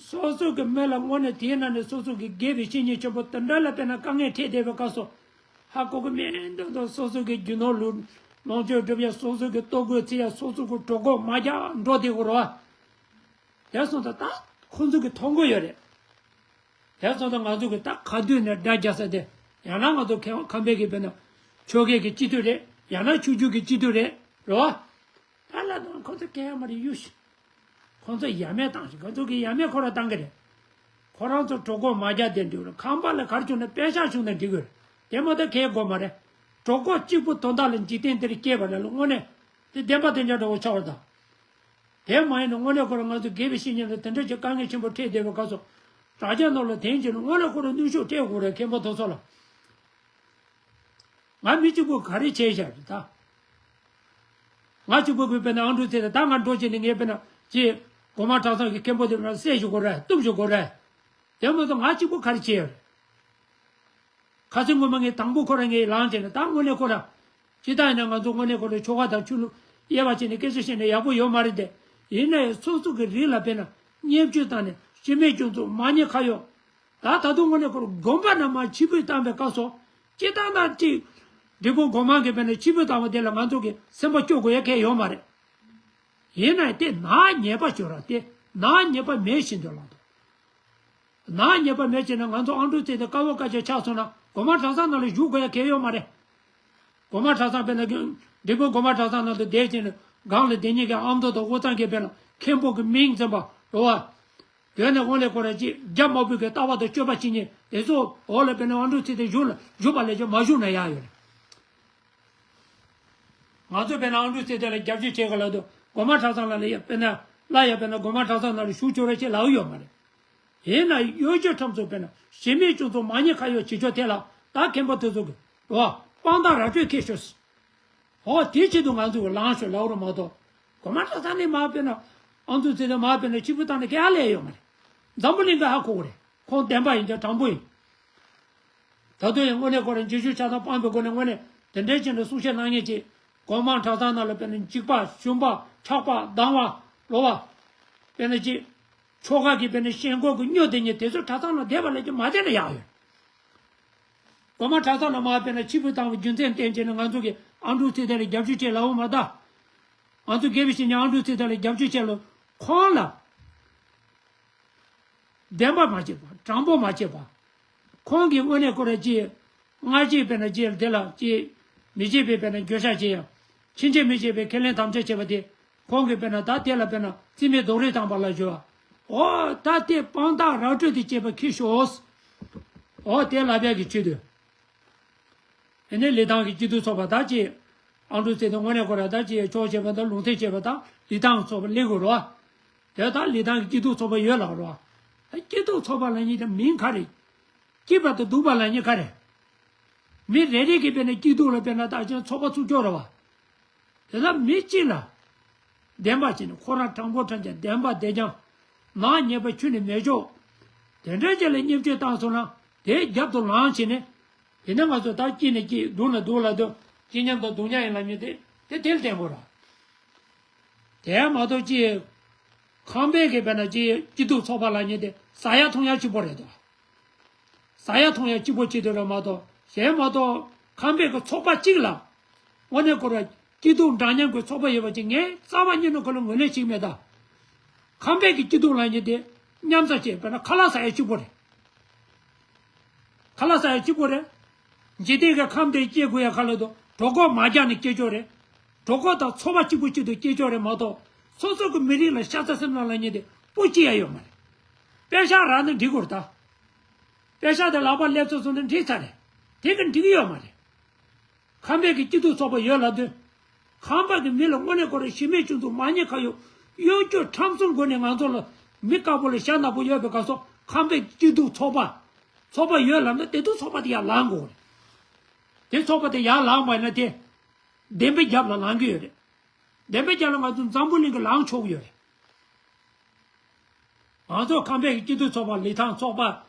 སོ་སོ་གི་མི་ལ་དངོས་གནས་དེའི་ནང་ནས་སོ་སོ་གི་དགེ་བའི་བཤེས་གཉེན་ཆེན་པོ་དེ་འདྲ་ལ་དཔེར་ན་དཀའ་ངལ་འཕྲད་བསྡད་པའི་སྐབས་སུ་ཧ་གོ་གི་མེད་འདུག་འདུག་སོ་སོ་གི་རྒྱུ་ནོར་ལུ་ལོངས་སྤྱོད་སྒྲུབ་ཡ་སོ་སོ་གི་ལྟོ་གོས་འཚོལ་ཡ་སོ་སོ་གི་གྲོད་ཁོག་མ་རྒྱགས་འགྲོ་བསྡད་དགོས་རེད་བ། དེ་སོང་ཙང་ད་ཁོང་ཚོ་གི་མཐོང་གི་ཡོད་རེད། དེ་སོང་ཙང་ང་ཚོ་གི་ད་ག་དུས་ནས་དགྲ་རྒྱག་ས་དེ་ཡང་ན་ང་ཚོ་ཁམས་ཁམས་པའི་གི་དཔེར་ན་ཆོལ་ཁའི་གི་སྤྱི་འཐུས་རེད། ཡང་ན་ཆོས་བརྒྱུད་ཀྱི་སྤྱི་འཐུས་རེད་རེད་བ། ད་ལ་དང་ཁོ་ཚོ་གལ་ཡང་མ་རེད་གཡུག་ཤིག་ཁོང་ཚོ་ཡ་མེད་བཏང་ཞིག་ཁོང་ཚོ་གི་ཡ་མེད་ཁོ་རང་བཏང་གི་རེད། ཁོ་རང་ཚོ་གྲོད་ཁོག་མ་རྒྱགས་དེ་འགྲིག་རེད། ཁང་པ་ལ་གར་བྱུང་ན་པད་ཤག་བྱུང་ན་འགྲིག་གི་རེད། དེ་མ་གཏོགས་གལ་དགོས་མ་རེད། གྲོད་ཁོག་གཅིག་པུ་དོན་དག་ལ་འཇིག་རྟེན་འདིར་སྐྱེས་པ་ལ་ལ་དངོས་གནས། དེ་བདེན་པ་དེ་འདྲ་འདྲ་བོ་ཆགས་པ་དང་། དེ་མ་ཡིན་ན་དངོས་གནས་ཁོ་རང་ང་ཚོ་དགེ་བའི་བཤེས་གཉེན་ལ་དེ་འདྲ་ཅིག་དཀའ་ངལ་ཆེན་པོ་འཕྲད་བསྡད་པའི་སྐབས་སུ། དྲ་རྒྱ་ནང་ལ་དེང་ཕྱིན་ན་དངོས་གནས་ཁོ་རང་གནོན་ཤུགས་སྤྲད་དགོས་རེད། མཁན་པོ་དེ་ཚོ་ལ། ང་མི་གཅིག་པུ་ག་རེ་བྱས་བཞག་རེད་ད། ང་གཅིག་པུ་གིས་དཔེར་ན་ཨང་ཀྲུག་ཚེ་ད་ང་འགྲོ་བྱས་ནས་ངས་དཔེར་ན་ཅིག་སྒོ་མང་གྲྭ་ཚང་གི་མཁན་པོ་དེ་ལ་བསད་ཞུ་དགོས་རེད། གཏུབ་ཞུ་དགོས་རེད། དེ་མ་གཏོགས་ང་གཅིག་པུ་ག་རེ་བྱས་ཡོད་རེད། ཁ་སང་སྔོན་མ་ངས་དང་པོ་ཁོ་རང་ངས་ལངས་བྱས་ནས་ད་དངོས་གནས་ཁོ་རང་། སྤྱིར་བཏང་ཡིན་ན་ང་ཚོ་དངོས་གནས་ཁོ་རང་ཆོལ་ཁ་དང་ཆོས་ལུགས་དབྱེ་བ་ཕྱེ་ནས་སྐད་ཆ་བཤད་ན་ཡག་པོ་ཡོད་མ་རེད་དེ། ཡིན་ན་ཡང་སོ་སོ་གི་རིགས་ལ་དཔེར་ན་བརྙས་བཅོས་བཏང་ནས་སྤྱི་མེས་སྐྱོན་འཛུགས་མ་ཉེས་ཁ་གཡོག་ད་ད་དུང་དངོས་གནས་ཁོ་རང་དགོན་པ་ནང་མར་ཕྱི་འབུད་བཏང་པའི་སྐབས་སུ། སྤྱིར་བཏང་ན་ཅིག་འབྲས་སྤུངས་སྒོ་མང་གི་དཔེར་ན་ཕྱི་འབུད་བཏང་བ་དེ་ལ་ང་ཚོ་གི་སེམས་པ་སྐྱོ་དགོས་ཡ་གང་ཡང་ཡོད་མ་རེད། ཡིན་ན་ཡང་དེ་ནག་ཉེས་པ་ཤོར་ར་དེ་ནག་ཉེས་པ་མེད་བཞིན་དུ་ལངས་འདུག་ནག་ཉེས་པ་མེད་བྱས་ན་ང་ཚོ་ཨང་ཀྲུག་ཚེ་དེ་དཀར་པོ་དཀར་ཆ་ཆགས་སོང་ན་སྒོ་མང་གྲྭ་ཚང་ནང་ལ་བཞུགས་དགོས་ཡ་གང་ཡང་ཡོད་མ་རེད། སྒོ་མང་གྲྭ་ཚང་དཔེར་ན་འབྲས་སྤུངས་སྒོ་མང་གྲྭ་ཚང་ནང་དུ་བསྡད་བྱས་ནས་སྒང་ལ་བསྡད་མཁན་གྱི་ཨ་མདོ་དང་དབུས་གཙང་གི་དཔེར་ན་མཁན་པོ་གི་མིང་འཛིན་པ་རེད་བ། དེ་ནས་དངོས་གནས་ཁོ་རང་ཅིག་རྒྱ་དམར་པོའི་གི་ལྟ་བ་དང་སྤྱོད་པ་བྱེད་མཁན་དེ་ཚོ་འོག་ལ་དཔེར་ན་ཨང་ཀྲུག་ཚེ་དེ་བཞུགས་ལ་བཞུགས་པ་ལས་ཀྱང་མ་བཞུགས་ན་ཡག་ཡོད་རེད། ང་ཚོ་དཔེར་ན་ཨང་ཀྲུག་ཚེ་དེ་ལ་རྒྱབ་སྐྱོར་བྱེད་ག་ལ་དུ་སྒོ་མང་གྲྭ་ཚང་ལ་ལ་ཡ་དཔེར་ན་ལ་ཡ་དཔེར་ན་སྒོ་མང་གྲྭ་ཚང་ནང་ལ་བཞུགས་ཆོག་རེད་ཅེས་ལབ་ཡོད་མ་རེད། ཡིན་ན་གཡོ་སྒྱུ་ཁྲམ་ཚོགས་དཔེར་ན་གཞི་མེད་སྤྱོད་ཚོགས་མ་ཉེས་ཁ་གཡོག་བྱེད་ཕྱོགས་དེ་ལ་ད་མཁན་པོ་དེ་ཚོ་གི་རོ་དཔང་རྟགས་ར་སྤྲོད་ཁེལ་ཤོག་ཨོ་དེའི་ཆེད་དུ་ང་ཚོ་གི་ལངས་ཤོག་ལབ་རོགས་མ་གཏོགས། སྒོ་མང་གྲྭ་ཚང་ནས་མ་དཔེར་ན་ཨང་ཀྲུག་ཚེ་དེ་མ་དཔེར་ན་ཕྱི་འབུད་བཏང་ནས་ག་ཡ་ལས་ཡོད་མ་རེད། འཛམ་བུ་གླིང་ག་ཧ་གོ་གི་རེད། ཁོང་བདེན་པ་ཡིན་ཀྱང་དྲང་པོ་ཡིན། ད་དུང་ཡང་དངོས་གནས་ཁོ་རང་རྗེས་ཤུལ་ཆ་ཚང་སྤངས་པའི་སྒོ་ནས་དངོས་གནས་དེ་འདྲའི་ཅན་དུ་གསུང་བཤད་གནང་མཁན་ཅིག་སྒོ་མང་གྲྭ་ཚང་ནང་ལ་དཔེར་ན་འཇིགས་པ་ཞུམ་པ་ཆགས་པ་སྡང་བ་ལོ་བ། དཔེར་ན་ཅིག་ཆོལ་ཁ་གི་དཔེར་ན་ཞེན་ཁོག་གི་སྨྱོ་དེ་ཉིད་དེ་ཚོ་གྲྭ་ཚང་ནང་བསྡད་པ་ལས་ཀྱང་མ་བསྡད་ན་ཡག་ཡོད། སྒོ་མང་གྲྭ་ཚང་ནང་མ་དཔེར་ན་ཕྱི་འབུད་བཏང་བའི་རྒྱུ་མཚན་བསྟན་བྱས་ནས་ང་ཚོ་གི་ཨང་ཀྲུག་ཚེ་དེ་ལ་རྒྱབ་སྐྱོར་བྱེད་ལབ་འོང་མ་ད། ང་ཚོ་དགེ་བའི་བཤེས་གཉེན་ཨང་ཀྲུག་ཚེ་དེ་ལ་རྒྱབ་སྐྱོར་བྱེད་ལ་ཁོང་ལ། བདེན་པ་མ་བྱེད་པ་དྲང་པོ་མ་བྱེད་པ། ཁོང་གིས་དངོས་གནས་ཁོ་ར་ཅིག་སྔ་རྗེས་དཔེར་ན་ཅིག་དེ་ལ་ཅིག་མི་བྱེད་པའི་དཔེར་ན་འགྱོད་བཤགས་བྱེད་ཡ། ཕྱིན་ཆད་མི་བྱེད་པའི་ཁས་ལེན་དམ་བཅའ་བྱེད་པ་དེ་ཁོང་གིས་དཔེར་ན་ད་དེ་ལ་དཔེར་ན་རྩིས་མེད་རྡོག་རོལ་བཏང་པ་ལ་ཞུ་བ། ཨོ་ད་དེ་དཔང་རྟགས་ར་སྤྲོད་དེ་བྱེད་པ་ཁེལ་ཤོག་ཨོ་དེ་ལབ་ཡ་གི་ཆེད་དུ། དེ་ནས་ལི་ཐང་གི་སྐྱིད་སྡུག་ཚོགས་པ་ད་ཅི། ཨང་ཀྲུག་ཚེ་དེ་དངོས་གནས་ཁོ་ར་ད་ཅི་ཆོག་བྱེད་པ་དང་ལུང་ཚན་བྱེད་པ་དང་ལི་ཐང་ཚོགས་པ་སླེབས་དགོས་རོ། དེ་ད་ལི་ཐང་གི་སྐྱིད་སྡུག་ཚོགས་པ་ཡོད་ལགས་རོ། ད་སྐྱིད་སྡུག་ཚོགས་པ་ལབ་མཁན་དེ་མིང་ག་རེ། སྐྱིད་པ་དང་སྡུག་པ་ལབ་མཁན་ག་རེ། མི་རེ་རེ་གིས་དཔེར་ན་སྐྱིད་སྡུག་ལ་དཔེར་ན་ད་ཅི་ཚོགས་པ་བཙུགས་ཆོག་རེད་བ། དེ་ལ་མི་གཅིག་ལ། བདེན་པ་བྱས་ནས་ཁོ་རང་དྲང་པོ་དྲང་རྐྱང་བདེན་པ་བདེ་རྐྱང་། ནག་ཉེས་པ་ཁྱོན་ནས་མེད་ཆོག་དེ་འདྲའི་རྗེས་ལ་བརྙས་བཅོས་བཏང་སོང་ན་དེའི་རྒྱབ་ཏུ་ལངས་བྱས་ནས། དེ་ནས་ང་ཚོ་ད་སྐྱིད་ནས་སྐྱིད་སྡུག་ནས་སྡུག་ལ་སྡུག་སྐྱིད་མཉམ་དང་སྡུག་མཉམ་ཡིན་ལབ་མཁན་དེ་དེ་དེ་ལ་བརྟེན་དགོས་ར། དེ་མ་གཏོགས་ཅི། ཁམས་པའི་གི་དཔེར་ན་ཅི་སྐྱིད་སྡུག་ཚོགས་པ་ལབ་མཁན་དེ་ཟ་ཡ་འཐུང་ཡ་གཅིག་པོ་རེད་དོ། ཟ་ཡ་འཐུང་ཡ་གཅིག་པོ་གཅིག་དེ་རེད་མ་གཏོགས་གཞན་མ་གཏོགས་ཁམས་པའི་གི་ཚོགས་པ་གཅིག་ལ། དངོས་གནས་ཁོ་ར་སྐྱིད་སྡུག་འདྲ་མཉམ་གྱི་ཚོགས་པ་ཡོད་པ་ཅིག་ངས་རྩ་བ་ཉིད་ནས་ཁོ་ལ་ངོས་ལེན་བྱེད་ཀྱི་མེད་ད། ཁམས་པའི་གི་སྐྱིད་སྡུག་ལབ་མཁན་དེ་མཉམ་ཟ་བྱས་དཔེར་ན་ཁ་ལག་ཟ་ཡ་གཅིག་པོ་རེད། ཁ་ལག་ཟ་ཡ་གཅིག་པོ་རེད། འཇིག་རྟེན་གྱི་ཁམས་དེ་སྐྱེ་དགོས་ཡ་ཁ་ལག་དང་གྲོད་ཁོག་མ་རྒྱགས་ནས་སྐྱེ་ཆོག་རེད། གྲོད་ཁོག་དང་ཚོར་བ་གཅིག་པོ་གཅིག་ཏུ་སྐྱེ་ཆོག་རེད་མ་གཏོགས་སོ་སོ་གི་མི་རིགས་ལ་ཤ་ཚ་སེམས་ནང་ལ་ཉེ་དེ་སྤུ་སྐྱེ་ཡ་ཡོད་མ་རེད། པད་ཤག་རག་ན་འགྲིག་གོ་རེད་ད། པད་ཤག་དེ་ལག་པ་སླེབས་ཚར་སོང་ན་འགྲིག་ཚར་རེད། དེ་གི་འགྲིག་གི་ཡོད་མ་རེད། ཁམས་པའི་གི་སྐྱིད་སྡུག་ཚོགས་པ་ཡོད་ལབ་དུས། ཁམས་པ་གི་མི་ལ་དངོས་གནས་ཁོ་རང་གཞི་མེད་སྤྱོད་འཛུགས་མ་ཉེས་ཁ་གཡོག་གཡོ་སྒྱུ་ཁྲམ་གསུམ་སྒོ་ནས་ང་ཚོ་ལ་མི་དཀར་པོ་ལ་ཞྭ་ནག་པོ་ཡོད་པའི་སྐབས་སུ་ཁམས་པའི་སྐྱིད་སྡུག་ཚོགས་པ། ཚོགས་པ་ཡོད་ལབ་ན་དེ་དུས་ཚོགས་པ་དེ་ཡར་ལངས་དགོས་རེད། དེ་ཚོགས་པ་དེ་ཡར་ལངས་པ་ཡིན་ན་དེ། བདེན་པའི་རྒྱབ་ལ་ལངས་ཀྱི་ཡོད་རེད། བདེན་པའི་རྒྱབ་ལ་ང་ཚོ་འཛམ་བུ་གླིང་གི་ལངས་ཆོག་གི་ཡོད་རེད། ང་ཚོ་ཁམས་པའི་སྐྱིད་སྡུག་ཚོགས་པ་ལི་ཐང་ཚོགས་པ་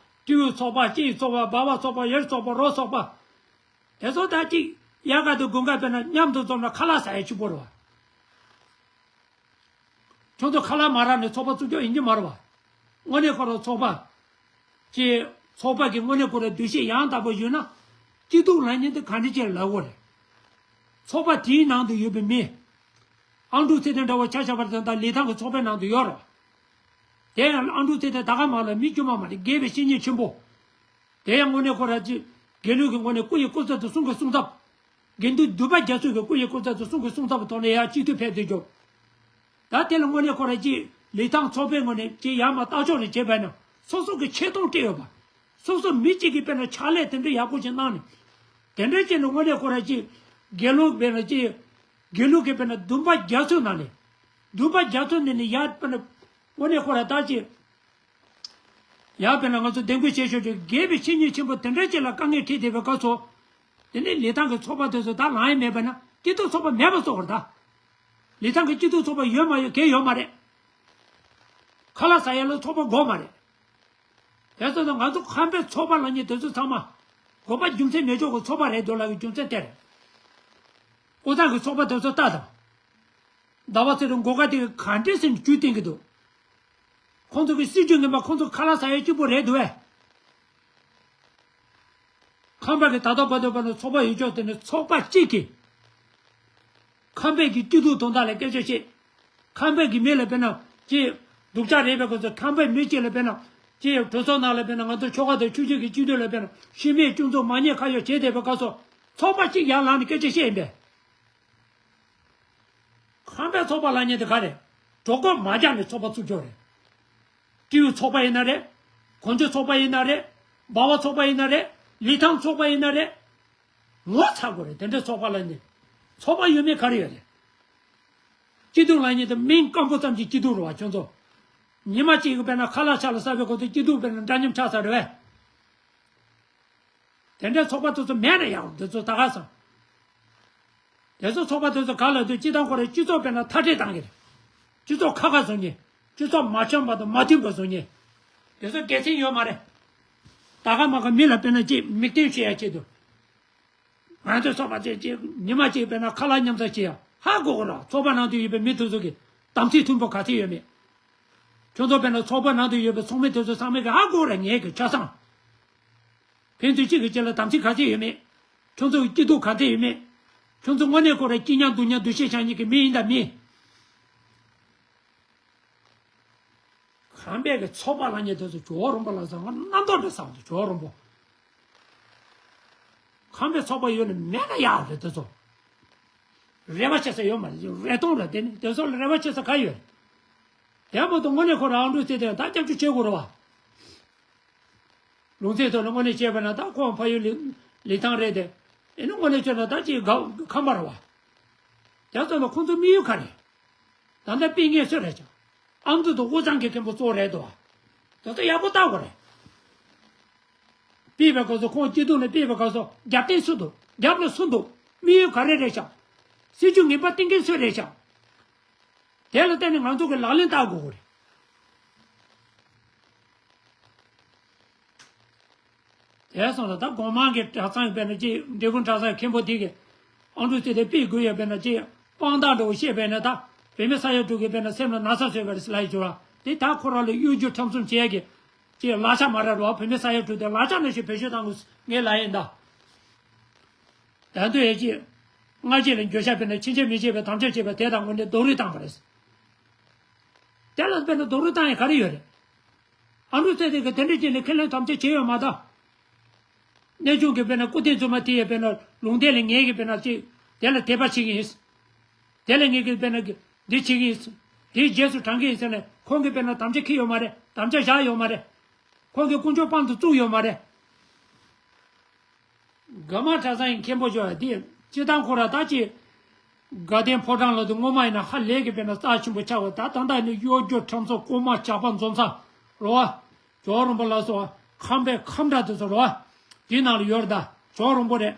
སྤྲེའུ་ཚོགས་པ་སྐྱིད་ཚོགས་པ་སྦལ་པ་ཚོགས་པ་ཡུལ་ཚོགས་པ་རོ་ཚོགས་པ། དེ་ཚོ་ད་ཅིག་དབྱར་ཁ་དང་དགུན་ཁ་དཔེར་ན་མཉམ་དུ་འཛོམས་ན་ཁ་ལག་ཟ་ཡ་གཅིག་པོ་རེད་བ། ཁྱོད་ཚོ་ཁ་ལག་མ་རག་ནས་ཚོགས་པ་བཙུགས་རྒྱུ་ཡིན་གྱི་མ་རེད་བ། དངོས་གནས་ཁོ་རང་ཚོགས་པ། ཅེས་ཚོགས་པ་གི་དངོས་གནས་ཁོ་རང་འདུ་ཤེས་ཡང་དག་པོ་ཡོད་ན། སྐྱིད་སྡུག་ལབ་མཁན་དེ་ག་འདྲ་ཅིག་ལབ་དགོས་རེད། ཚོགས་པ་དེའི་ནང་དུ་ཡོད་པའི་མི། ཨང་ཀྲུག་ཚེ་བརྟན་འདྲ་བོ་ཆ་བཞག་པ་དང་ད་ལི་ཐང་གི་ཚོགས་པའི་ནང་དུ་ཡོད་རེད། དེ་ཡང་ཨང་ཀྲུག་ཚེ་བརྟན་ད་ག་མ་ལ་མི་དཀྱུས་མ་མ་རེད། དགེ་བའི་བཤེས་གཉེན་ཆེན་པོ། དེ་ཡང་དངོས་གནས་ཁོ་རང་ཅིག་དགེ་ལུགས་ཀྱི་ངོས་ནས་སྐུ་ཡི་སྐུ་ཚབ་ཏུ་གསུང་གི་གསུང་ཚབ། དགེ་འདུན་འདུས་པ་རྒྱ་མཚོ་གི་སྐུ་ཡི་སྐུ་ཚབ་ཏུ་གསུང་གི་གསུང་ཚབ་ཐོག་ནས་ཡར་སྤྱི་འཐུས་ཕེབས་ཏེ་འཇོག་ད་དེ་ལ་དངོས་གནས་ཁོ་རང་ཅིག་ལི་ཐང་ཚོགས་པའི་ངོས་ནས་ཅིག་ཡར་མར་ལྟ་ཕྱོགས་རེ་བྱས་པ་ན་སོ་སོ་གི་ཆེ་མཐོང་སྤྲད་ཡོད་པ། སོ་སོ་མི་གཅིག་གིས་དཔེར་ན་ཕྱག་ལས་དེ་འདྲ་ཡག་པོ་ཅིག་གནང་ནས། དེ་འདྲ་བྱས་ནས་དངོས་གནས་ཁོ་རང་ཅིག་དགེ་ལུགས་དཔེར་ན་ཅིག་ དགེ་ལུགས་ཀྱི་དཔེར་ན་སྡོམ་པ་རྒྱ་མཚོའི་ནང་ནས། སྡོམ་པ་རྒྱ་མཚོ་ནས་ནི་ཡར་དཔེར་ན་དངོས་གནས་ཁོ་ར་ད་ཅི། ཡར་དཔེར་ན་ང་ཚོ་དེང་དགོས་བྱེད་ཤོག་ཅིག་དགེ་བའི་བཤེས་གཉེན་ཆེན་པོ་དེ་འདྲ་ཅིག་ལ་དཀའ་ངལ་འཕྲད་བསྡད་པའི་སྐབས་སུ། དེ་ནས་ལི་ཐང་གི་ཚོགས་པ་དེ་ཚོ་ད་ལངས་ཡས་མེད་པ་ན་སྐྱིད་སྡུག་ཚོགས་པ་མེད་པ་བཟོ་བར་ད། ལི་ཐང་གི་སྐྱིད་སྡུག་ཚོགས་པ་ཡོད་མ་ཡོད་གལ་ཡོད་མ་རེད། ཁ་ལག་ཟ་ཡ་ལ་ཚོགས་པ་དགོས་མ་རེད། དེ་ཚོ་ནི་ང་ཚོ་ཁམས་པའི་ཚོགས་པ་ལབ་མཁན་དེ་ཚོ་ཚང་མ་དགོས་པ་རྒྱུ་མཚན་མེད་ཆོག་གི་ཚོགས་པ་རེད་འདུག་ལབ་ཀྱི་རྒྱུ་མཚན་དེ་རེད། དབུས་གཙང་གི་ཚོགས་པ་དེ་ཚོ་ལྟ་དང་། ཟླ་བ་ཚེ་རིང་མགོ་དཀར་དེ་གིས་ག་འདྲས་ཟེར་ནས་རྒྱུ་བསྟན་གྱི་འདུག་ཁོང་ཚོ་གི་སྲིད་ཇུས་ངན་པ་ཁོང་ཚོ་ཁ་ལག་ཟ་ཡ་གཅིག་པོ་རེད་འདུག་བས། ཁམས་པ་གི་ད་ལྟ་བར་དུ་བར་ནས་ཚོགས་པ་ཡོད་ཆོག་དེ་ནི་ཚོགས་པ་གཅིག་གིས། ཁམས་པའི་གི་སྐྱིད་སྡུག་དོན་དག་ལ་སྐད་ཆ་བཤད། ཁམས་པའི་གི་མི་ལ་དཔེར་ན་ཅིག་སྡུག་ཅག་རེད་པའི་སྐབས་སུ་ཁམས་པའི་མི་གཅིག་ལ་དཔེར་ན་ཅིག་གྲོས་ཚོགས་ནང་ལ་དཔེར་ན་ང་ཚོ་ཆོལ་ཁ་དང་ཆོས་བརྒྱུད་ཀྱི་སྤྱི་འཐུས་ལ་དཔེར་ན་ཤི་རྨས་སྐྱོན་འཛུགས་མ་ཉེས་ཁ་གཡོག་བྱས་བསྡད་པའི་སྐབས་སུ་ཚོགས་པ་གཅིག་ཡར་ལངས་ནས་སྐད་ཆ་བཤད་ཡིན་པས། ཁམས་པའི་ཚོགས་པ་ལབ་མཁན་དེ་ག་རེད། གྲོད་ཁོག་མ་རྒྱགས་ནས་ཚོགས་པ་བཙུགས་ཆོག་རེད། སྤྲེའུ་ཚོགས་པ་ཡིན་ན་རེད། གོ་འཇོ་ཚོགས་པ་ཡིན་ན་རེད། འབའ་བ་ཚོགས་པ་ཡིན་ན་རེད། ལི་ཐང་ཚོགས་པ་ཡིན་ན་རེད། ངོ་ཚ་དགོས་རེད་དེ་འདྲའི་ཚོགས་པ་ལབ་མཁན། ཚོགས་པ་ཡོད་མེད་ག་རེ་ཡོད་རེད། སྐྱིད་སྡུག་ལབ་མཁན་དེ་མིང་སྐམ་པོ་ཙམ་གྱིས་སྐྱིད་སྡུག་རེད་བ་ཁྱོད་ཚོ། ཉི་མ་གཅིག་གི་དཔེར་ན་ཁ་ལག་ཆ་ལ་ཟ་བའི་གོ་ཚོད་སྐྱིད་སྡུག་དཔེར་ན་འདྲ་མཉམ་ཆགས་ཚར་རེད་བས། དེ་འདྲའི་ཚོགས་པ་དེ་ཚོ་མེད་ན་ཡག་འདི་ཚོ་ད་ག་སང་། དེ་ཚོ་ཚོགས་པ་དེ་ཚོ་ག་ལ་དུ་སྤྱི་བཏང་ཁོ་རའི་སྤྱི་ཚོགས་དཔེར་ན་མཐའ་བྲལ་བཏང་གི་རེད། སྤྱི་ཚོགས་ཁ་ཁ་བཟོ་མཁན། སྤྱི་ཚོགས་མ་འཆམ་པ་དང་མ་མཐུན་པ་བཟོ་མཁན། དེ་ཚོ་དགེ་མཚན་ཡོད་མ་རེད། ད་ག་མ་ག་མི་ལ་དཔེར་ན་ཅིག་མིག་སྟོན་བྱེད་ཡ་ཆེད་དུ། ང་ཚོའི་ཚོགས་པ་ཚོས་ཅིག་ཉི་མ་གཅིག་དཔེར་ན་ཁ་ལག་མཉམ་ཟ་བྱེད་ཡ་ཧ་གོ་གོ་ར་ཚོགས་པ་ནང་དུ་ཡོད་པའི་མི་དེ་ཚོ་གི་དམ་ཚིག་མཐུན་པོ་ག་ཚོད་ཡོད་མེད། ཁྱོད་ཚོ་དཔེར་ན་ཚོགས་པ་ནང་དུ་ཡོད་པའི་ཚོགས་མི་དེ་ཚོ་ཚང་མས་གི་ཧ་གོ་ར་ངས་གི་ཆ་ཚང་། ཕན་ཚུན་གཅིག་གིས་གཅིག་ལ་དམ་ཚིག་ག་ཚོད་ཡོད་མེད། ཁྱོད་ཚོ་གི་སྐྱིད་སྡུག་ག་ཚོད་ཡོད་མེད། ཁྱོད་ཚོ་དངོས་གནས་ཁོ་ར་སྐྱིད་ཉག་སྡུག་ཉག་འདུ་ཤེས་བྱ་མཁན་གྱི་མི་ཡིན་དང་མིན། ཁམས་པའི་གི་ཚོགས་པ་ལབ་མཁན་དེ་ཚོ་ཇོ་བོ་རིན་པོ་ལ་ཟེར་ང་རྣམ་རྟོག་འདྲ་ཟེར་བ་དེ་ཇོ་བོ་རིན་པོ། ཁམས་པའི་ཚོགས་པ་ཡོད་ན་མེད་ན་ཡག་རེད་དེ་ཚོ། རེ་བ་བྱེད་ས་ཡོད་མ་རེད་རེ་སྟོང་རེད་དེ་ནི་དེ་ཚོ་ལ་རེ་བ་བྱེད་ས་ག་ཡོད་རེད། དེ་མ་གཏོགས་དངོས་གནས་ཁོ་རང་འགྲོ་ཚེ་དེ་ད་སྐྱབས་བཅོལ་བྱེད་དགོས་རེད་བ། ལུང་ཚན་ཐོག་ལ་དངོས་གནས་བྱས་པ་ན་ད་ཁོང་ཕ་ཡུལ་ལི་ལི་ཐང་རེད་དེ། ཨེ་ནི་དངོས་གནས་བྱས་ན་ད་ཅིག་དགའ་ཁམས་པ་རེད་བ། དེ་ཚོ་ལ་ཁོང་ཚོ་དམིགས་ཡུལ་ག་རེད། ད་ལྟ་སྤེལ་མཁན་སུ་རེད་ཀྱང་། ཨ་མདོ་དང་དབུས་གཙང་གི་མཁན་པོ་གཙོ་བོ་རེད་དོ། དེ་ཚོ་ཡག་པོ་བལྟ་དགོས་རེད། སྤེལ་བའི་སྐབས་སུ་ཁོང་སྐྱིད་སྡུག་ནས་སྤེལ་བའི་སྐབས་སུ་རྒྱབ་རྟེན་སུ་འདུག་རྒྱབ་ལ་སུ་འདུག་དམིགས་ཡུལ་ག་རེ་རེད་ཀྱང་། སྲིད་ཇུས་ངན་པ་བཏིང་མཁན་སུ་རེད་ཀྱང་། དེ་ལ་བརྟེན་ནས་ང་ཚོ་གི་ལག་ལེན་བསྟར་དགོས་ཀྱི་རེད། དེ་སོང་ཙང་ད་གོང་མ་གི་གྲྭ་ཚང་གི་དཔེར་ན་ཅིག་འབྲས་སྤུངས་གྲྭ་ཚང་གི་མཁན་པོ་དེ་གི་ཨང་ཀྲུག་ཚེ་དེ་སྤེལ་དགོས་ཡོད་དཔེར་ན་ཅིག་དཔང་རྟགས་འདྲ་བོ་བཤད་པས་ན་ད་བོད་མི་ས་ཡ་དྲུག་གི་དཔེར་ན་སེམས་ལ་ན་ཚ་བཟོས་པ་རེད་ལབ་ཡོད་ཅོག་ར་དེ་ད་ཁོ་རང་ལ་གཡོ་སྒྱུ་ཁྲམ་གསུམ་བྱེད་ཡ་གི་ཅིག་ལག་ཆ་མ་རག་རོགས་བོད་མི་ས་ཡ་དྲུག་དེ་ལག་ཆ་ནང་བཞིན་བེད་སྤྱོད་བཏང་དགོས་ངས་ལབ་ཡིན་ད། ད་དུང་ཡ་ཅིག་སྔ་རྗེས་ལ་འགྱོད་བཤགས་དཔེར་ན་ཕྱིན་ཆད་མི་བྱེད་པའི་དམ་བཅའ་བྱས་པ་དེ་དང་དངོས་གནས་རྡོག་རོལ་བཏང་པ་རེད། དེ་ལ་དཔེར་ན་རྡོག་རོལ་བཏང་ཡ་ག་རེ་ཡོད་རེད། ཨ་འབྲུག་ཚེ་རིང་གིས་དེ་འདྲ་བྱས་ནས་ཁས་ལེན་དམ་བཅའ་བྱས་ཡོད་མ་གཏོགས། གནས་ཆུང་གིས་དཔེར་ན་སྐུ་རྟེན་བཙུན་མ་དེ་ཡས་དཔེར་ན་ལུང་བསྟན་ལ་ངེས་ཀྱི་དཔེར་ན་ཅིག་དེ་ལ་དད་པ་བྱེད་ཀྱི་ཡིན། དེ་ལ་ངེས་ཀྱི་དཔེར་ན་འདི་བྱེད་ཀྱི་ཡིན། དེའི་རྗེས་སུ་འབྲང་གི་ཡིན་ཟེར་ནས་ཁོང་གིས་དཔེར་ན་དམ་བཅའ་འཁྱེར་ཡོད་མ་རེད། དམ་བཅའ་བཞག་ཡོད་མ་རེད། ཁོང་གིས་དཀོན་མཆོག་དཔང་དུ་བཙུགས་ཡོད་མ་རེད། དགའ་མ་གྲྭ་ཚང་གི་མཁན་པོ་ཅོག་ཡ་དེ་སྤྱི་བཏང་ཁོ་ར་ད་ཅི། དགའ་ལྡན་ཕོ་བྲང་ལ་དུ་སྔོན་མ་ཡིན་ན་ཧ་ལས་ཀྱི་དཔེར་ན་རྩ་ཆེན་པོ་ཆགས་པ་ད་ད་ལྟ་ནི་གཡོ་སྒྱུ་ཁྲམ་ཚོགས་རྐུན་མ་ཇག་པ་འཛོམས་ས་རོ་བ། ཇོ་རིན་པོ་ལ་སོགས་ཁམས་པའི་ཁམས་འདྲ་དེ་ཚོ་རོ་བ། དེའི་ནང་ལ་ཡོད་རེད་ད་ཇོ་རིན་པོ་རེད།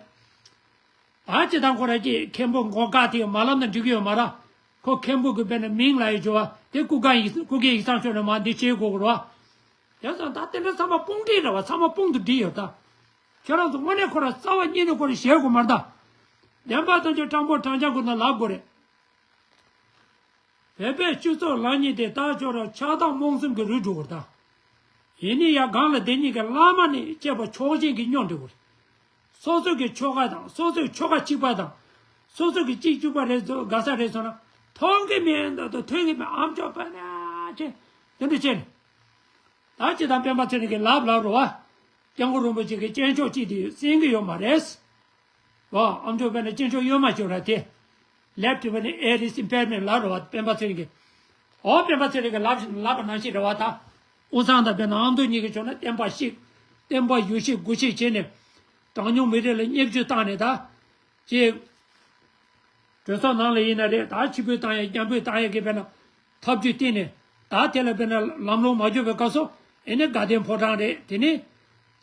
ད་སྤྱི་བཏང་ཁོ་ར་ཅི་མཁན་པོ་མགོ་དཀར་དེ་མ་ལབ་ན་འགྲིག་གི་ཡོད་མ་ར། ཁོ་མཁན་པོ་གི་དཔེར་ན་མིང་ལ་ཡོད་ཅོག་པ་དེ་སྐུ་སྒང་ཡིག་སྐུ་སྒེར་ཡིག་ཚང་ཤོད་ན་མ་འདི་བྱེད་དགོས་གི་རོ། དེ་ཙང་ད་དེ་འདྲ་ཚང་མ་དཔུང་སྒྲིག་རེད་བ་ཚང་མ་དཔུང་དུ་སྒྲིག་ཡོད་ད། ཁྱོད་རང་ཚོ་དངོས་གནས་ཁོ་ར་རྩ་བ་ཉིད་ནས་ཁོ་ར་ཞེད་དགོས་མ་རེད་ད། བདེན་པ་དང་ཆོས་སྤྲང་པོ་སྤྲང་རྐྱང་ཁོ་ན་ལབ་དགོས་རེད། བོད་པའི་སྤྱི་ཚོགས་ལབ་མཁན་དེ་ད་ཁྱོད་རང་ཆགས་སྡང་རྨོངས་གསུམ་གྱི་རུས་སྒྲུག་དགོས་རེད་ད། ཡིན་ནའི་ཡང་སྒང་ལ་བསྡད་མཁན་གྱི་བླ་མ་ནས་བཅས་པ་ཕྱོགས་ཞེན་གྱི་སྙོམས་འགྲོ་དགོས་རེད། སོ་སོ་གི་ཆོལ་ཁ་དང་སོ་སོའི་ཆོལ་ཁ་གཅིག་པ་དང་། སོ་སོ་གི་གཅིག་གཅིག་པ་རེད་ཚོ་དགའ་ས་རེད་ཚོ་ན་མཐོང་གི་མེད་འདུག་ཏུ་ཐོས་གི་མེད་ཨམ་ཅོག་པ་ན་ཅེ། དེ་འདྲ་བྱས་ནས། ད་ཅི་དང་སྤེན་པ་ཚེ་རིང་གི་ལབ་ལབ་རོ་བ། སྐྱབས་མགོན་རིན་པོ་ཆེ་གི་སྤྱན་ཕྱོགས་གཅིག་དེ་གསན་གི་ཡོད་མ་རེད། བ་ཨམ་ཅོག་པ་ན་སྤྱན་ཕྱོགས་གཡོན་མ་ཅོ་ར་དེ། Left པ་ནི་air is impairment ལབ་རོ་བ་སྤེན་པ་ཚེ་རིང་གི། ཨོ་སྤེན་པ་ཚེ་རིང་གི་ལབ་བཞིན་ལབ་པ་ནང་བཞིན་རེད་བ་ད། དབུས་གཙང་དང་སྤེན་ན་ཨ་མདོ་གཉིས་ཀྱི་ཕྱོགས་ན་བསྟན་པ་བཤིག་བསྟན་པ་ཡུལ་བཤིག་སྒོ་བཤིག་བྱས་ནས། གྲངས་ཉུང་མི་རིགས་ལ་བརྙས་བཅོས་བཏང་ནས་ད། ཅེས། གྲོས་ཚོགས་ནང་ལ་ཡིན་ན་རེད། ད་ཕྱི་འབོད་བཏང་ཡ་རྒྱང་འབོད་བཏང་ཡ་གི་དཔེར་ན་ཐབས་ཇུས་བསྟན་ནས། ད་དེ་ལ་དཔེར་ན་ལམ་ལྷོང་མ་བྱུང་བའི་སྐབས་སུ་ཨེ་ནི་དགའ་ལྡན་ཕོ་བྲང་རེད། དེ་ནས་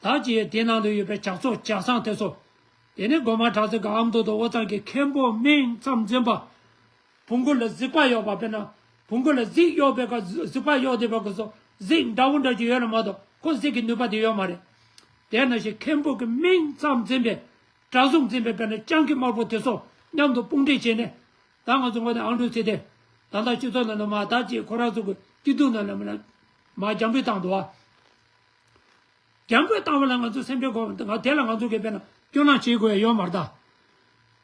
ད་ཅི་དེ་ནང་དུ་ཡོད་པའི་ཇག་ཚོགས་ཇག་སང་དེ་ཚོ། དེ་ནས་སྒོ་མང་གྲྭ་ཚང་གི་ཨ་མདོ་དང་དབུས་གཙང་གི་མཁན་པོ་སྨན་མཚམས་འཛིན་པ། བོང་གུ་ལ་གཟིག་པ་གཡོགས་པ། དཔེར་ན་བོང་གུ་ལ་གཟིག་གཡོགས་པའི་སྐབས། གཟིག་པ་གཡོགས་བསྡད་པའི་སྐབས་སུ་གཟིག་འདྲ་བོ་འདྲ་ཅིག་ཡོད་ན་མ་གཏོགས་ཁོ་གཟིག་གི་ནུས་པ་དེ་ཡོད་མ་རེད། དེ་ནང་བཞིན་མཁན་པོ་གི་སྨན་མཚམས་འཛིན་པའི་གྲྭ་ཟུང་འཛིན་པའི་དཔེར་ན་སྤྱང་ཀི་དམར་པོ་དེ་ཚོ་མཉམ་དུ་དཔུང་སྒྲིག་བྱས་ནས། ད་ང་ཚོ་ངོས་ནས་ཨང་ཀྲུའུ་ཚེ་བརྟན་ད་ལྟ་སྤྱི་ཚོགས་ནང་ལ་མ་ད་ཅིག་ཁོ་རང་ཚོ་གི་སྐྱིད་སྡུག་ནང་ལ་མ་ན་མ་རྒྱང་འབོད་བཏང་འདུག་ཨ། རྒྱང་འབོད་བཏང་བ་ལ་ང་ཚོ་སེམས་ཁྲལ་དགོས་པ་དེ་ལ་ང་ཚོ་གི་དཔེར་ན་སྐྱོ་སྣང་བྱེད་དགོས་ཡ་ཡོད་མ་རེད་ད།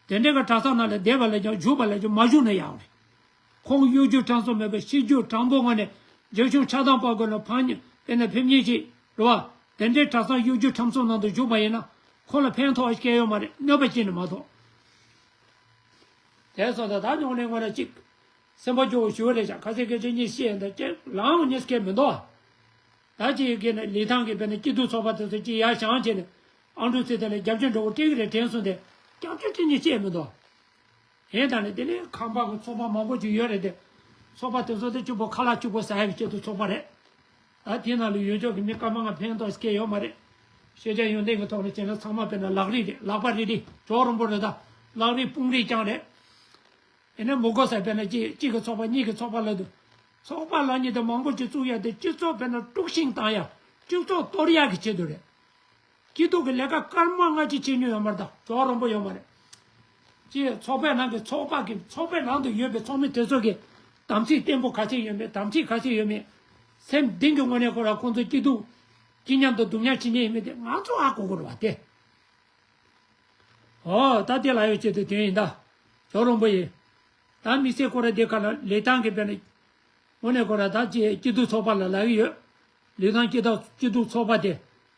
དེ་འདྲའི་གི་གྲྭ་ཚང་ནང་ལ་བསྡད་པ་ལས་ཀྱང་བཞུགས་པ་ལས་ཀྱང་མ་བཞུགས་ན་ཡག་རེད། ཁོང་གཡོ་སྒྱུ་དྲང་སྲོང་མེད་པ། ཤི་རྒྱུ་དྲང་པོ་ངོས་ནས་རྒྱ་གཞུང་ཆགས་སྡང་པ་དགོས་ན་ཕངས་ཉེས་དཔེར་ན་ཕེབས་ཉེས་ཅིག་རེད་བ། དེ་འདྲའི་གྲྭ་ཚང་གཡོ་སྒྱུ་ཁྲམ་གསུམ་ནང་དུ་བཞུགས་པ་ཡིན་ན་ཁོང་ལ་ཕན་ཐོགས་སྐྱེ་ཡོད་མ་རེད། གནོད་པ་སྐྱེལ་ནི་མ་གཏོགས། དེ་སོང་ཙང་ད་ཉོག་ནས་ངོ་ན་གཅིག་སེམས་པ་སྐྱོ་བོ་ཞུ་བ་རེད་ཤག་ཁ་སེང་སྐད་ཆ་གཉིས་བཤད་ཡིན་ད་ཅེ་ལའང་གཉིས་སྐད་མི་འདུག་ད་ཅི་ཡི་གེ་ནས་ལི་ཐང་གི་དཔེར་ན་སྐྱིད་སྡུག་ཚོགས་པ་དེ་ཚོ་ཅི་ཡར་བཞེངས་བྱས་ནས་ཨང་ཀྲུའུ་ཚེ་བརྟན་ལ་རྒྱབ་སྐྱོར་འདྲ་བོ་སྤྲད་ཀྱི་རེད་དྲན་སོང་སྟེ་སྐྱབས་བཅོལ་སྤྲད་ཉེས་བཤད་མི་འདུག་ཡིན་ད་ནི་དེ་ནས་ཁམས་པ་གི་ཚོགས་པ་མང་པོ་ཅིག་ཡོད་རེད་དེ། ཚོགས་པ་དེ་ཚོ་དེ་གཅིག་པོ་ཁ་ལག་གཅིག་པོ་ཟ་ཡག་གི་ཆེད་དུ་ཚོགས་པ་རེད། ད་དེ་ནང་ལ་ཡོད་ཆོག་གི་མི་སྐར་མ་ལྔ་ཕན་ཐོགས་སྐྱེ་ཡོད་མ་རེད། ཤེས་བྱ་ཡོན་ཏན་གྱི་ཐོག་ནས་བྱས་ན་ཚང་མ་དཔེར་ན་ལག་རིས་རེད། ལག་པ་རིལ་རིལ་ཇོ་རོང་པོ་རེད་ད། ལག་རིས་དཔུང་རིས་རྐྱང་རེད། ཡིན་ན་མི་དགོས་ས་དཔེར་ན་གཅིག་གཅིག་གི་ཚོགས་པ་གཉིས་ཀྱི་ཚོགས་པ་ལ་དུ། ཚོགས་པ་ལ་ཉིད་དུ་མང་པོ་ཅིག་བཙུགས་ཡ་དེ་སྤྱི་ཚོགས་དཔེར་ན་དཀྲུག་ཤིང་བཏང་ཡ། སྤྱི་ཚོགས་གཏོར་ཡ་གི་ཆེད་དུ་རེད། སྐྱིད་སྡུག་གི་ལས་ཀ་སྐར་མ་ལྔ་གཅིག་བྱེད་མྱོང་ཡོད་མ་རེད་ད། ཇོ་རོང་པོ་ཡོད་མ་རེད། ཅེས་ཚོགས་པའི་ནང་གི་ཚོགས་པ་གི་ཚོགས་པའི་ནང་དུ་ཡོད་པའི་ཚོགས་མི་དེ་ཚོ་གི་དམ་ཚིག་བརྟན་པོ་ག་ཚད་ཡོད་མེད། དམ་ཚིག་ག་ཚད་ཡོད་མེད། སེམས་གཏིང་གི་ངོས་ནས་ཁོ་རང་ཁོང་ཚོ་སྐྱིད་སྡུག་སྐྱིད་མཉམ་དུ་སྡུག་མཉམ་བྱེད་མཁན་ཡིན་མིན་དེ་ང་ཚོ་ཧ་གོ་དགོས་རེད་བ་དེ། ཨོ་ད་དེ་ལ་ཡོད་ཆེད་དུ་དོན་ཡིན་ད། ཇོ་རོང་པོ་ཡིན། ད་དམིགས་བསལ་ཁོ་ར་དེ་ག་ལ་ལི་ཐང་གི་དཔེར་ན། དངོས་གནས་ཁོ་ར་ད་ཅི་སྐྱིད་སྡུག་ཚོགས་པ་ལ་ལབ་ཀྱི་ཡོད། ལི་ཐང་སྐྱིད་སྡུག་སྐྱིད་སྡུག་ཚོགས་པ་དེ།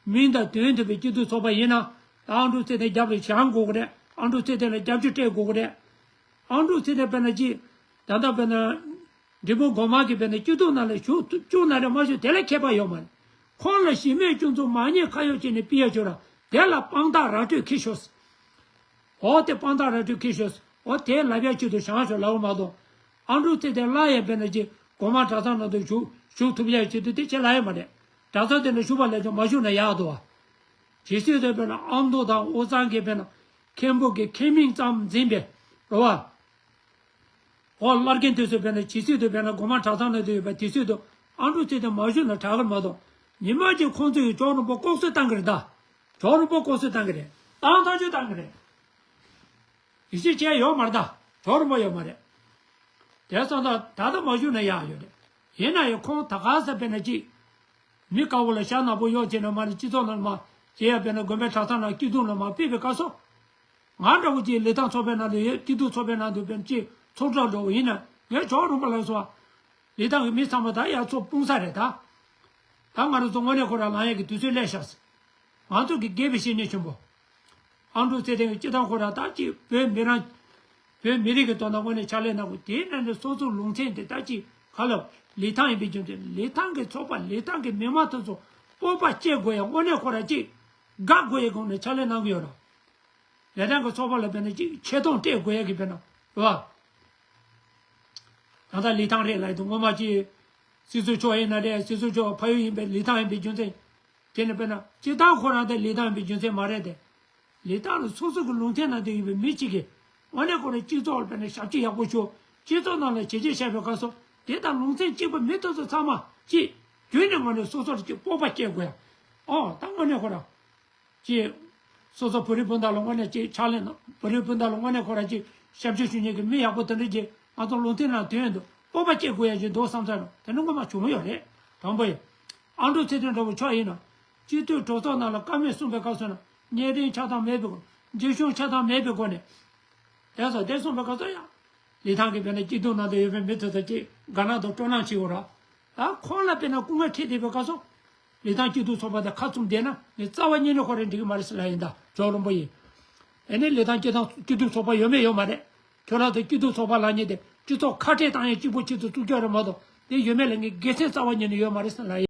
མིང་དང་དོན་མཐུན་པའི་སྐྱིད་སྡུག་ཚོགས་པ་ཡིན་ན། ད་ཨང་ཀྲུའུ་ཚེ་བརྟན་རྒྱབ་ལ་བཞེངས་དགོས་ཀྱི་རེད། ཨང་ཀྲུའུ་ཚེ་བརྟན་ལ་རྒྱབ་སྐྱོར་སྤྲད་དགོས་ཀྱི་རེད། ཨང་ཀྲུའུ་ཚེ་བརྟན་དཔེར་ན་ཅི། ད་ལྟ་དཔེར་ན། འབྲས་སྤུངས་སྒོ་མང་གི་དཔེར་ན་སྐྱིད་སྡུག་ནང་ལ་ཞུགས་ཐུབ་བཅུག་ན་རེད་མ་ཞུགས་དེ་ལ་ཁྱད་པར་ཡོད་མ་རེད། ཁོང་ལ་གཞི་མེད་སྐྱོན་འཛུགས་མ་ཉེས་ཁ་གཡོགས་བྱས་ནས་ཕུད་ཡ་བྱོས་ར་དེ་ལ་དཔང་རྟགས་ར་སྤྲོད་ཁྱེར་ཤོག་འོ་དེ་དཔང་རྟགས་ར་སྤྲོད་ཁྱེར་ཤོག་འོ་དེ་ལབ་ཡ་ཆེད་དུ་བཞེངས་ཤོག་ལབ་པ་མ་གཏོགས། ཨང་ཀྲུའུ་ཚེ་བརྟན་སླར་ཡང་དཔེར་ན་ཅི་སྒོ་མང་གྲྭ་ཚང་ནང་དུ་ཞུགས་ཞུགས་ཐུབ་ཡ་ཆེད་དུ་དེ་ཆེད་ལབ་ཡ་མ་རེད། གྲྭ་ཚང་དེ་ནས་ཞུགས་པ་ལས་ཀྱང་མ་ཞུགས་ན་ཡག་འདུག་བ། ཇི་སྲིད་དུ་དཔེར་ན་ཨ་མདོ་དང་དབུས་གཙང་གི་དཔེར་ན་མཁན་པོ་གི་མཁས་མིང་ཙམ་འཛིན་པའི་རེད་བ། འོ་བླ་རྒན་དེ་ཚོས་དཔེར་ན་ཇི་སྲིད་དུ་དཔེར་ན་སྒོ་མང་གྲྭ་ཚང་ནང་དུ་ཡོད་པ་དེ་སྲིད་དུ་ཨང་ཀྲུའུ་ཚེ་བརྟན་མ་བཞུགས་ན་དྲག་གི་མ་གཏོགས་ཉི་མ་གཅིག་ཁོང་ཚོས་ཇོ་རོང་པོ་ལྐོག་གསོད་བཏང་གི་རེད་ད། ཇོ་རོང་པོ་ལྐོག་གསོད་བཏང་གི་རེད། བཏང་ཐག་གཅོད་བཏང་གི་རེད། ཡིད་ཆེས་བྱས་ཡོད་མ་རེད་ད། ཇོ་རོང་པོ་ཡོད་མ་རེད། དེ་སོང་ཙང་ད་ལྟ་མ་བཞུགས་ན་ཡག་ཡོད་རེད། ཡིན་ན་ཡང་ཁོང་ད་ག་ས་དཔེར་ན་གཅིག་མི་དཀར་པོ་ལ་ཤ་ནག་པོ་གཡོག་བྱས་ན་མ་ནི་སྤྱི་ཚོགས་ནང་མ་བྱེད་ཡ་དཔེར་ན་དགོན་པའི་གྲྭ་ཚང་ནང་སྐྱིད་སྡུག་ལ་མ་ཕེབས་པའི་སྐབས་སུ། ང་འདྲ་བོ་ཅིག་ལི་ཐང་ཚོགས་པའི་ནང་དུ་ཡོད། སྐྱིད་སྡུག་ཚོགས་པའི་ནང་དུ་དཔེར་ན་ཅིག་ཚོགས་གྲོགས་འདྲ་བོ་ཡིན་ན་ངས་ཇོ་རོང་པོ་ལ་སོ། ལི་ཐང་གི་མི་ཚང་མ་ད་ཡར་ཚོགས་སྤུངས་ས་རེད་ད། ད་ང་རང་ཚོ་དངོས་གནས་ཁོ་རང་ལངས་ཡས་ཀྱི་དུས་ཚོད་སླེབས་ཤག་ང་ཚོ་གི་དགེ་བའི་བཤེས་གཉེན་ཆེན་པོ། ཨང་ཀྲུའུ་ཚེ་བརྟན་གྱི་སྤྱི་བཏང་ཁོ་རང་ད་ཅིག་བོད་མི་རང་། བོད་མི་རིགས་ཀྱི་དོན་དག་དངོས་གནས་ཕྱག་ལས་གནང་དགོས། དེའི་ནང་ནས་སོ་སོའི་ལུང་ཚན་དེ་ད་ཅིག་ག་ལ་ལི་ཐང་ཡིན་པའི་རྒྱུ་མཚན་ལི་ཐང་གི་ཚོགས་པ་ལི་ཐང་གི་མི་མང་དེ་ཚོ་སྤོབས་པ་སྐྱེ་དགོས་ཡ་དངོས་གནས་ཁོ་རང་ཅིག་དགའ་དགོས་ཡ་སྒང་ནས་ཕྱག་ལས་གནང་གི་ཡོད་ར། ལི་ཐང་གི་ཚོགས་པ་ལ་དཔེར་ན་ཅིག་ཆེ་མཐོང་སྤྲད་དགོས་ཡ་གི་དཔེར་ན་རེད་བ། ད་ལྟ་ལི་ཐང་རེད་ལབ་ཡོད་དུས་སྔོན་མ་ཅིག་སྲིད་ཟུར་མཆོག་ཡིན་ན་རེད། སྲིད་ཟུར་མཆོག་ཕ་ཡུལ་ཡིན་པའི་ལི་ཐང་ཡིན་པའི་རྒྱུ་མཚན། དེ་ནི་དཔེར་ན་སྤྱིར་བཏང་ཁོ་རང་དེ་ལི་ཐང་ཡིན་པའི་རྒྱུ་མཚན་མ་རེད་དེ། ལི་ཐང་ལ་སོ་སོ་གི་ལུང་ཚན་ནང་དུ་ཡོད་པའི་མི་གཅིག་གིས་དངོས་གནས་ཁོ་རང་སྤྱི་ཚོགས་ལ་དཔེར་ན་ཞབས་ཕྱི་ཡག་པོ་ཞུ། སྤྱི་ཚོགས་ནང་ལ་བྱས་རྗེས་བཞག་པའི་སྐབས་སུ་དེ་དང་ལུང་ཚན་གཅིག་པ་མི་དེ་ཚོ་ཚང་མ་གཅིག་བརྒྱུད་ནས་དངོས་གནས་སོ་སོར་གཅིག་སྤོབས་པ་སྐྱེ་དགོས་ཡ། ཨོ་ད་དངོས་གནས་ཁོ་རང་གཅིག་སོ་སོ་བོད་རིགས་སྤུན་ཟླ་ལ་དངོས་གནས་གཅིག་ཕྱག་ལས་གནང་། བོད་རིགས་སྤུན་ཟླ་ལ་དངོས་གནས་ཁོ་རང་གཅིག་ཞབས་ཕྱི་ཞུ་མཁན་གྱི་མི་ཡག་པོ་དེ་འདྲ་གཅིག་ང་ཚོ་ལུང་ཚན་ནང་དོན་དུ་སྤོབས་པ་སྐྱེ་དགོས་ཡ་ཅིག་འདུག་བསམ་ཚར་རོ། དེ་ནི་ངོ་མ་བྱུང་ཡོད་རེད། དང་པོ་ཡིན། ཨ་འབྲུག་ཚེ་བརྟན་འདྲ་བོ་མཆོག་ཡིན་ན། སྤྱི་འཐུས་གྲོས་ཚོགས་ནང་ལ་བཀའ་མོལ་གསུངས་པའི་སྐབས་སུ་ན་གཉེན་རིམ་ཆགས་སྡང་མེད་པའི་སྒོ། མཇལ་བྱུང་ཆགས་སྡང་མེད་པའི་སྒོ་ནས། དེ་སོགས་དེ་གསུངས་པའི་སྐབས་སུ་ཡང་། ལི་ཐང་གི་དཔེར་ན་སྐྱིད་སྡུག་ནང་དུ་ཡོད་པའི་མི་དེ་ཚོ་གཅིག་དགའ་སྣང་དང་སྤྲོ་སྣང་བྱེད་དགོས་ར། ད་ཁོང་ལ་དཔེར་ན་སྐུ་ངལ་འཕྲད་བསྡད་པའི་སྐབས་སུ། ལི་ཐང་སྐྱིད་སྡུག་ཚོགས་པ་དང་ཁ་བཙུམ་བསྡད་ན་ངས་རྩ་བ་ཉིད་ནས་ཁོ་རང་འགྲིག་གི་མ་རེད་ཟེར་ལབ་ཡིན་ད་ཇོ་རོང་པོ་ཡིན། ཨེ་ནས་ལི་ཐང་སྐྱིད་ཐང་སྐྱིད་སྡུག་ཚོགས་པ་ཡོད་མེད་ཡོད་མ་རེད། ཁྱོད་རང་ཚོ་སྐྱིད་སྡུག་ཚོགས་པ་ལབ་མཁན་དེ་སྤྱི་ཚོགས་ཁ་བྲལ་བཏང་ཡས་གཅིག་པུ་ཆེད་དུ་བཙུགས་རྒྱུ་རེད་མ་གཏོགས་དེ་ཡོད་མེད་ལ་ངས་དགེ་མཚན་རྩ་བ་ཉིད་ནས་ཡོད་མ་རེད་ཟེར་ལབ་ཡིན།